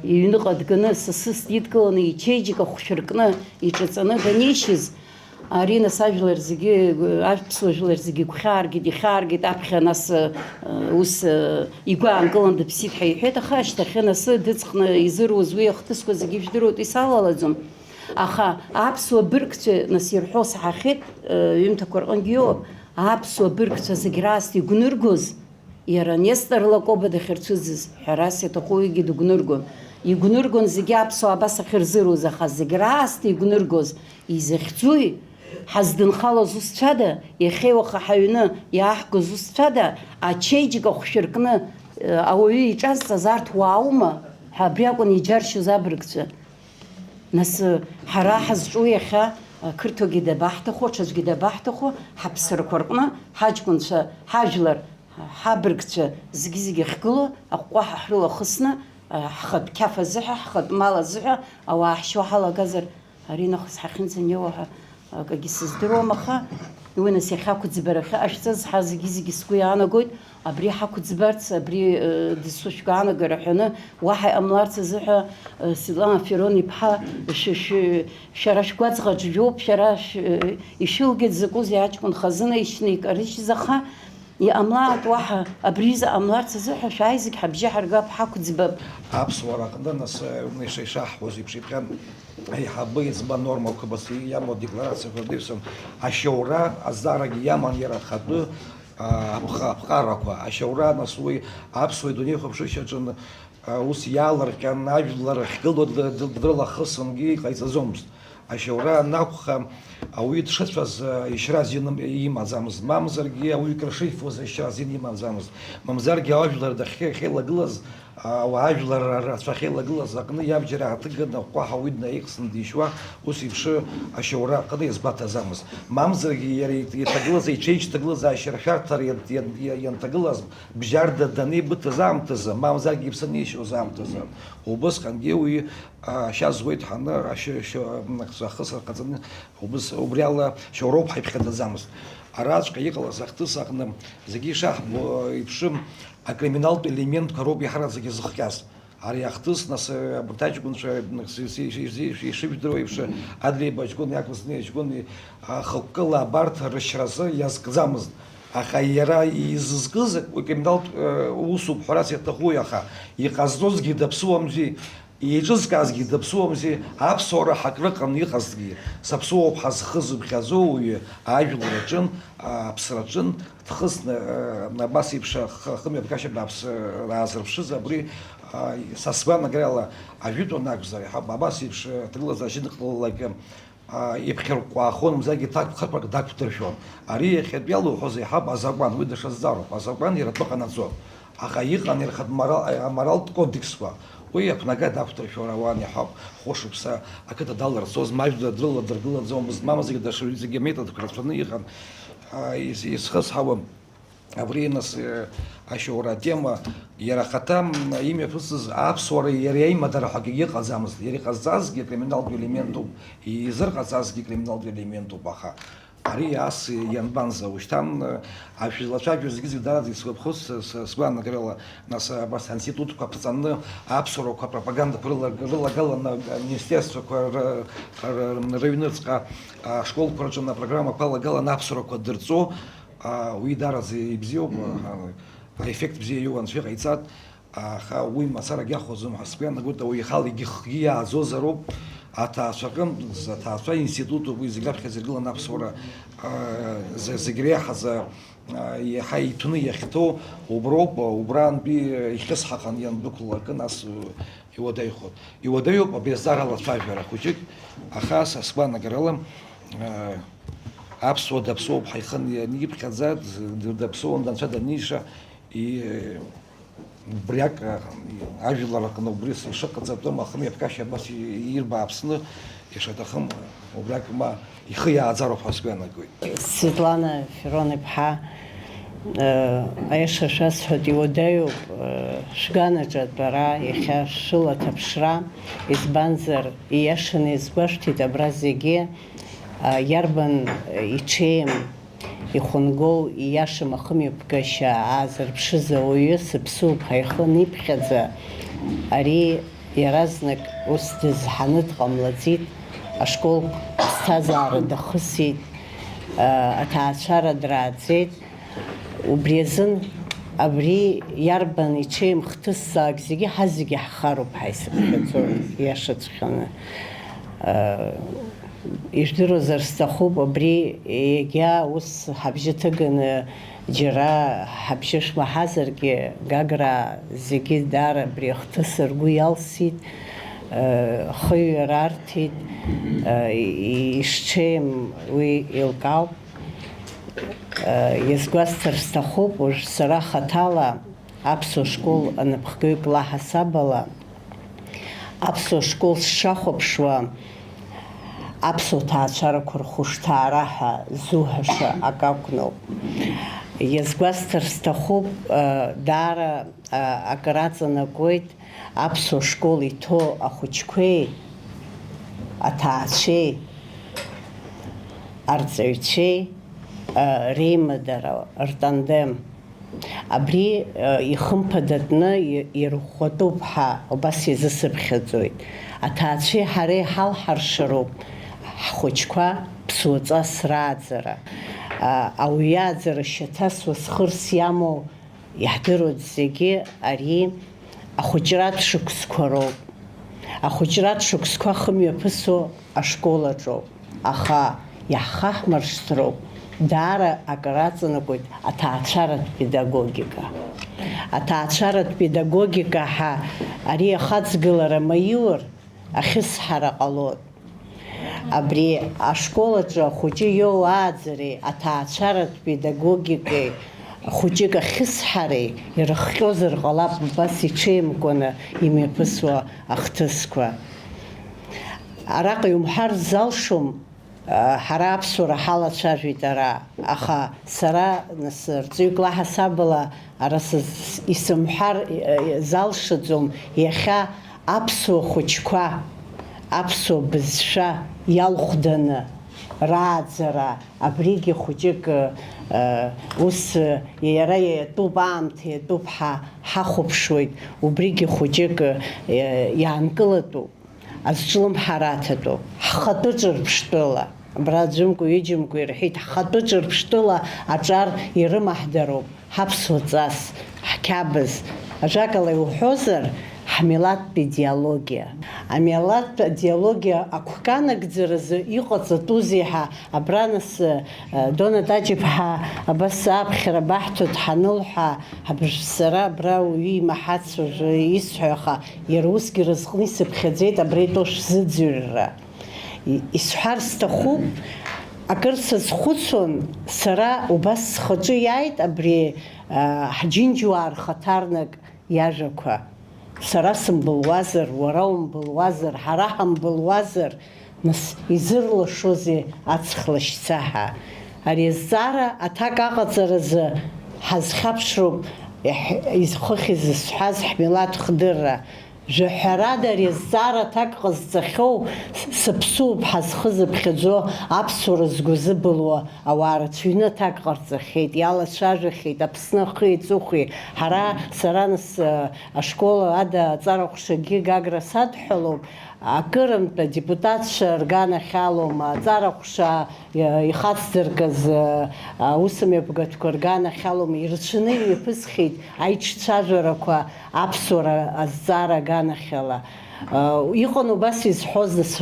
иҩныҟа дганы, сасыс дидкыланы, ичеиџьыка хәшәыркны иҿаҵаны данишьыз, ари нас ажәлар зегьы, аԥсуа жәлар зегьы игәхьааргеит, ихьааргеит, аԥхьа нас, ус, игәы аанкылан дыԥсит ҳәа иҳәеит, аха ашьҭахьы нас дыҵхны изыруз уи ахҭысқәа зегьы ижәдыруеит, исалалаӡом. Аха аԥсуа быргцәа, нас, ирҳәо саҳахьеит, э, ҩымҭақәа рҟынгьы иоуп, аԥсуа быргцәа зегь раасҭа игәныргоз, иара Нестор Лакоба дахьырцәыӡыз, ҳәарас иаҭаху уигьы дыгәныргон. Игәныргон зегьы аԥсуаа абас ахьырзыруз, аха зегь раасҭа игәныргоз изахьӡуи? Ҳаздынхалоз ус цәада? Иахьеи уаха ҳаҩны иааҳгоз ус цәада? Ачеиџьыка хәшәыркны, э, ауаҩы иҿазҵаз арҭ уааума? Ҳәа абри акәын иџьаршьоз абыргцәа. Нас, ҳара ҳазҿу иахьа, ақырҭуагьы дабаҳҭаху, аҽаӡәгьы дабаҳҭаху, ҳаԥсрақәа рҟны ҳаҷкәынцәа, ҳажәлар, ҳабыргцәа зегьы-зегьы ахьгылоу аҟәҟәаҳәа ҳрылахысны, ҳхатә қьаф азыҳәа, ҳхатә мал азыҳәа ауаа ҳшьуа ҳалагазар, ари нахыс ҳахьынӡанеиуа ҳәа акагьы сыздыруам, аха уи нас иахьа ақәыӡбарахьы ҟашәҵаз ҳа зегьы-зегьы сгәы иаанагоит. Абри ҳақәӡбарц, абри, э, дызусшәкаанагара ҳәаны, уаҳа иҟамларц азыҳәа, э, Светлана Ферон-иԥҳа, шәы-, шәы-, шәара шәгәаҵӷаҿ жәоуп, шәара шә-, э, ишәылгеит закәызеи аҷкәын хазына ишьны икарыжьыз, аха иҟамлааит уаҳа, абри изы ҟамларц азыҳәа шәааи зегь ҳабжьы ҳаргап, ҳақәӡбап. Аԥсуара аҟны нас, э, ишеишаҳҳәоз еиԥш, иԥхьан аиҳабы иӡбан нормақәа бац-, иамоу адекларациақәа рдеиԥсан, ашьоура азҵаарагьы иаман иара ахатәы, аа, аԥҟа-, аԥҟарақәа, ашьоура, нас уи аԥсуа идунеихәаԥшышьаҿын, аа, ус иаалырҟьан, ажәлар ахьгылоу д-, д-, дрылахысынгьы иҟаиҵаӡомызт. Ашьоура анакәха, ауаҩы дшыцәаз, аа, ишьра азин имаӡамызт, мамзаргьы ауаҩы крышифуаз ишьра азин имаӡамызт, мамзаргьы ажәлар дахьхеилагылаз, Ауаа ажәлар рацәа ахьеилагылаз аҟны иабџьар ааҭыганы аҟәҟәаҳәа уи днаихсны дишьуа, ус еиԥш ашьоура аҟны иазгәаҭаӡамызт. Мамзаргьы иара иҭагылаз, иҽеиҿ ҭагылазаашьа ршәарҭара иан-, иан-, иан-, ианҭагылаз, бжьарда данеибыҭаз аамҭазы, мамзаргьы иԥсы анишьоз аамҭазы, убысҟангьы уи, а, ашьа зуеит ҳәаны, ашьы-, шьы-, ахысра ҟаҵаны, убыс, убри ала шьоуроуп ҳәа иԥхьаӡаӡамызт. Араҵәҟьа иҟалаз ахҭыс аҟны зегьы ишаҳбо еиԥш, Акриминалтә елементқәа роуп иаҳараӡак изыхҟьаз. Ари ахҭыс, нас, абарҭ аҷкәынцәа, нас, ишыжәдыруа еиԥш, Адлеиба аҷкәын иақәызны аҷкәын, а, хықәкыла абарҭ рышьразы иазкӡамызт. Аха иара изызкыз уи криминалтә, э, усуп ҳәарас иаҭахуи, аха иҟазҵозгьы даԥсуамзи, еиҿызкаазгьы даԥсуамзи, аԥсуара ҳакрыҟан иҟазҭгьы, саԥсуоуп ҳәа зхы зыԥхьаӡо уаҩы ажәлар аҿын, аԥсра аҿын, Дхысны, э, абас еиԥш ахы-, ахымҩаԥгашьа бааԥс, э, раазырԥшыз абри, а, са сгәаанагарала ажәытәан акәзар, иаҳа абас еиԥш, э, аҭагылазаашьа ныҟалалак, а, иԥхьырҟәҟәаахон, мамзаргьы ҭакԥхықәрак дақәдыршәон. Ари иахьатәи иалоуҳәоз еиҳаб азакәан, уи даҽа зҵаароуп. Азакәан иара атәы ҟанаҵон. Аха иҟан иара ихатә морал-, аморалтә кодексқәа. Уи аԥнага дақәҭаршәуан ауан, иаҳауп, хәышықәса ақыҭа даларцозма, ажәлар дрыладыргылаӡомызт, мамзаргьы даҽа ҩызагьы аметодқәа рацәаны иҟан. Ҳа, ис-, исхысҳауам абри, нас, э, ашьоура атема, иара ахаҭа, м, имҩаԥысыз аԥсуара иара иаимадара ҳәагьы иҟаӡамызт. Иара иҟазҵазгьы акриминалтә елементуп, изырҟаҵазгьы акриминалтә елементуп, аха ари ас ианбанза, ушьҭан, э, ашәы злацәажәо зегьы-зегьы даараӡа исгәаԥхоз, с-, с-, сгәаанагарала, нас, абас аинститутқәа ԥҵаны, аԥсуарақәа апропагандақәа рыла-, рылагаланы, аминистерствақәа р-, р-, рыҩныҵҟа, ашколқәа рҿы апрограммақәа алагаланы аԥсуарақәа дырҵо, а, уи даараӡа ибзиоуп, а, аеффект бзиа иоуа анцәа иҟаиҵат. Аха уи мацарагьы ахәаӡом ҳәа сгәы иаанагоит, ауаҩы ихала егьыхгьы иааӡозароуп, аҭаацәа рҟынтә, аҭаацәа институтуп уи зегь раԥхьаӡа иргыланы аԥсуара, а, з-, зегь реиҳа за-, а, иаҳа иҭәны иахьҭоу уброуп, убрантәи ихьысҳахан иандәықәлалакы, нас, э, иуадаҩхоит. Иуадаҩуп абри азҵаара алацәажәара хәыҷык, аха са сгәаанагарала, а, аԥсуа даԥсоуп ҳәа ихы ианиԥхьаӡа, д-, даԥсоуан, анцәа даниша, и-, Убриак, а, ажәлар рҟны убри ишыҟаҵатәым ахымҩаԥгашьа абас и-, ирба Аԥсны ишаҭахым, убриак ма ихы иааӡароуп ҳәа сгәы иаанагоит. Светлана Фирон-иԥҳа, э, аиаша шәасҳәоит, иуадаҩуп, э, шәганаҿ атәара, иахьа шәылаҭаԥшра, избанзар, ииашаны иазгәашәҭеит абра зегьы, э, иарбан, э, иҽеим, ихәынгоу, ииашам ахымҩаԥгашьа аазырԥшыз ауаҩы сыԥсуп ҳәа ихы аниԥхьаӡа, ари иаразнак ус дызҳаны дҟамлаӡеит, ашкол ԥсҭазаара дахысит, а-, аҭаацәара драаӡеит. Убри азын абри иарбан иҽеим хҭысзаалак зегьы ҳазегьы ҳхароуп ҳәа исыԥхьаӡоит, ииашаҵәҟьаны. А, Ижәдыруазар сҭахуп, абри егьа ус ҳабжьы ҭыганы џьара ҳабжьы шәмаҳазаргьы, Гагра зегьы даара абри ахҭыс ргәы иалсит, э, хыҩ рарҭеит, э, и-, ишҽеим уи еилкаауп. Э, иазгәасҭар сҭахуп, уажә сара хаҭала аԥсуа школ анапхгаҩык лаҳасабала, аԥсуа школ сшахәаԥшуа, аԥсуа ҭаацәарақәа рхәышҭаара ҳәа зуҳәаша акы акәноуп. Иазгәасҭар сҭахуп, э, даара, э, акыр аҵанакуеит аԥсуа школ иҭоу ахәыҷқәеи, аҭаацәеи, арҵаҩцәеи, э, реимадара, ртандем. Абри, э, ихымԥадатәны и-, ирӷәӷәатәуп ҳәа убас иазысыԥхьаӡоит. Аҭаацәеи ҳареи ҳалҳаршароуп ҳхәыҷқәа ԥсуаҵас рааӡара. А, ауаҩы иааӡара шьаҭасуа зхырс иамоу иаҳдыруеит зегьы, ари ахәыҷратә шықәсқәа роуп. Ахәыҷратә шықәсқәа хымҩаԥысуа ашкол аҿоуп, аха иаҳхаҳмыршҭроуп, даара акыр аҵанакуеит аҭаацәаратә педагогика. Аҭаацәаратә педагогика ҳәа ари ахаҵгылара маиур, ахьысҳара ҟалоит. Абри ашкол аҿы ахәыҷы иоуааӡареи аҭаацәаратә педагогикеи хәыҷык ахьысҳареи ирыхҟьозар ҟалап убас иҽеимкәаны имҩаԥысуа ахҭысқәа. Араҟа иумҳәар залшом, а, ҳара аԥсуара ҳалацәажәеит ара, аха сара, нас, рҵаҩык лаҳасабала ара сыз-, исымҳәар, э, залшаӡом, иахьа аԥсуа хәыҷқәа, аԥсуа бызшәа иалхәданы рааӡара, абригьы хәыҷык, э, ус, э, иара иатәуп, аамҭа иатәуп, ҳа ҳахәаԥшуеит, убригьы хәыҷык, э, иаанкылатәуп. Азҿлымҳара аҭатәуп. Ҳхатәы ҿырԥштәыла, абра аӡәымкәа-ҩыџьамкәа ирҳәеит, ҳхатәы ҿырԥштәыла аҿар ирымаҳдароуп ҳаԥсуа ҵас, ҳқьабз. Ажәакала иуҳәозар, ҳмилаҭтә идеологиа. Амилаҭтә идеологиа агәканагӡаразы иҟаҵатәузеи ҳәа, абра нас, э, Дона Таҷ-иԥҳа абас аԥхьара баҳҭоит ҳанылҳәа, абжә сара абра уаҩы имаҳац уажәы исҳәо, аха иара усгьы разҟны исыԥхьаӡеит абра итәоу шәзыӡырҩра. И-, исҳәар сҭахуп, акыр сазхәыцуан, сара убас схаҿы иааит абри, а, ҳџьынџьуаа рхаҭарнак иажәақәа. Сара сымбылуазар, уара умбылуазар, ҳара ҳамбылуазар, нас изырлашозеи аҵх лашьца ҳәа? Ари азҵаара аҭак аҟаҵаразы ҳазхьаԥшроуп, иаҳ-, изхыхь изызҳәаз ҳмилаҭ хдырра. Жәаҳәарада, ари азҵаара аҭак ҟазҵахьоу, с-, сыԥсуп ҳәа зхы зыԥхьаӡо аԥсуара згәы зыбылуа ауаа рацәаҩны аҭак ҟарҵахьеит, иалацәажәахьеит Аԥсны ахи аҵыхәеи. Ҳара, сара нас, э, ашкол ада аҵара ҟәшагьы Гагра садҳәалоуп, акырынтә адепутатцәа рганахь алоума, аҵара ҟәша, э, ихацдыркыз, э, аусмҩаԥгатәқәа рганахь алоума, ирацәаны имҩаԥысхьеит аиҿцәажәарақәа аԥсуара азҵаара аганахьала. Э, иҟан убас изҳәоз, нас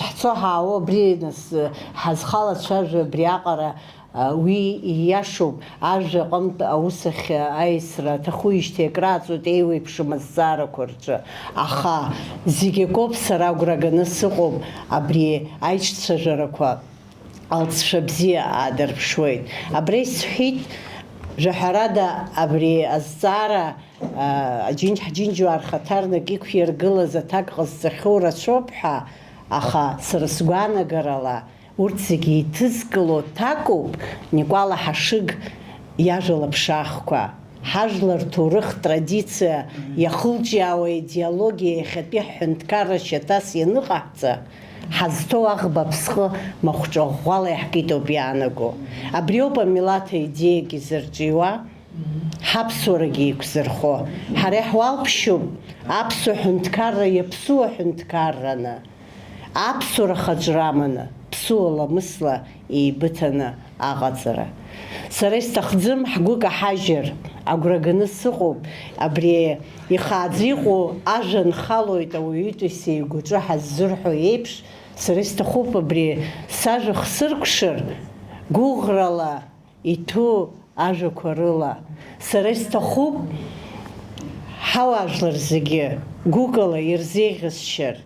ҳцо ҳаауа абри, нас, э, ҳазхалацәажәо абриаҟара, уи ииашоуп, ажәа аҟынтә аус ахь аиасра аҭахуижьҭеи акрааҵуеит еиуеиԥшым азҵаарақәа рҿы. Аха зегь акоуп, сара агәра ганы сыҟоуп, абри аиҿцәажәарақәа алҵшәа бзиа аадырԥшуеит. Абра исҳәеит, жәаҳәарада, абри азҵаара, а, аџьынџь-, ҳџьынџьуаа рхаҭарнак иқәиргылаз аҭак ҟазҵахьоу рацәоуп ҳәа, аха сара сгәаанагарала, урҭ зегьы еиҭызкыло ҭакоуп Никәала Ҳашыг иажәа лаԥшаахқәа. Ҳажәлар рҭоурых традициа иахылҿиаауа идеологиа иахьатәи ҳҳәынҭқарра шьаҭас ианыҟаҳҵа, ҳазҭоу аӷба аԥсҟы махәҿа ӷәӷәала иаҳкит ауп иаанаго. Абриоуп амилаҭ аидеиагьы зырҿиуа, ҳаԥсуарагьы еиқәзырхо. Ҳара иаҳуалԥшьоуп аԥсуа ҳәынҭқарра иаԥсуа ҳәынҭқарраны, аԥсуара хаҿра аманы, ԥсуа ламысла еибыҭаны аҟаҵара. Сара исҭахӡам ҳгәы каҳажьыр, агәра ганы сыҟоуп, абри ихааӡа иҟоу ажәа нхалоит ауаҩытәыҩса игәаҿы ҳаззырҳәо еиԥш, сара исҭахуп абри сажәа хсыркәшар, гәыӷрала иҭәу ажәақәа рыла. Сара исҭахуп, ҳауаажәлар зегьы гәыкала ирзеиӷьасшьар,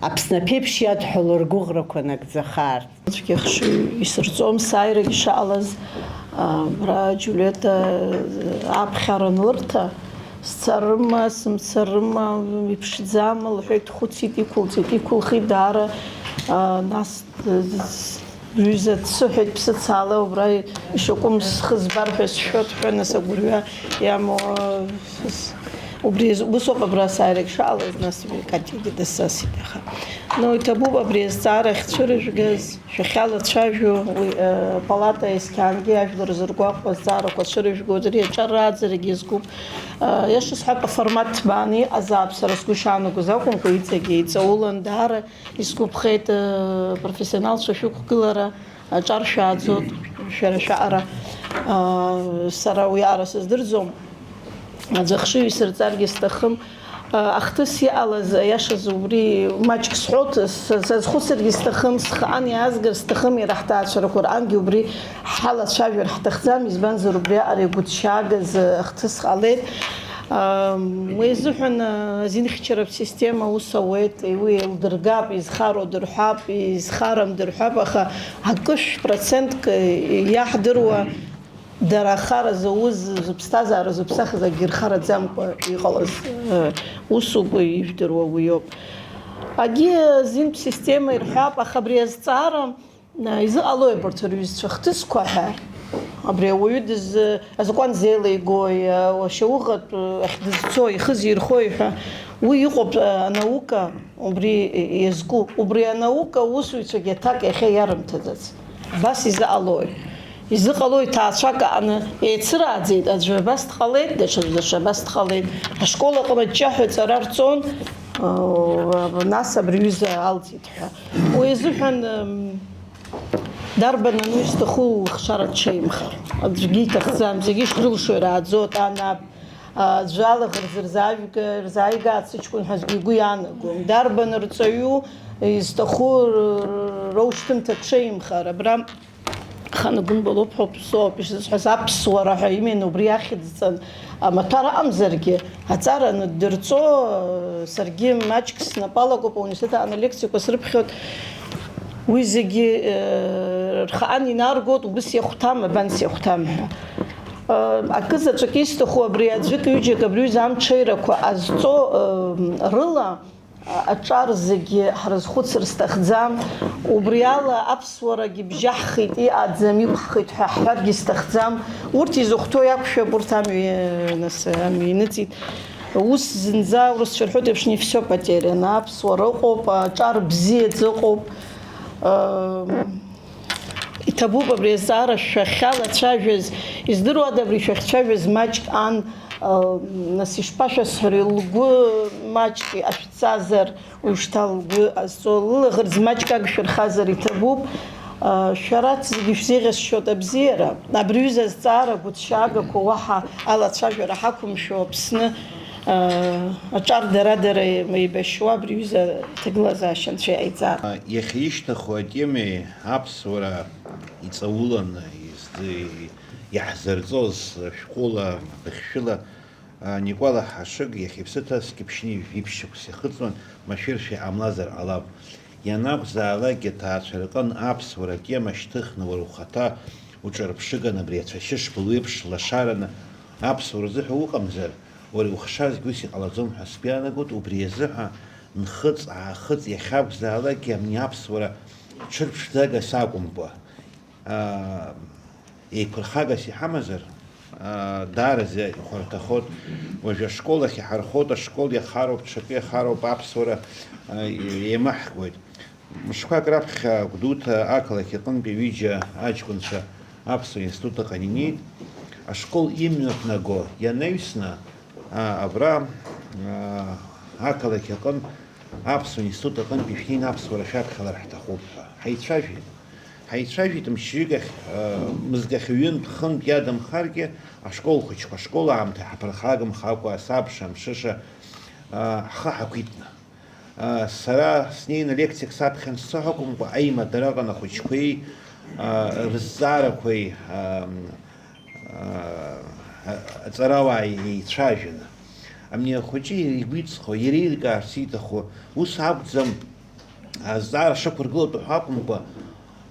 Аԥсны аԥеиԥш иадҳәало ргәыӷрақәа нагӡахаарц. Аӡәгьы ахшыҩ исырҵом, сааирагь шаалаз, а, абра Џьулиета аԥхьара анлырҭа, сцарыма, сымцарыма, иԥшӡама, лҳәеит, дхәыцит, иқәылҵеит, иқәылхит даара, а, нас, д-, д-, Рҩыза дсыҳәеит, бсыцаала, убра ишакәым схы збар ҳәа сшәоит ҳәа, нас агәырҩа иамоу, убри азы, усоуп абра сааирагь шаалаз, нас Катиагьы дысасит, аха. Ну, иҭабуп абри азҵаара ахьцәырыжәгаз, шәахьалацәажәо, уи, э, палата есқьаангьы ажәлар зыргәаҟуа азҵаарақәа цәырыжәгоит, ари аҿар рааӡарагьы иазкуп. Э, иаша сҳәап, аформат ҭбааны иҟазаап, сара сгәы ишаанагоз акәымкәа, иҵегьы иҵаулан, даара Исгәаԥхеит, э, профессионалцәа шәықәгылара, аҿар шәааӡоит, шәара шәаҟара, а, сара уи аҟара сыздырӡом. Аӡә ахшыҩ исырҵаргьы сҭахым. А, ахҭыс иҟалаз, аиашаз убри маҷк сҳәоит, с-, сазхәыцыргьы сҭахым, схаан иаазгар сҭахым, иара ҳҭаацәарақәа рҟангьы убри ҳалацәажәар ҳҭахӡам, избанзар убри аҟара игәыҭшьаагаз, э, ахҭыс ҟалеит. Уи азыҳәан азинхьчаратә система аус ауеит, уи еилдыргап, изхароу дырҳәап, изхарам дырҳәап, аха акы шә-, процентк иаҳдыруа дара ахара зауз, зыԥсҭазаара зыԥсахыз акгьы рхараӡамкәа иҟалаз, э, усуп, ижәдыруа уиоуп. Агьи азинтә система ирҳәап, аха абри азҵаара Изыҟалои абарҭ рҩызцәа хҭысқәа ҳәа? Абри ауаҩы дыз-, азакәан зеилеигои, уашьауӷатә ахь дызцои, ихы зирхои ҳәа, уи иҟоуп, анаука убри иазку. Убри анаука аусзуҩцәагьы аҭак иахьа иарымҭаӡац. Абас изыҟалои? Изыҟалои ҭаацәак аҟны еицырааӡеит, аӡәы абас дҟалеит, даҽаӡә, даҽа абас дҟалеит. Ашкол аҟны аҷҷаҳәа аҵара рҵон, нас абри аҩыза алҵит ҳәа. Уи азыҳәан, м, Дарбан ану изҭаху лыхшара дҽеимхар? Аӡәгьы иҭахӡам, зегьы ишрылшо ирааӡоит, ан, аб, аӡәы алаӷырӡ рзаажәга-, рзааигаат сыҷкәын ҳәа аӡәгьы игәы иаанагом. Дарбан рҵаҩу изҭаху р-, р-, роушьҭымҭа дҽеимхар? Абра ханагәымбалоуп ҳәа ԥсуоуп ишазҳәаз, аԥсуара ҳәа именно убри ахьӡҵан. Амаҭәар ыҟамзаргьы, аҵара анаддырҵо, саргьы маҷк снапы алакуп, ауниверситет аҟны алекциақәа срыԥхьоит. Уи зегьы, э, рхаан инаргоит, убыс иахәҭам, абан сиахәҭам ҳәа. Акы заҵәык исҭаху абри аӡәык-ҩыџьак абри аҩыза амҽеирақәа азҵо, ы, рыла, а, аҿар зегьы ҳрызхәыцыр сҭахӡам. Убри ала аԥсуарагьы бжьаҳхит, иҟаӡам, иқәҳхит ҳәа ҳҳәаргьы сҭахӡам. Урҭ изыхәҭоу иақәшәап, урҭ амҩа, нас, амҩа иныҵит. Ус зынӡа урысцәа рҳәоит еиԥш, не всё потеряно. Аԥсуара ыҟоуп, аҿар бзиаӡа ыҟоуп. Ы, Иҭабуп абри азҵаара шәахьалацәажәаз. Издыруада абри шәахьцәажәаз маҷк ан, а, нас ишԥашәасҳәари, лгәы маҷк ашәҵазар, уажәшьҭа лгәы азҵо, лылаӷырӡ маҷк агшәырхазар иҭабуп. А, шәара зегьы шәзеиӷьасшьоит абзиара. Абри аҩыза азҵаара гәыҭшьаагақәа уаҳа алацәажәара ҳақәымшәо Аԥсны, а, аҿар дара-дара еибашьуа абри аҩыза аҭагылазаашьа анцәа иҟаиҵар. Иахьа ишьҭаху атемеи аԥсуара иҵауланы изы-, иаҳзырҵоз шәҟәыла, быхьшәыла, а, Никәала Ҳашыг иахьа иԥсы ҭазгьы ԥшьнеи жәиԥшь шықәса иахыҵуан, машәыршәа иҟамлазар ҟалап. Ианакәзаалакгьы аҭаацәа рҟын аԥсуара атема шьҭыхны уара ухаҭа уҿырԥшыганы абри ацәашьы шбылуеиԥш лашараны аԥсуара рзыҳәа уҟамзар, уара иухшазгьы ус иҟалаӡом ҳәа сгәы иаанагоит, убри азыҳәа нхыҵ-аахыҵ иахьакәзаалакгьы абни аԥсуара ҽырԥшӡагас акәымкәа, аа, еиқәырхагас иҳамазар, аа, даараӡа ихәарҭахоит. Уажәы ашкол ахь иҳархоит, ашкол иахароуп, ҽакы иахароуп, аԥсуара, аа, еимаҳкуеит. Мышқәак раԥхьа Гәдоуҭа ақалақь аҟынтәи ҩыџьа аҷкәынцәа аԥсуа институт аҟны инеит. Ашкол имҩаԥнаго ианаҩсны, аа, абра, аа, ақалақь аҟын аԥсуа институт аҟынтәи шәнеины аԥсуара шәаԥхьалар ҳҭахуп ҳәа ҳаицәажәеит. Ҳаицәажәеит мчҩык ахь, аа, мызкы ахь ҩынтә-хынтә иадамхаргьы, ашкол хәыҷқәа ашкол аамҭа ҳаԥырхагамхакәа, асабша, амшыша, аа, ҳхы ҳақәиҭны. Сара снеины лекциак саԥхьан сцо акәымкәа, аимадара аҟан ахәыҷқәеи, рызҵаарақәеи, аҵарауааи еицәажәаны. Абни ахәыҷы игәиҵхо, иара еилкаарц ииҭаху ус акәӡам, азҵаара шықәыргылатәу ҳәа акәымкәа,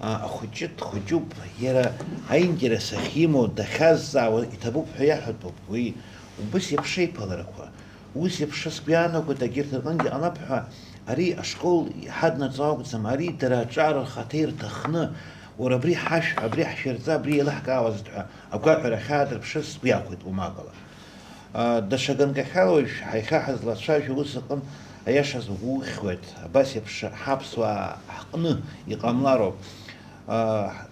ахәыҷы дхәыҷуп, иара аинтерес ахьимоу дахьазҵаауа иҭабуп ҳәа иаҳәатәуп. Уи убыс еиԥш еиԥыларақәа. Ус еиԥш сгәы иаанагоит, егьырҭ рҟынгьы ҟалап ҳәа, ари ашкол ҳаднаҵо акәӡам, ари дара аҿар рхаҭа ирҭахны, уара абри ҳашә, абри ҳшәырҵа, абри еилаҳкаауазт ҳәа агәаҳәара ахьаадырԥшыз сгәы иахәеит, уамакала. Даҽа ганкахьала уажә ҳаиха ҳазлацәажәо ус аҟын, аиашаз угәы ухьуеит, абас еиԥш ҳаԥсуаа ҳҟны иҟамлароуп.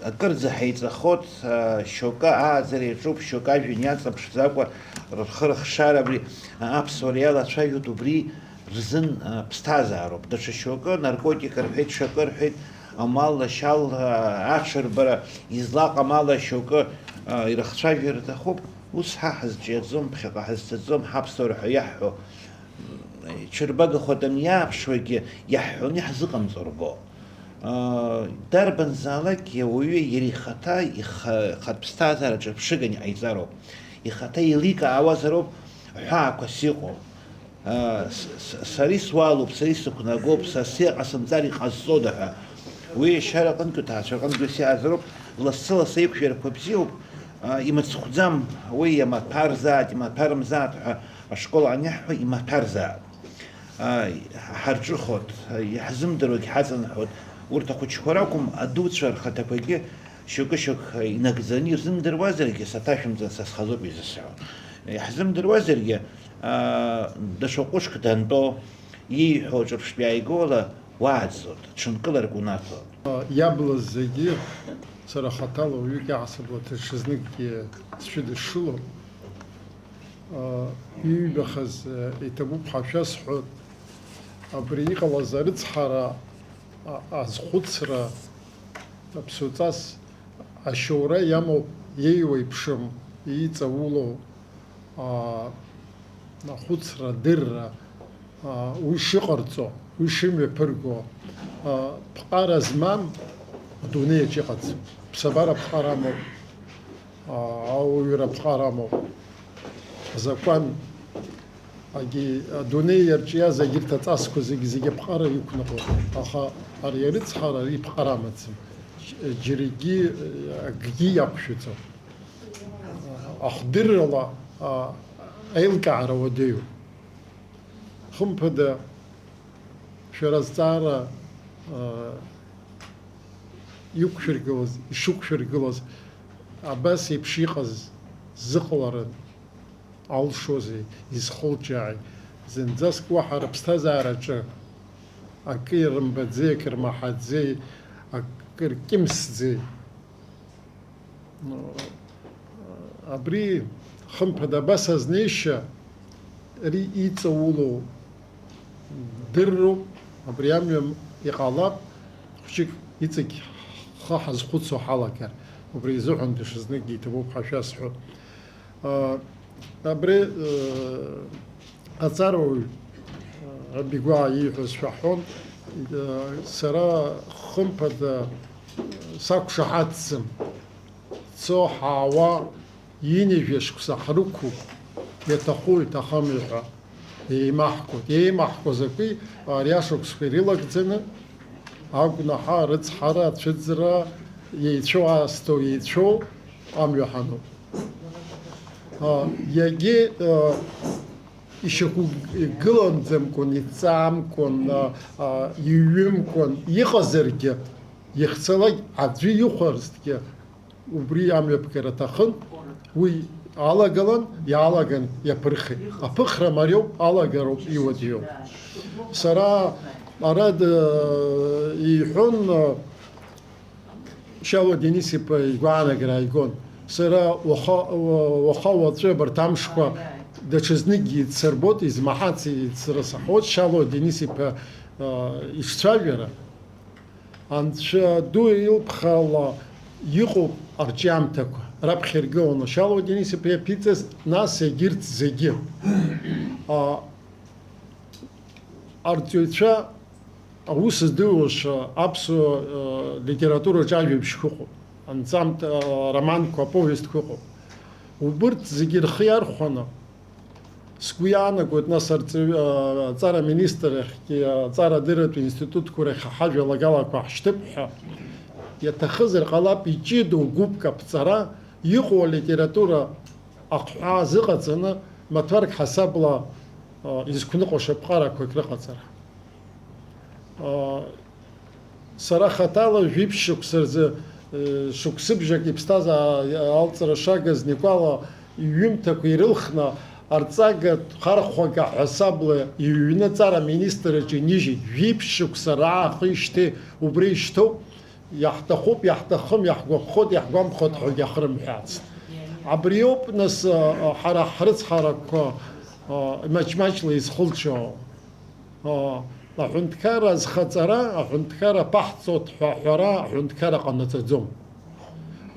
Акырӡа ҳаиҵахот, шьоукы ааӡара иаҿуп, шьоукы ажәҩан иаҵаԥшӡакәа рхы-рыхшара абри аԥсуара иалацәажәоит, убри рзын ԥсҭазаароуп. Даҽа шьоукы наркотик рҳәеит, ҽакы рҳәеит, амал лашьал аҽырбара излаҟам ала шьоукы ирыхцәажәар рҭахуп. Ус ҳа ҳазҿиаӡом, ԥхьаҟа ҳазцаӡом, ҳаԥсуара ҳәа иаҳҳәо. Ҽырбагахоит, ани иааԥшуагьы иаҳҳәоны иаҳзыҟамҵо рбо. Дарбанзаалакгьы ауаҩы иара ихаҭа ихатә ԥсҭазаара ҿырԥшыганы иҟаиҵароуп, ихаҭа еиликаауазароуп ҳәаақәас иҟоу. Сара исуалуп, сара исықәнагоуп, са сыҟасымҵар иҟазҵода ҳәа. Уи ашьара аҟынтәи аҭаацәа рҟынтә ус иаазароуп, лассы-лассы аиқәшәарақәа бзиоуп, имыцхәӡам, уи имаҭәарзааит, имаҭәарымзааит ҳәа ашкол аниаҳҳәо имаҭәарзааит. Ҳарҿыхоит, иаҳзымдыруагь ҳаҵанарҳәоит. Урҭ ахәыҷқәа ракәым, адуцәа рхаҭақәагьы шьоукы-шьоук инагӡаны ирзымдыруазаргьы, саҭашәымҵан, са схазоуп изысҳәо. Иаҳзымдыруазаргьы, даҽа ҟәышк дантәо, ииҳәо ҿырԥштә иааигәоула уааӡоит, ҽынкыларак унаҭоит. Иаблыз зегьы, сара хаҭала уаҩык иаҳасабала даҽазныкгьы сшәыдышшыло, иҩбахаз иҭабуп ҳәа шәасҳәоит. Абри иҟалаз арыцҳара, а-, азхәыцра, аԥсуаҵас ашьоура иамоуп, иеиуеиԥшым, иҵаулоу, аа, ахәыцра, адырра, аа, уи шыҟарҵо, уи шымҩаԥырго, аа, ԥҟара змам адунеиаҿ иҟаӡам. Ԥсабара ԥҟара амоуп, аа, ауаҩра ԥҟара амоуп. Азакәан, агьи, адунеи иарҿиаз агьырҭ аҵасқәа зегьы, зегьы аԥҟара иқәныҟәоит. Аха ари арыцҳара, ари ԥҟара амаӡам. Џьаргьы, акгьы иақәшәаӡом. Ахдыррала, а, аилкаара уадаҩуп. Хымԥада, шәара азҵаара, а, иқәшәыргылаз, ишықәшәыргылаз, абас еиԥш иҟаз зыҟалара алшозеи, изхылҿиааи? Зынӡаск уаҳа рыԥсҭазаараҿы акы ирымбаӡеи, акы рмаҳаӡеи, акы ркьымсӡеи? Абри, хымԥада, абас азнеишьа, ари иҵаулоу дырроуп, абри амҩа иҟалап, хәыҷык иҵегь ҳхы ҳазхәыцуа ҳалагар, убри изыҳәан даҽазныкгьы иҭабуп ҳәа шәасҳәап. А, абри, э, аҵарауаҩ, э, Абигәаа ииҳәаз шәаҳәон, э, сара хымԥада сақәшаҳаҭӡам. Цо ҳаауа ҩынҩажәа шықәса ҳрықәуп, иаҭаху иҭахами ҳәа еимаҳкуеит. Еимаҳкуа закәи, ари ашықәсқәа ирылагӡаны агәнаҳа, арыцҳара, ацәыӡра, еицәоу аасҭа еицәоу амҩа ҳануп. А, иагьы, а, ишьақәгылаӡамкәан, иҵаамкәан, а, а, иҩымкәан иҟазаргьы, ихцалак аӡәы ихәарцгьы, убри амҩаԥгара аҭахын, уи алагалан, иаалаган иаԥырхеит. Аԥыхра мариоуп, алагароуп, иуадаҩу. Сара ара д-, иҳәон, Шьалуа Денис-иԥа игәаанагара ааигон. Сара уаха, уаха уаҵәы абарҭ амшқәа даҽазныкгьы еицсырбоит, измаҳац еицрасаҳауеит Шьалуа Денис-иԥа, а, ицәажәара. Анцәа ду илԥхала иҟоуп арҿиамҭақәа. Раԥхьа иргыланы Шьалуа Денис-иԥа иаԥиҵаз, нас егьырҭ зегьы. А, арҵаҩцәа аус здыруаша аԥсуа, э, литератураҿы ажәабжьқәа ыҟоуп, анҵамҭа, э, романқәа, аповестқәа ыҟоуп. Убырҭ зегьы рхы иархәаны, сгәы иаанагоит, нас арҵаҩ-, э, аҵара министр ахьгьы, аҵара адырратә институтқәа рахь ҳажәалагалақәа ҳшьҭып ҳәа, иаҭахызар ҟалап иҷыдоу гәыԥк аԥҵара, иҟоу алитература ахҳәаа азыҟаҵаны, маҭәарк ҳасабла, э, изқәныҟәаша ԥҟарақәак рыҟаҵара. Сара хаҭала жәиԥшь шықәса рзы, э, шықәсыбжак иԥсҭазаара алҵра шагыз Никәала иҩымҭақәа ирылхны, арҵага хархәага ҳасабла иҩны аҵара аминистрраҿы инижьит. Жәиԥшь шықәса раахижьҭеи убра ишьҭоуп, иаҳҭахуп, иаҳҭахым, иаҳгәаԥхоит, иаҳгәамԥхоит ҳәагьы ахрымҳәацт. Абриоуп, нас, э, ҳара ҳрыцҳарақәа, э, маҷ-маҷла изхылҿиаауа. Аҳәынҭқарра азхаҵара, аҳәынҭқарра аԥаҳҵоит ҳәа аҳәара аҳәынҭқарра ҟанаҵаӡом.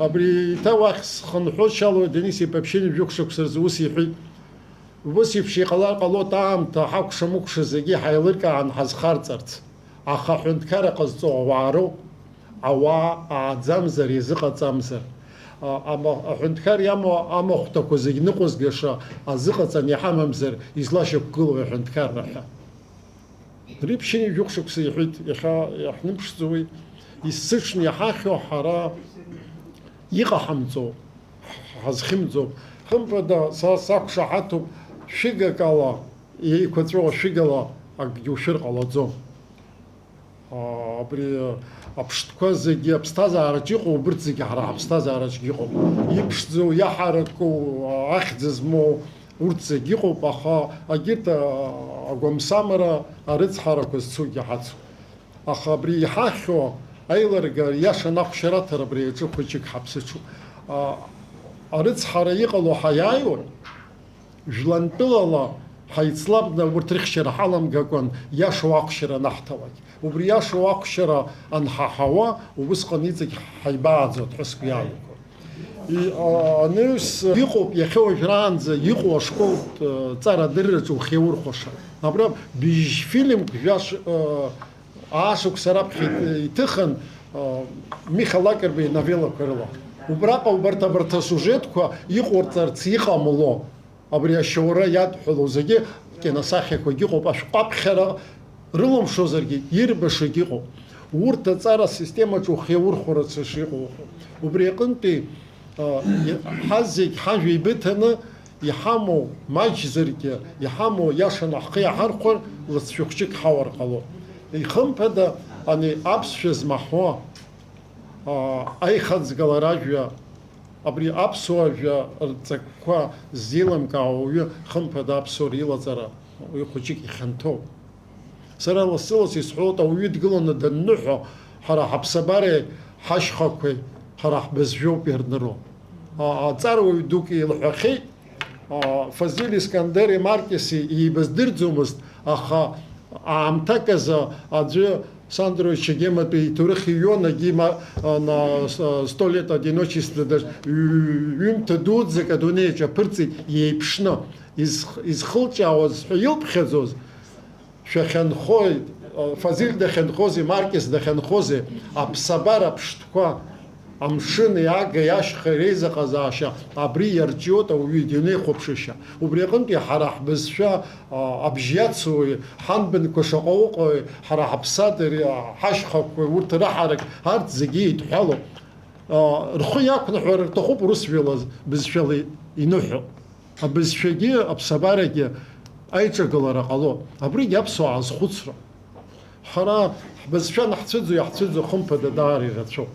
Абри еиҭа уахь схынҳәуа Шьалуа Денис-иԥа ԥшьынҩажәи жәохә шықәса рзы ус иҳәеит: ус еиԥш иҟалар ҟалоит, аамҭа ҳакәша-мыкәша зегьы ҳаилыркаан ҳазхарҵарц. Аха аҳәынҭқарра ҟазҵо ауаа роуп. Ауаа ааӡамзар, изыҟаҵамзар. А, ама-, аҳәынҭқар иамоу амахәҭақәа зегь ныҟәызгаша азыҟаҵан иҳамамзар, излашьақәгылоу аҳәынҭқарра ҳәа. Ри ԥшьынҩажәи жәохә шықәса иҳәеит, иахьа иаҳнымԥшӡо уи. Исзыҽны иҳахьу ҳара иҟаҳамҵо, ҳазхьымӡо. Хымԥада, са сақәшаҳаҭуп, шәыгак ала, еиқәаҵәоу шәыгала акгьы ушәыр ҟалаӡом. А, абри аԥштәқәа зегьы аԥсҭазаараҿ иҟоу, убырҭ зегьы ҳара ҳаԥсҭазаараҿгьы иҟоуп. Иԥшӡоу, иаҳаракыу, ахьӡ змоу, урҭ зегьы ыҟоуп, аха агьырҭ, а, агәамсамра арыцҳарақәа зцугьы ҳацуп. Аха абри иҳахьу аилыргара, иаша анахәшьараҭара абри аҿы хәыҷык ҳаԥсыҽуп. А, арыцҳара иҟало ҳаиааиуеит, жәлантәылала ҳаицлабны урҭ рыхьчара ҳаламгакәан, иашоу ахәшьара анаҳҭалак. Убри иашоу ахәшьара анҳаҳауа, убысҟан иҵегь ҳаибааӡоит ҳәа сгәы иаанагоит. И-, а-, анаҩс иҟоуп, иахьа уажәраанӡа иҟоу ашколтә, э, ҵарадырраҿы ухьеурхәаша. Абра быжь фильмк жәаш-, э, аашықәса раԥхьа ит-, иҭыхын, э, Миха Лакрба иновеллақәа рыла. Убраҟа убарҭ, абарҭ асиужетқәа иҟоурҵарц иҟамло. Абри ашьоура иадҳәалоу зегьы, киносахьақәагь ыҟоуп, ашәҟәаԥхьара рылымшозаргьы, ирбашагь ыҟоуп. Урҭ аҵара асистемаҿы ухьеурхәарацы шыҟоу ыҟоуп. Убри аҟынтәи Ҳазегь ҳажәа еибыҭаны иҳамоу маҷзаргьы, иҳамоу иашаны ҳхы иаҳархәар, лыҵшәа хәҷык ҳауар ҟалоит. Ихымԥада, ани аԥсшәа змаҳауа, аа, аихаӡгала ражәа, абри аԥсуа жәа рҵакқәа ззеилымкаауа ауаҩы, хымԥада, аԥсуара илаҵара уи хәыҷык ихьанҭоуп. Сара лассы-лассы исҳәоит, ауаҩы дгыланы данныҳәо, ҳара ҳаԥсабареи ҳашьхақәеи ҳара ҳбызшәоуп иарныруа. А, аҵарауаҩ дук илҳәахьеит, а, Фазиль Искандери Маркеси еибаздырӡомызт, аха аамҭак азы аӡәы Сандро Чегематәи иҭоурых иҩуан, егьи ма-, а, на, с-, а, Сто лет одиночества даж-, ҩ-, ҩымҭа дуӡӡак адунеиаҿ аԥырҵеит иеиԥшны. Из-, изхылҿиаауаз ҳәа илԥхьаӡоз, шәахьанхои, Фазиль дахьанхози, Маркес дахьанхози, аԥсабара ԥштәқәа, амшыни агеи ашьхеи реизыҟазаашьа, абри иарҿиоит ауаҩы идунеихәаԥшышьа. Убри аҟынтәи ҳара ҳбызшәа, а, абжьы иацуи, ҳанбанқәа шаҟа ыҟои, ҳара ҳаԥсадгьыли, ҳашьхақәеи, урҭ раҳарак, арҭ зегьы еидҳәалоуп. А, рхы иақәнаҳәар рҭахуп урысшәала, бызшәала иныҳәо. Абызшәагьы аԥсабарагьы аиҿагылара ҟало. Абригь аԥсуаа азхәыцра. Ҳара ҳбызшәа анаҳцәыӡуа, иаҳцәыӡуа, хымԥада, даара ирацәоуп.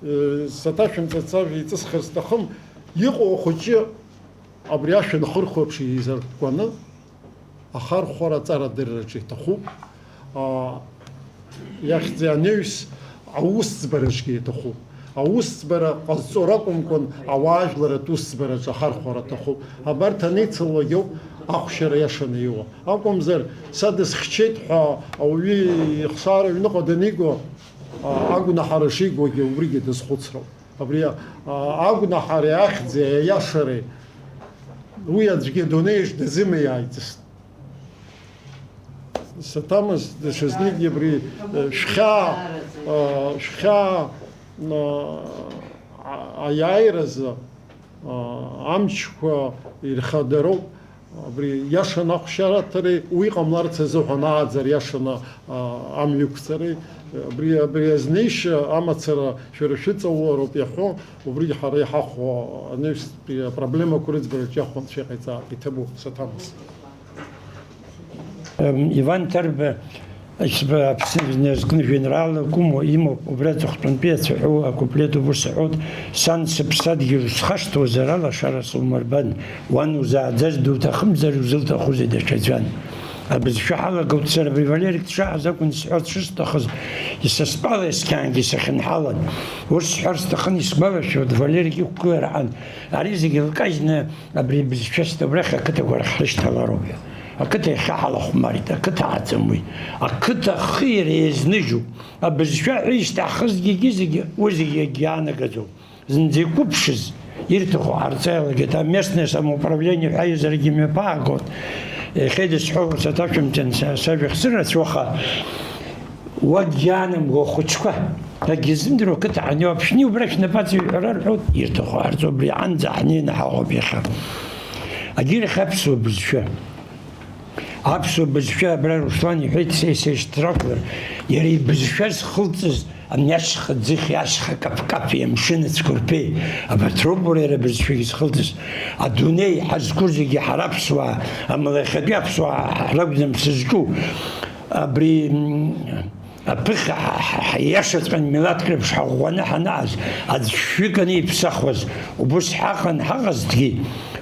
Э, саҭашәымҵац ажәа еиҵысхыр сҭахым, иҟоу ахәыҷы абри ашәа нхырхуеиԥш еизаркәкәаны, ахархәара аҵара адырраҿы иҭахуп. Аа, иахьӡи анаҩс аусӡбараҿгьы иҭахуп. Аусӡбара ҟазҵо ракәымкәан, ауаажәларатә усӡбараҿы ахархәара аҭахуп. Абарҭ анеицылогьы ауп ахәшьара иашаны иуа. Акәымзар, са дысхьчеит ҳәа ауаҩы ихшара аҩныҟа даниго, а, агәнаҳара шигогьы убригьы дазхәыцроуп. Абри, а, агәнаҳареи ахьӡи аиашареи уи аӡәгьы адунеиаҿ дазымиааицызт. Саҭамыз, даҽазныкгьы абри, э, шәхьаа, э, шәхьаа, э, а-, аиааиразы, э, амчқәа ирхадароуп. Абри иашаны ахәшьараҭареи уи ҟамларц азыҳәан ааӡара иашаны, э, амҩақәҵареи, абри, абри азнеишьа амацара шәара шәыҵаулароуп иаҳәо, убригь ҳара иҳахәо анаҩстәи апроблемақәа рыӡбараҿ иахәо анцәа иҟаиҵа-, иҭабуп, Саҭамыз. Иван Ҭарба, Аԥсны иазкны жәеинраалак умоу имоуп, убри аҵыхәтәантәи ацәаҳәа акуплет убыс аҳәоит: сан сыԥсадгьыл схашҭуазар, алашара сумырбан, уан узааӡаз дуҭахымзар, узылҭахузеи даҽаӡәан? Абызшәа ҳалагылт сара абри Валерик дшаҳаз акәын сҳәарц шысҭахыз, исастәала есқьаангьы сахьынҳалан. Ус сҳәар сҭахын, исгәалашәоит, Валерик иқәгылара аан, ари зегьы лкажьны, абри абызшәа шьҭа убрахь ақыҭақәа рахь ҳрышьҭалароуп. Ақыҭа иахьа ҳалахәмарит, ақыҭа аӡам уи. Ақыҭа ахы иара иазныжьуп. Абызшәа ҳәа ишьҭаҳхызгьы зегьы, уи зегьы иаанагаӡом. Зынӡа иқәыԥшыз, ирҭаху ҟарҵа иалагеит. Аместное самоуправление ҳәа иазаргьы мҩаԥаагон. Иахьа идысҳәалоу саҭашәымҵан са-, сажәа хсырацәоуха. Уагьаанамго ахәыҷқәа, акгьы ззымдыруа ақыҭа ҳаниоу аԥшәни убра шәнапаҵаҩ ҳәа рарҳәоит, ирҭаху аарҵо, убри аанӡа ҳнеины ҳаҟоуп иахьа. Агьырахь аԥсуа бызшәа. Аԥсуа бызшәа абра Руслан иҳәеит, са исеишьҭрахәлар, иара ибызшәа зхылҵыз ани ашьха ӡыхь, ашьха каԥкаԥи, амшын ацәқәырԥеи, абарҭ роуп уара иара бызшәагьы зхылҵыз. Адунеи ҳазқәу зегьы ҳара аԥсуаа, амала иахьатәи аԥсуаа ҳракәӡам сызҿу. Абри, м, Аԥыхьа ҳа, ҳа, ҳа иашаҵәҟьан милаҭк реиԥш ҳаӷәӷәаны ҳанааз, аӡә шәҩык аниԥсахуаз, убыс ҳаҟан ҳаҟазҭгьы,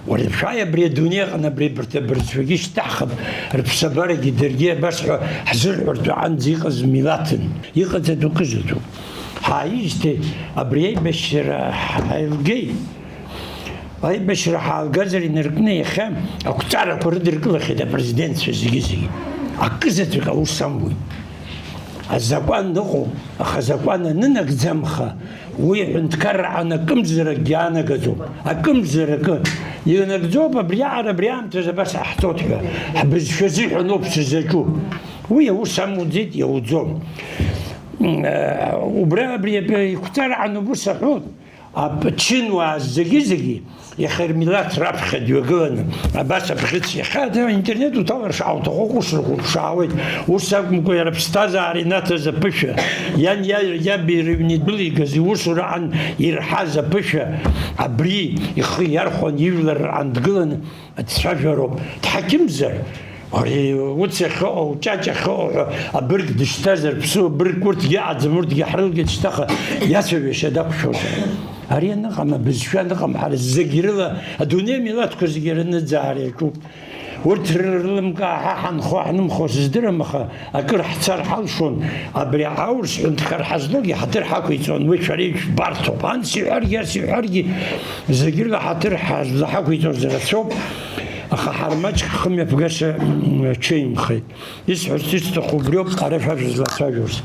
уара шәааи абри адунеи аҟны абри абарҭ абыржәцәагьы шьҭаҳхып, рыԥсабарагьы даргьы абас ҳәа ҳзырҳәартә аҟынӡа иҟаз милаҭын, иҟаҵатәу кызаҵәуп. Ҳааижьҭеи абри аибашьра ҳаилгеит. Аибашьра ҳаалгазар инаркны иахьа ақәҵарақәа рыдыркылахьеит апрезидентцәа зегьы-зегьы. Акызаҵәык аус амуит. Азакәан ыҟоуп, аха азакәан анынагӡамха, уи аҳәынҭқарраан акымзаракгьы аанагаӡом. Акымзаракы ианагӡоуп, абриаҟара абри аамҭазы абас ҟаҳҵоит ҳәа, ҳбызшәа азыҳәаноуп сызаҿу. Уи аус амуӡеит, иауӡом. М, э, убра абри, абри иқәҵараан убыс аҳәоит. Ачынуаа зегьы-зегьы иахьа рмилаҭ раԥхьа дҩагыланы, абас абӷьыц иахьа, аинтернет уҭалар шаауҭаху ус рхыԥшаауеит. Ус акәымкәа, иара аԥсҭазаара инаҭаз аԥышәа, иан иа-, иаби рыҩны идәылигаз иусураан ирҳаз аԥышәа, абри ихы иархәан ижәлар раан дгыланы дцәажәароуп. Дҳақьымзар, ари уц ахьыҟоу, ҷаҷ ахьыҟоу ҳәа абырг дышьҭазар, ԥсуа быргк урҭгьы ыҟаӡам, урҭгьы ҳрылгеит шьҭаха, иацәажәашьа дақәшәозар. Ари аныҟам, абызшәа аныҟам, ҳара зегь рыла, адунеи амилаҭқәа зегьы рынаӡаара иаҿуп. Урҭ ры-, рылымкаа ҳа ҳанхо ҳнымхо сыздырам, аха акыр ҳцар ҳалшон, абри аурыс ҳәынҭқар ҳазлогьы ҳаҭыр ҳақәиҵон, уи шәара ишәбарҭоуп. Анс иҳәаргьы, ас иҳәаргьы, зегь рыла ҳаҭыр ҳазла-, ҳақәиҵоз рацәоуп, аха ҳара маҷк ҳхымҩаԥгашьа, м, ҽеимхеит. Исҳәарц исҭаху убриоуп, ара шәа шәызлацәажәоз.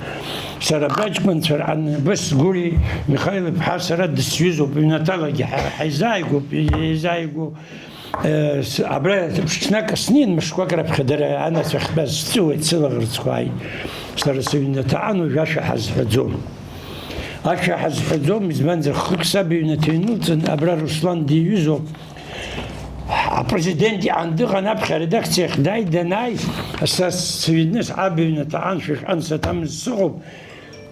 Сара абра аҷкәынцәа рҟны, Басгәыри Михаил-иԥҳа сара дысҩызоуп, ҩнаҭалагьы ҳа-, ҳаизааигәоуп, еизааигәоу. Э, с-, абра ҽнак снеин, мышқәак раԥхьа дара анацәа ахьтәаз сҵәыуеит, сылаӷырӡқәа ааит. Сара сыҩнаҭа аан уажә ашәа ҳазҳәаӡом. Ашәа ҳазҳәаӡом, избанзар, хык саб иҩнаҭа инылҵын, абра Руслан диҩызоуп. Апрезидент иҟан дыҟан, аԥхьа аредакциахь дааит, данааи, са сыҩны саб иҩнаҭа аан шәышәҟәы саҭамыз сыҟоуп.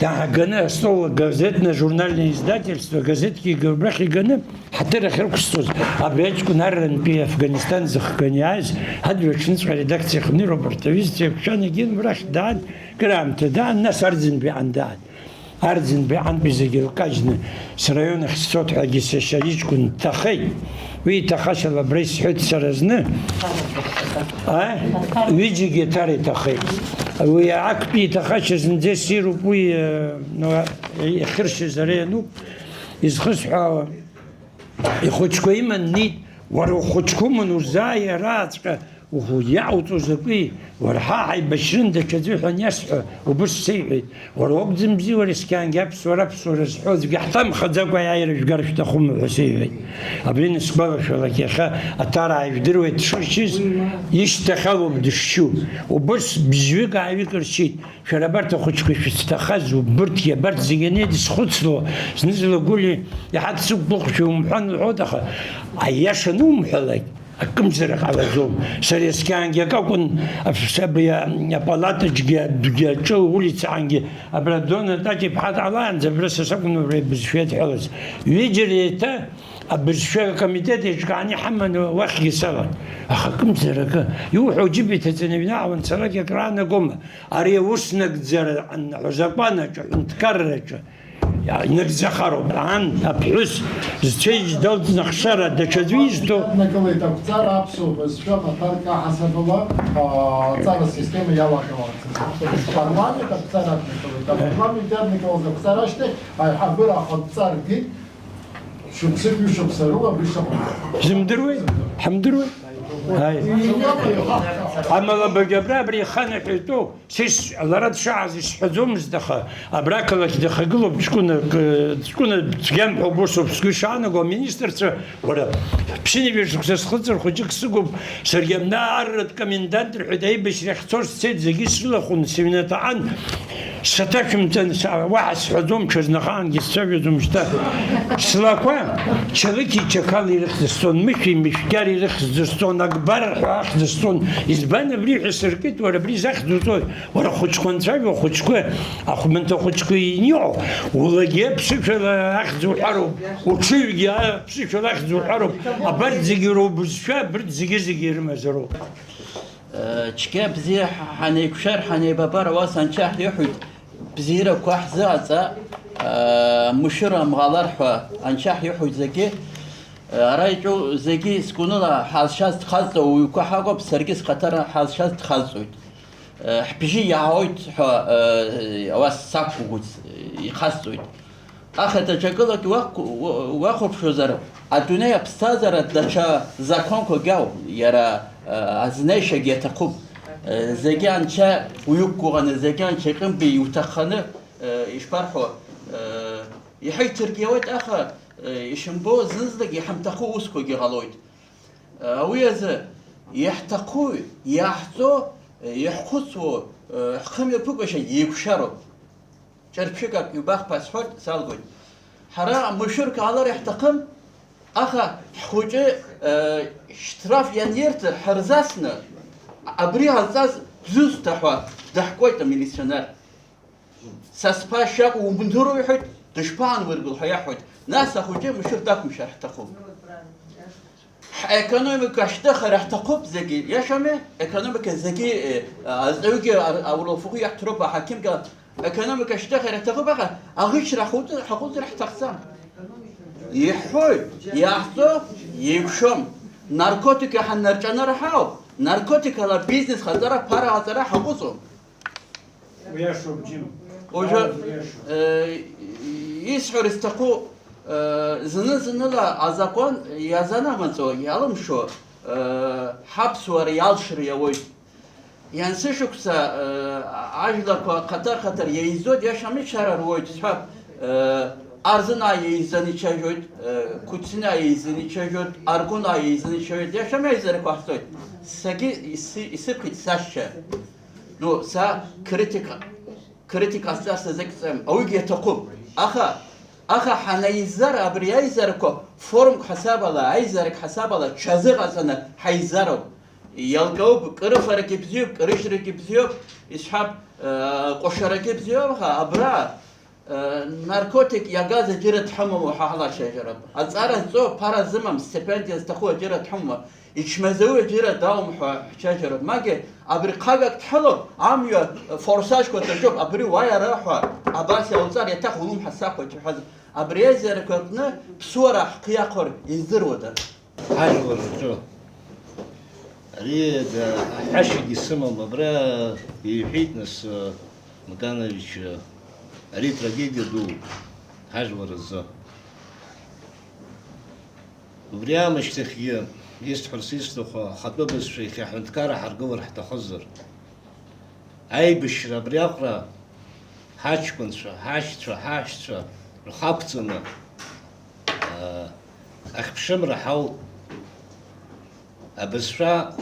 Дааганы астол, газетно-журнальное издательство, газеҭкгьы убрахь иганы, ҳаҭыр ахьрықәсҵоз, абри аҷкәын аррантәи Афганистан зыхганы иааиз, адырҩаҽныҵәҟьа аредакциа аҟны ироуп, арҭ аҩызцәа еиқәшәан, егьин убрахь даан, кыраамҭа даан, нас Арӡынбеи аан даан. Арӡынбеи аантәи зегьы лкажьны, сраион ахь сцот ҳәагьы сашьа иҷкәын дҭахеит. Уи иҭахашьала абра исҳәеит сара зны. А? Ҩыџьагьы аҭара иҭахеит. Уи актәи иҭахашьа зынӡа иссируп, уи, э, ну, ихыршьыз ара иануп. Изхысҳәаауа, ихәыҷқәа иман ниит, уара ухәыҷқәа уман узааи арааҵәҟьа Угәы иаауҵо закәи? Уара, ҳа ҳаибашьрын даҽаӡәы ҳәа аниасҳәа, убыс сеиҳәеит. Уара уакәӡамзи, уара, есқьаангьы аԥсуара, аԥсуара зҳәо аӡәгьы ҳҭамхаӡакәа аиааира жәгар шәҭахума ҳәа сеиҳәеит. Абри анысгәалашәалак, иахьа аҭараа ижәдыруеит дшыршьыз, ишьҭахь алоуп дышшьу. Убыс бжьҩык-ааҩык ршьит. Шәара абарҭ ахәыҷқәа шәызҭахаз убырҭгьы, абарҭ зегьы анеидысхәыцло, зны-зынла Гәлиа иаҳа дсықәгәыӷшәа умҳәан лҳәоит, аха аиаша анумҳәалак, акымзара ҟалаӡом. Сара есқьаангьы акакәын, абри апалатаҿгьы адәгьы аҿы, улицаангьы, абра Дона Тати-иԥҳа дҟалаанӡа абра са сакәын абра ибызшәа идҳәалаз. Ҩыџьара еиҭа абызшәа акомитет еиҿкааны иҳаманы уахьгьы салан. Аха акымзаракы, иуҳәо џьыба иҭаҵаны аҩны аауан, сарагьы акраанагома? Ари аус нагӡара анҳәо, азакәанаҿы, аҳәынҭқарраҿы инагӡахароуп. Ан, аԥҳәыс зцәеижь далҵны ахшара даҽаӡәы изҭо. Иаднакылеит ақәҵара аԥсуа бызшәа маҭәарк аҳасабала, а, аҵара система иалахьоу. Апарламент ақәҵара аднакылеит. Апарламент иаднакылаз ақәҵара ашьҭахь аиҳабыра ахатә ҵар геит. Шықәсык, ҩышықәса рыла абри шыҟоу. Шәымдыруеи? Ҳамдыруеи? Ааи. Амала абыргь абра абри иханаҳәо итәоу, сис-, лара дшааз исҳәаӡомызт, аха абра ақалақь дахагылоуп, ҷкәынак, ҷкәына цәгьам ҳәа убасоуп сгәы ишаанаго, аминистрцәа, уара, ԥшьынҩажәа шықәса схыҵыр хәыҷык сыгуп, саргьы абна арратә комендант рҳәеит, аибашьра ахьцоз сцеит, зегьы срылахәын, сыҩнаҭаҟан. Саҭашәымҵан, са-, уаҳа сҳәаӡом, ҽазнахаангьы сцәажәаӡом шьҭа. Слақәа Чалықьи Чақали ирыхьӡысҵон, Мышәи Мышәгьари ирыхьӡысҵон, Акбар ҳәа ахьӡысҵон. Избан абри ҳәа сыркит, уара, абри захьӡуҵои? Уара, ахәыҷқәа анцәажәо, ахәыҷқәа, ахәманҭа хәыҷқәа иниҟьо, улагьы аԥсышәала ахьӡ уҳәароуп, уҽыҩгьы аԥсышәала ахьӡ уҳәароуп. Абарҭ зегьы роуп бызшәа, абарҭ зегьы-зегьы ирымазароуп. Цәгьа бзиа ҳанеиқәшәар, ҳанеибабар, ауаса анцәа ҳиҳәоит, бзиарақәа ҳзыҟаҵа, мшәыр амӷалар ҳәа анцәа ҳиҳәоит зегьы. Ара итәоу зегьы зқәныла ҳазшаз дхазҵо, уаҩқәа ҳакәым, саргьы схаҭара ҳазшаз дхазҵоит. Ҳбжьы иаауеит ҳәа, ауаса сақәгәыӷуеит, ихазҵоит. Аха даҽакылагьы уақәгәы-, уа-, уахәаԥшуазар, адунеи аԥсҭазаара даҽа законқәагьы ауп, иара, а, азнеишьагьы аҭахуп. Э, зегьы анцәа уиқәгәыӷны, зегьы анцәа иҟынтәи иуҭахханы, э, ишԥарҳәо, э, иҳаиҭаргьы ауеит, аха, э, ишымбо зынӡагь иҳамҭаху усқәагьы ҟалоит. Э, уи азы иаҳҭаху, иаҳҵо, э, иаҳхәыцуа, э, ҳхымҩаԥыкәашьа еиқәшәароуп. Ҿырԥшьык ак ҩбахԥа сҳәоит, салгоит. Ҳара машәырк аалар иаҳҭахым, аха ҳхәыҷы, э, штраф ианирҭар ҳарзасны, абри ҟазҵаз бзусҭа ҳәа даҳкуеит амилиционер. Са сԥа шиакәу умдыруеи ҳәоит, дышԥаанургыл ҳәа иаҳҳәоит. Нас ахәыҷы машәырк дақәымшәар ҳҭахуп. Ҳекономика ашьҭыхра ҳҭахуп зегьы, иашами? Економика зегьы, э, азҵаҩгьы ар-, аурлафахәы иаҳҭароуп, аҳақьымгьы. Економика ашьҭыхра ҳҭахуп, аха аӷьычра ҳхәыҵ-, ҳаҟәыҵра ҳҭахӡам. Иҳәои, иаҳҵо, еиқәшәом. Наркотик иаҳа нарҿанарҳауп, наркотикала бизнес ҟаҵара, ԥара ҟаҵара ҳаҟәыҵуам. Уиашоуп, Џьым. Уажәы, Уиашоуп. Э, исҳәар исҭаху, э, зны-зыныла азакәан иазанамыҵо, иалымшо, э, ҳаԥсуара иалшара иауеит. Иансышықәса, э, ажәлақәа хатар-хатар еизоит, иашами, чара руеит, сҳәап, э, Арзынаа еизаны ичажәоит, э, Кәыцинаа еизаны ичажәоит, Аргәынаа еизаны ичажәоит, иашами, аизарақәа ҳҵоит. Сагьы исыԥхьеит сашьцәа. Ну, са критика, критика ҟасҵар сазыҟаҵам, ауигьы иаҭахуп. Аха, аха ҳанаизар, абри аизарақәа формк ҳасабала, аизарак ҳасабала ҽазыҟаҵаны ҳаизароуп. Иалкаауп, кырыфарагьы бзиоуп, кырыжьрагьы бзиоуп, исҳәап, э, ҟәашарагьы бзиоуп, аха абра Наркотик иагаз аџьыра дҳамоума ҳәа ҳалацәажәароуп. Аҵара зҵо ԥара зымам, стипендиа зҭаху аџьыра дҳамоума, ичмазаҩу аџьыра даумҳәа ҳцәажәароуп. Магьы абри хагак дҳалоуп, амҩа форсажқәа даҿуп, абри уа иара ҳәа абас иауҵар иаҭах улымҳа сахәоит иҳәаз. Абри аизарақәа рҟны ԥсуара ҳхы иахәар издыруада? Ҳажәлар рҿы. Ари, да, аҳәашьагьы сымам, абра иҳәеит, нас, Маканович, ари трагедиа дууп ҳажәлар рзы. Убри аамышьҭахьгьы исҳәарц исҭаху, ахатәы бызшәа иахьа аҳәынҭқарра ҳаргылар ҳҭахызар, аибашьра абри аҟара ҳаҷкәынцәа, ҳашьцәа, ҳашьцәа рхы ақәҵаны, аа, ахьԥшымра ҳауп. Абызшәа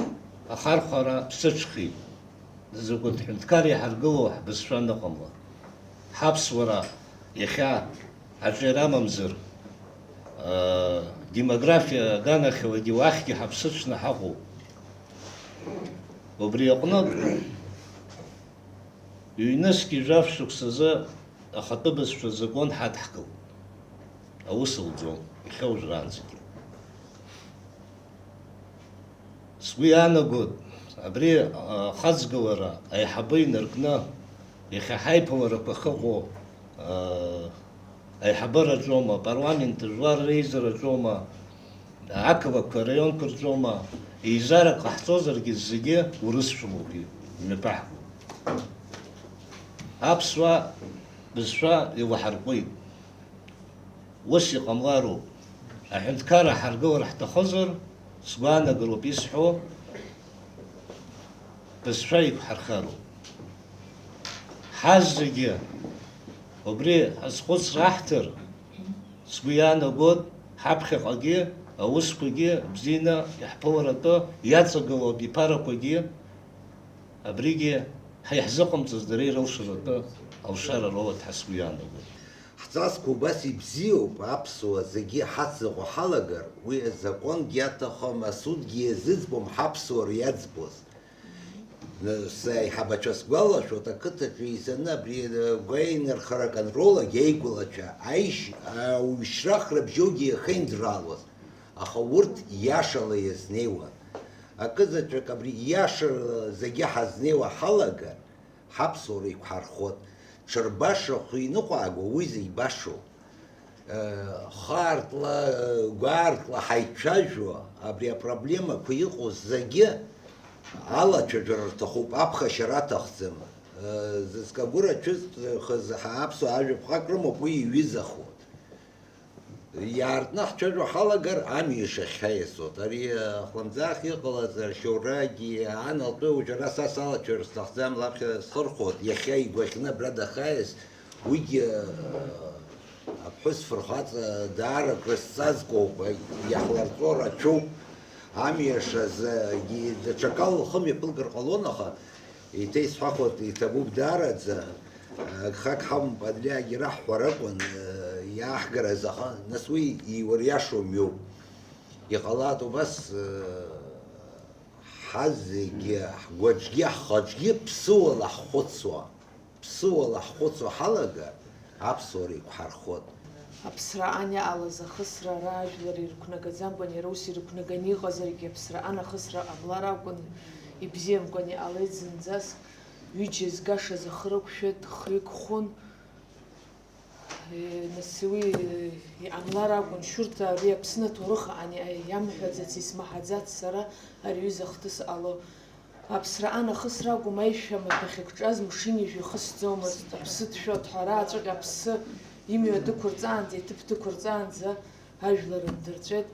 ахархәара ԥсыҽхеит. Закәытә ҳәынҭқар иҳаргылоу ҳбызшәа аныҟамла. Ҳаԥсуара иахьа аҿиара амамзар, аа, демографиа аганахьалагьы уахьгьы ҳаԥсыҽны ҳаҟоуп. Убри аҟнытә, ҩнызқьи жәаф шықәсазы ахатәы бызшәа азакәан ҳадҳкылт. Аус лӡом, иахьа уажәраанӡагьы. Сгәы иаанагоит, абри, а, ахаҵгылара аиҳабы инаркны, иахьа ҳаиԥыларақәа ахьыҟоу, а, аиҳабыраҿоума, апарламент, ажәлар реизараҿоума, ақалақьқәа, араионқәа рҿоума, еизарак ҟаҳҵозаргьы зегьы урысшәалоуп имҩаԥаҳго. Аԥсуа бызшәа илаҳарҟәит. Ус иҟамлароуп. Аҳәынҭқарра ҳаргылар ҳҭахызар, сгәаанагароуп исҳәо, бызшәа иқәҳархароуп. Ҳазегьы убри азхәыцра аҳҭар, сгәы иаанагоит, ҳаԥхьаҟагьы аусқәагьы бзианы иаҳԥыларатәы иаҵагылоу абиԥарақәагьы абригьы ҳа иаҳзыҟамҵаз дара ирылшаратәы алшара роуеит ҳәа сгәы иаанагоит. Ҳҵасқәа убас ибзиоуп, аԥсуа зегьы ҳацныҟәо ҳалагар, уи азакәангьы аҭахым, асудгьы иазыӡбом ҳаԥсуара иаӡбоз. Саиҳабацәа сгәалашәоит, ақыҭаҿы еизаны абри агәеинырхара аконтрол агьеигәылацәа, аишь-, ауаҩшьра храбжьоугьы иахеинӡраалоз, аха урҭ иашала иазнеиуан. Акызаҵәык абри иашала зегьы ҳазнеиуа ҳалагар, ҳаԥсуара еиқәҳархоит. Ҽырбаша хәы иныҟәааго уи зегь башоуп. Э, хаартла, э, гәаартла ҳаицәажәо, абри апроблемақәа иҟоу зегьы алацәажәара рҭахуп, аԥхашьара аҭахӡам. Э, зыцкагәыра цәызхыз ҳа аԥсуаа ажәаԥҟак рымоуп, уи иҩызахоит. Иаартны ҳцәажәо ҳалагар, амҩа ишахьҳаиасуеит. Ари, ахлымӡаах иҟалаз ашьоурагьы, ан лтәы уажәы ара са салацәажәар сҭахӡам, лаԥхьа схырхәоит, иахьа игәаӷьны абра дахаиас, уигьы, аԥҳәыс фырхаҵа даара крызҵазкуоуп, иаҳларҵо рацәоуп. Амҩа шазы, даҽакала лхы мҩаԥылгар ҟалон, аха, еиҭа исҳәахуеит, иҭабуп даараӡа, гхак ҳамоуп, абри егьраҳҳәар акәын, Иааҳгараз аха, нас уи иуариашоу мҩоуп. Иҟалап убас, э, ҳазегьы, ҳгәаҿгьы, ҳхаҿгьы ԥсыуала ҳхәыцуа, ԥсыуала ҳхәыцуа ҳалагар, аԥсуара еиқәҳархоит. Аԥсра ан иҟалаз ахысра ара ажәлар ирықәнагаӡамкәан, иара ус ирықәнаганы иҟазаргьы, аԥсра ан ахысра ҟамлар акәын, ибзиамкәан иҟалеит зынӡаск, ҩыџьа згашаз ахы рықәшәеит, хҩык хәын. Нас уи иҟамлар акәын, Шьурҭа, ари Аԥсны аҭоурых аҟны иамҳәаӡац, исмаҳаӡац сара ари аҩыза ахҭыс ҟало. Аԥсра ан ахысра акәым, аишәа амаҭәахь икҿаз мшыннижә ихысӡомызт, аԥсы ҭшәот ҳәа рааҵәҟьа аԥсы имҩа дықәырҵаанӡа, иҭыԥ дықәырҵаанӡа ажәлар ндырҵәеит.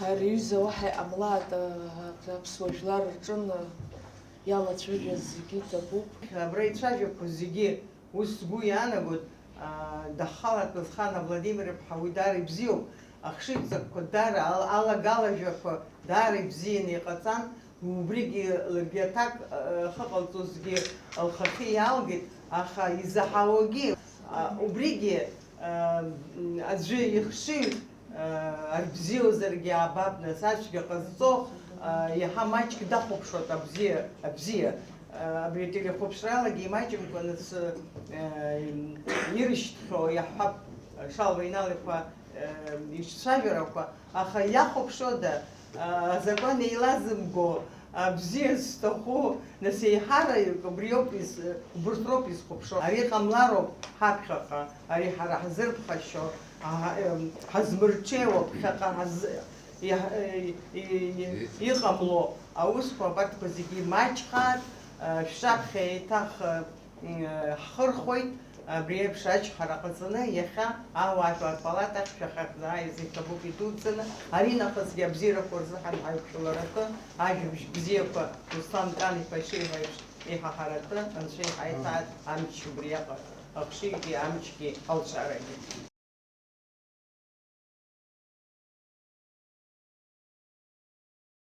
Ари аҩыза уаҳа иҟамлааит, а-, аԥсуа жәлар рҿын, а, иалацәажәаз зегьы иҭабуп. Абра ицәажәақәоу зегьы ус сгәы иаанагоит, а, дахалатәыз Хана Владимир-иԥҳа уи даара ибзиоуп, ахшыҩҵакқәа даара, ал-, алагалажәақәа даара ибзианы иҟаҵан, убригьы ларгьы аҭак, а, ахьыҟалҵозгьы лхахьы иалгеит, аха изаҳауагьы, а, убригьы, а, м, аӡәы ихшыҩ, а, арбзиоузаргьы аабап, нас, ацәгьа ҟазҵо, а, иаҳа маҷк дахәаԥшуеит абзиа, абзиа. А, абри ателехәаԥшралагьы имаҷымкәа, нас, а, ирышьҭхьоу иаҳҳәап, Шалва Инал-иԥа, а, ицәажәарақәа, аха иахәаԥшуада, а, азакәан еилазымго, абзиа зҭаху, нас, еиҳараҩык убриоуп из-, убырҭ роуп изхәаԥшуа. Ари ҟамлароуп ҳаԥхьаҟа, ари ҳара ҳзырԥхашьо, а, ем, ҳазмырҽеиуа, ԥхьаҟа ҳаз-, иаҳ-, и-, и-, и-, иҟамло аусқәа абарҭқәа зегьы имаҷхааит, а, шәҿаԥхьа еиҭах, а, м, ҳхырхәоит, абри еиԥш ачҳара ҟаҵаны, иахьа ауаажәлар палатахь шәахьаҳзааиз иҭабуп идуӡӡаны, аринахысгьы абзиарақәа рзыҳәан ҳаиқәшәаларатәы, ажәабжь бзиақәа Руслан Ҭан-иԥа ишиҳәо еиԥш, иҳаҳаратәы Анцәа иҳаиҭааит амч убриаҟара, ахшыҩгьы амчгьы алшарагьы.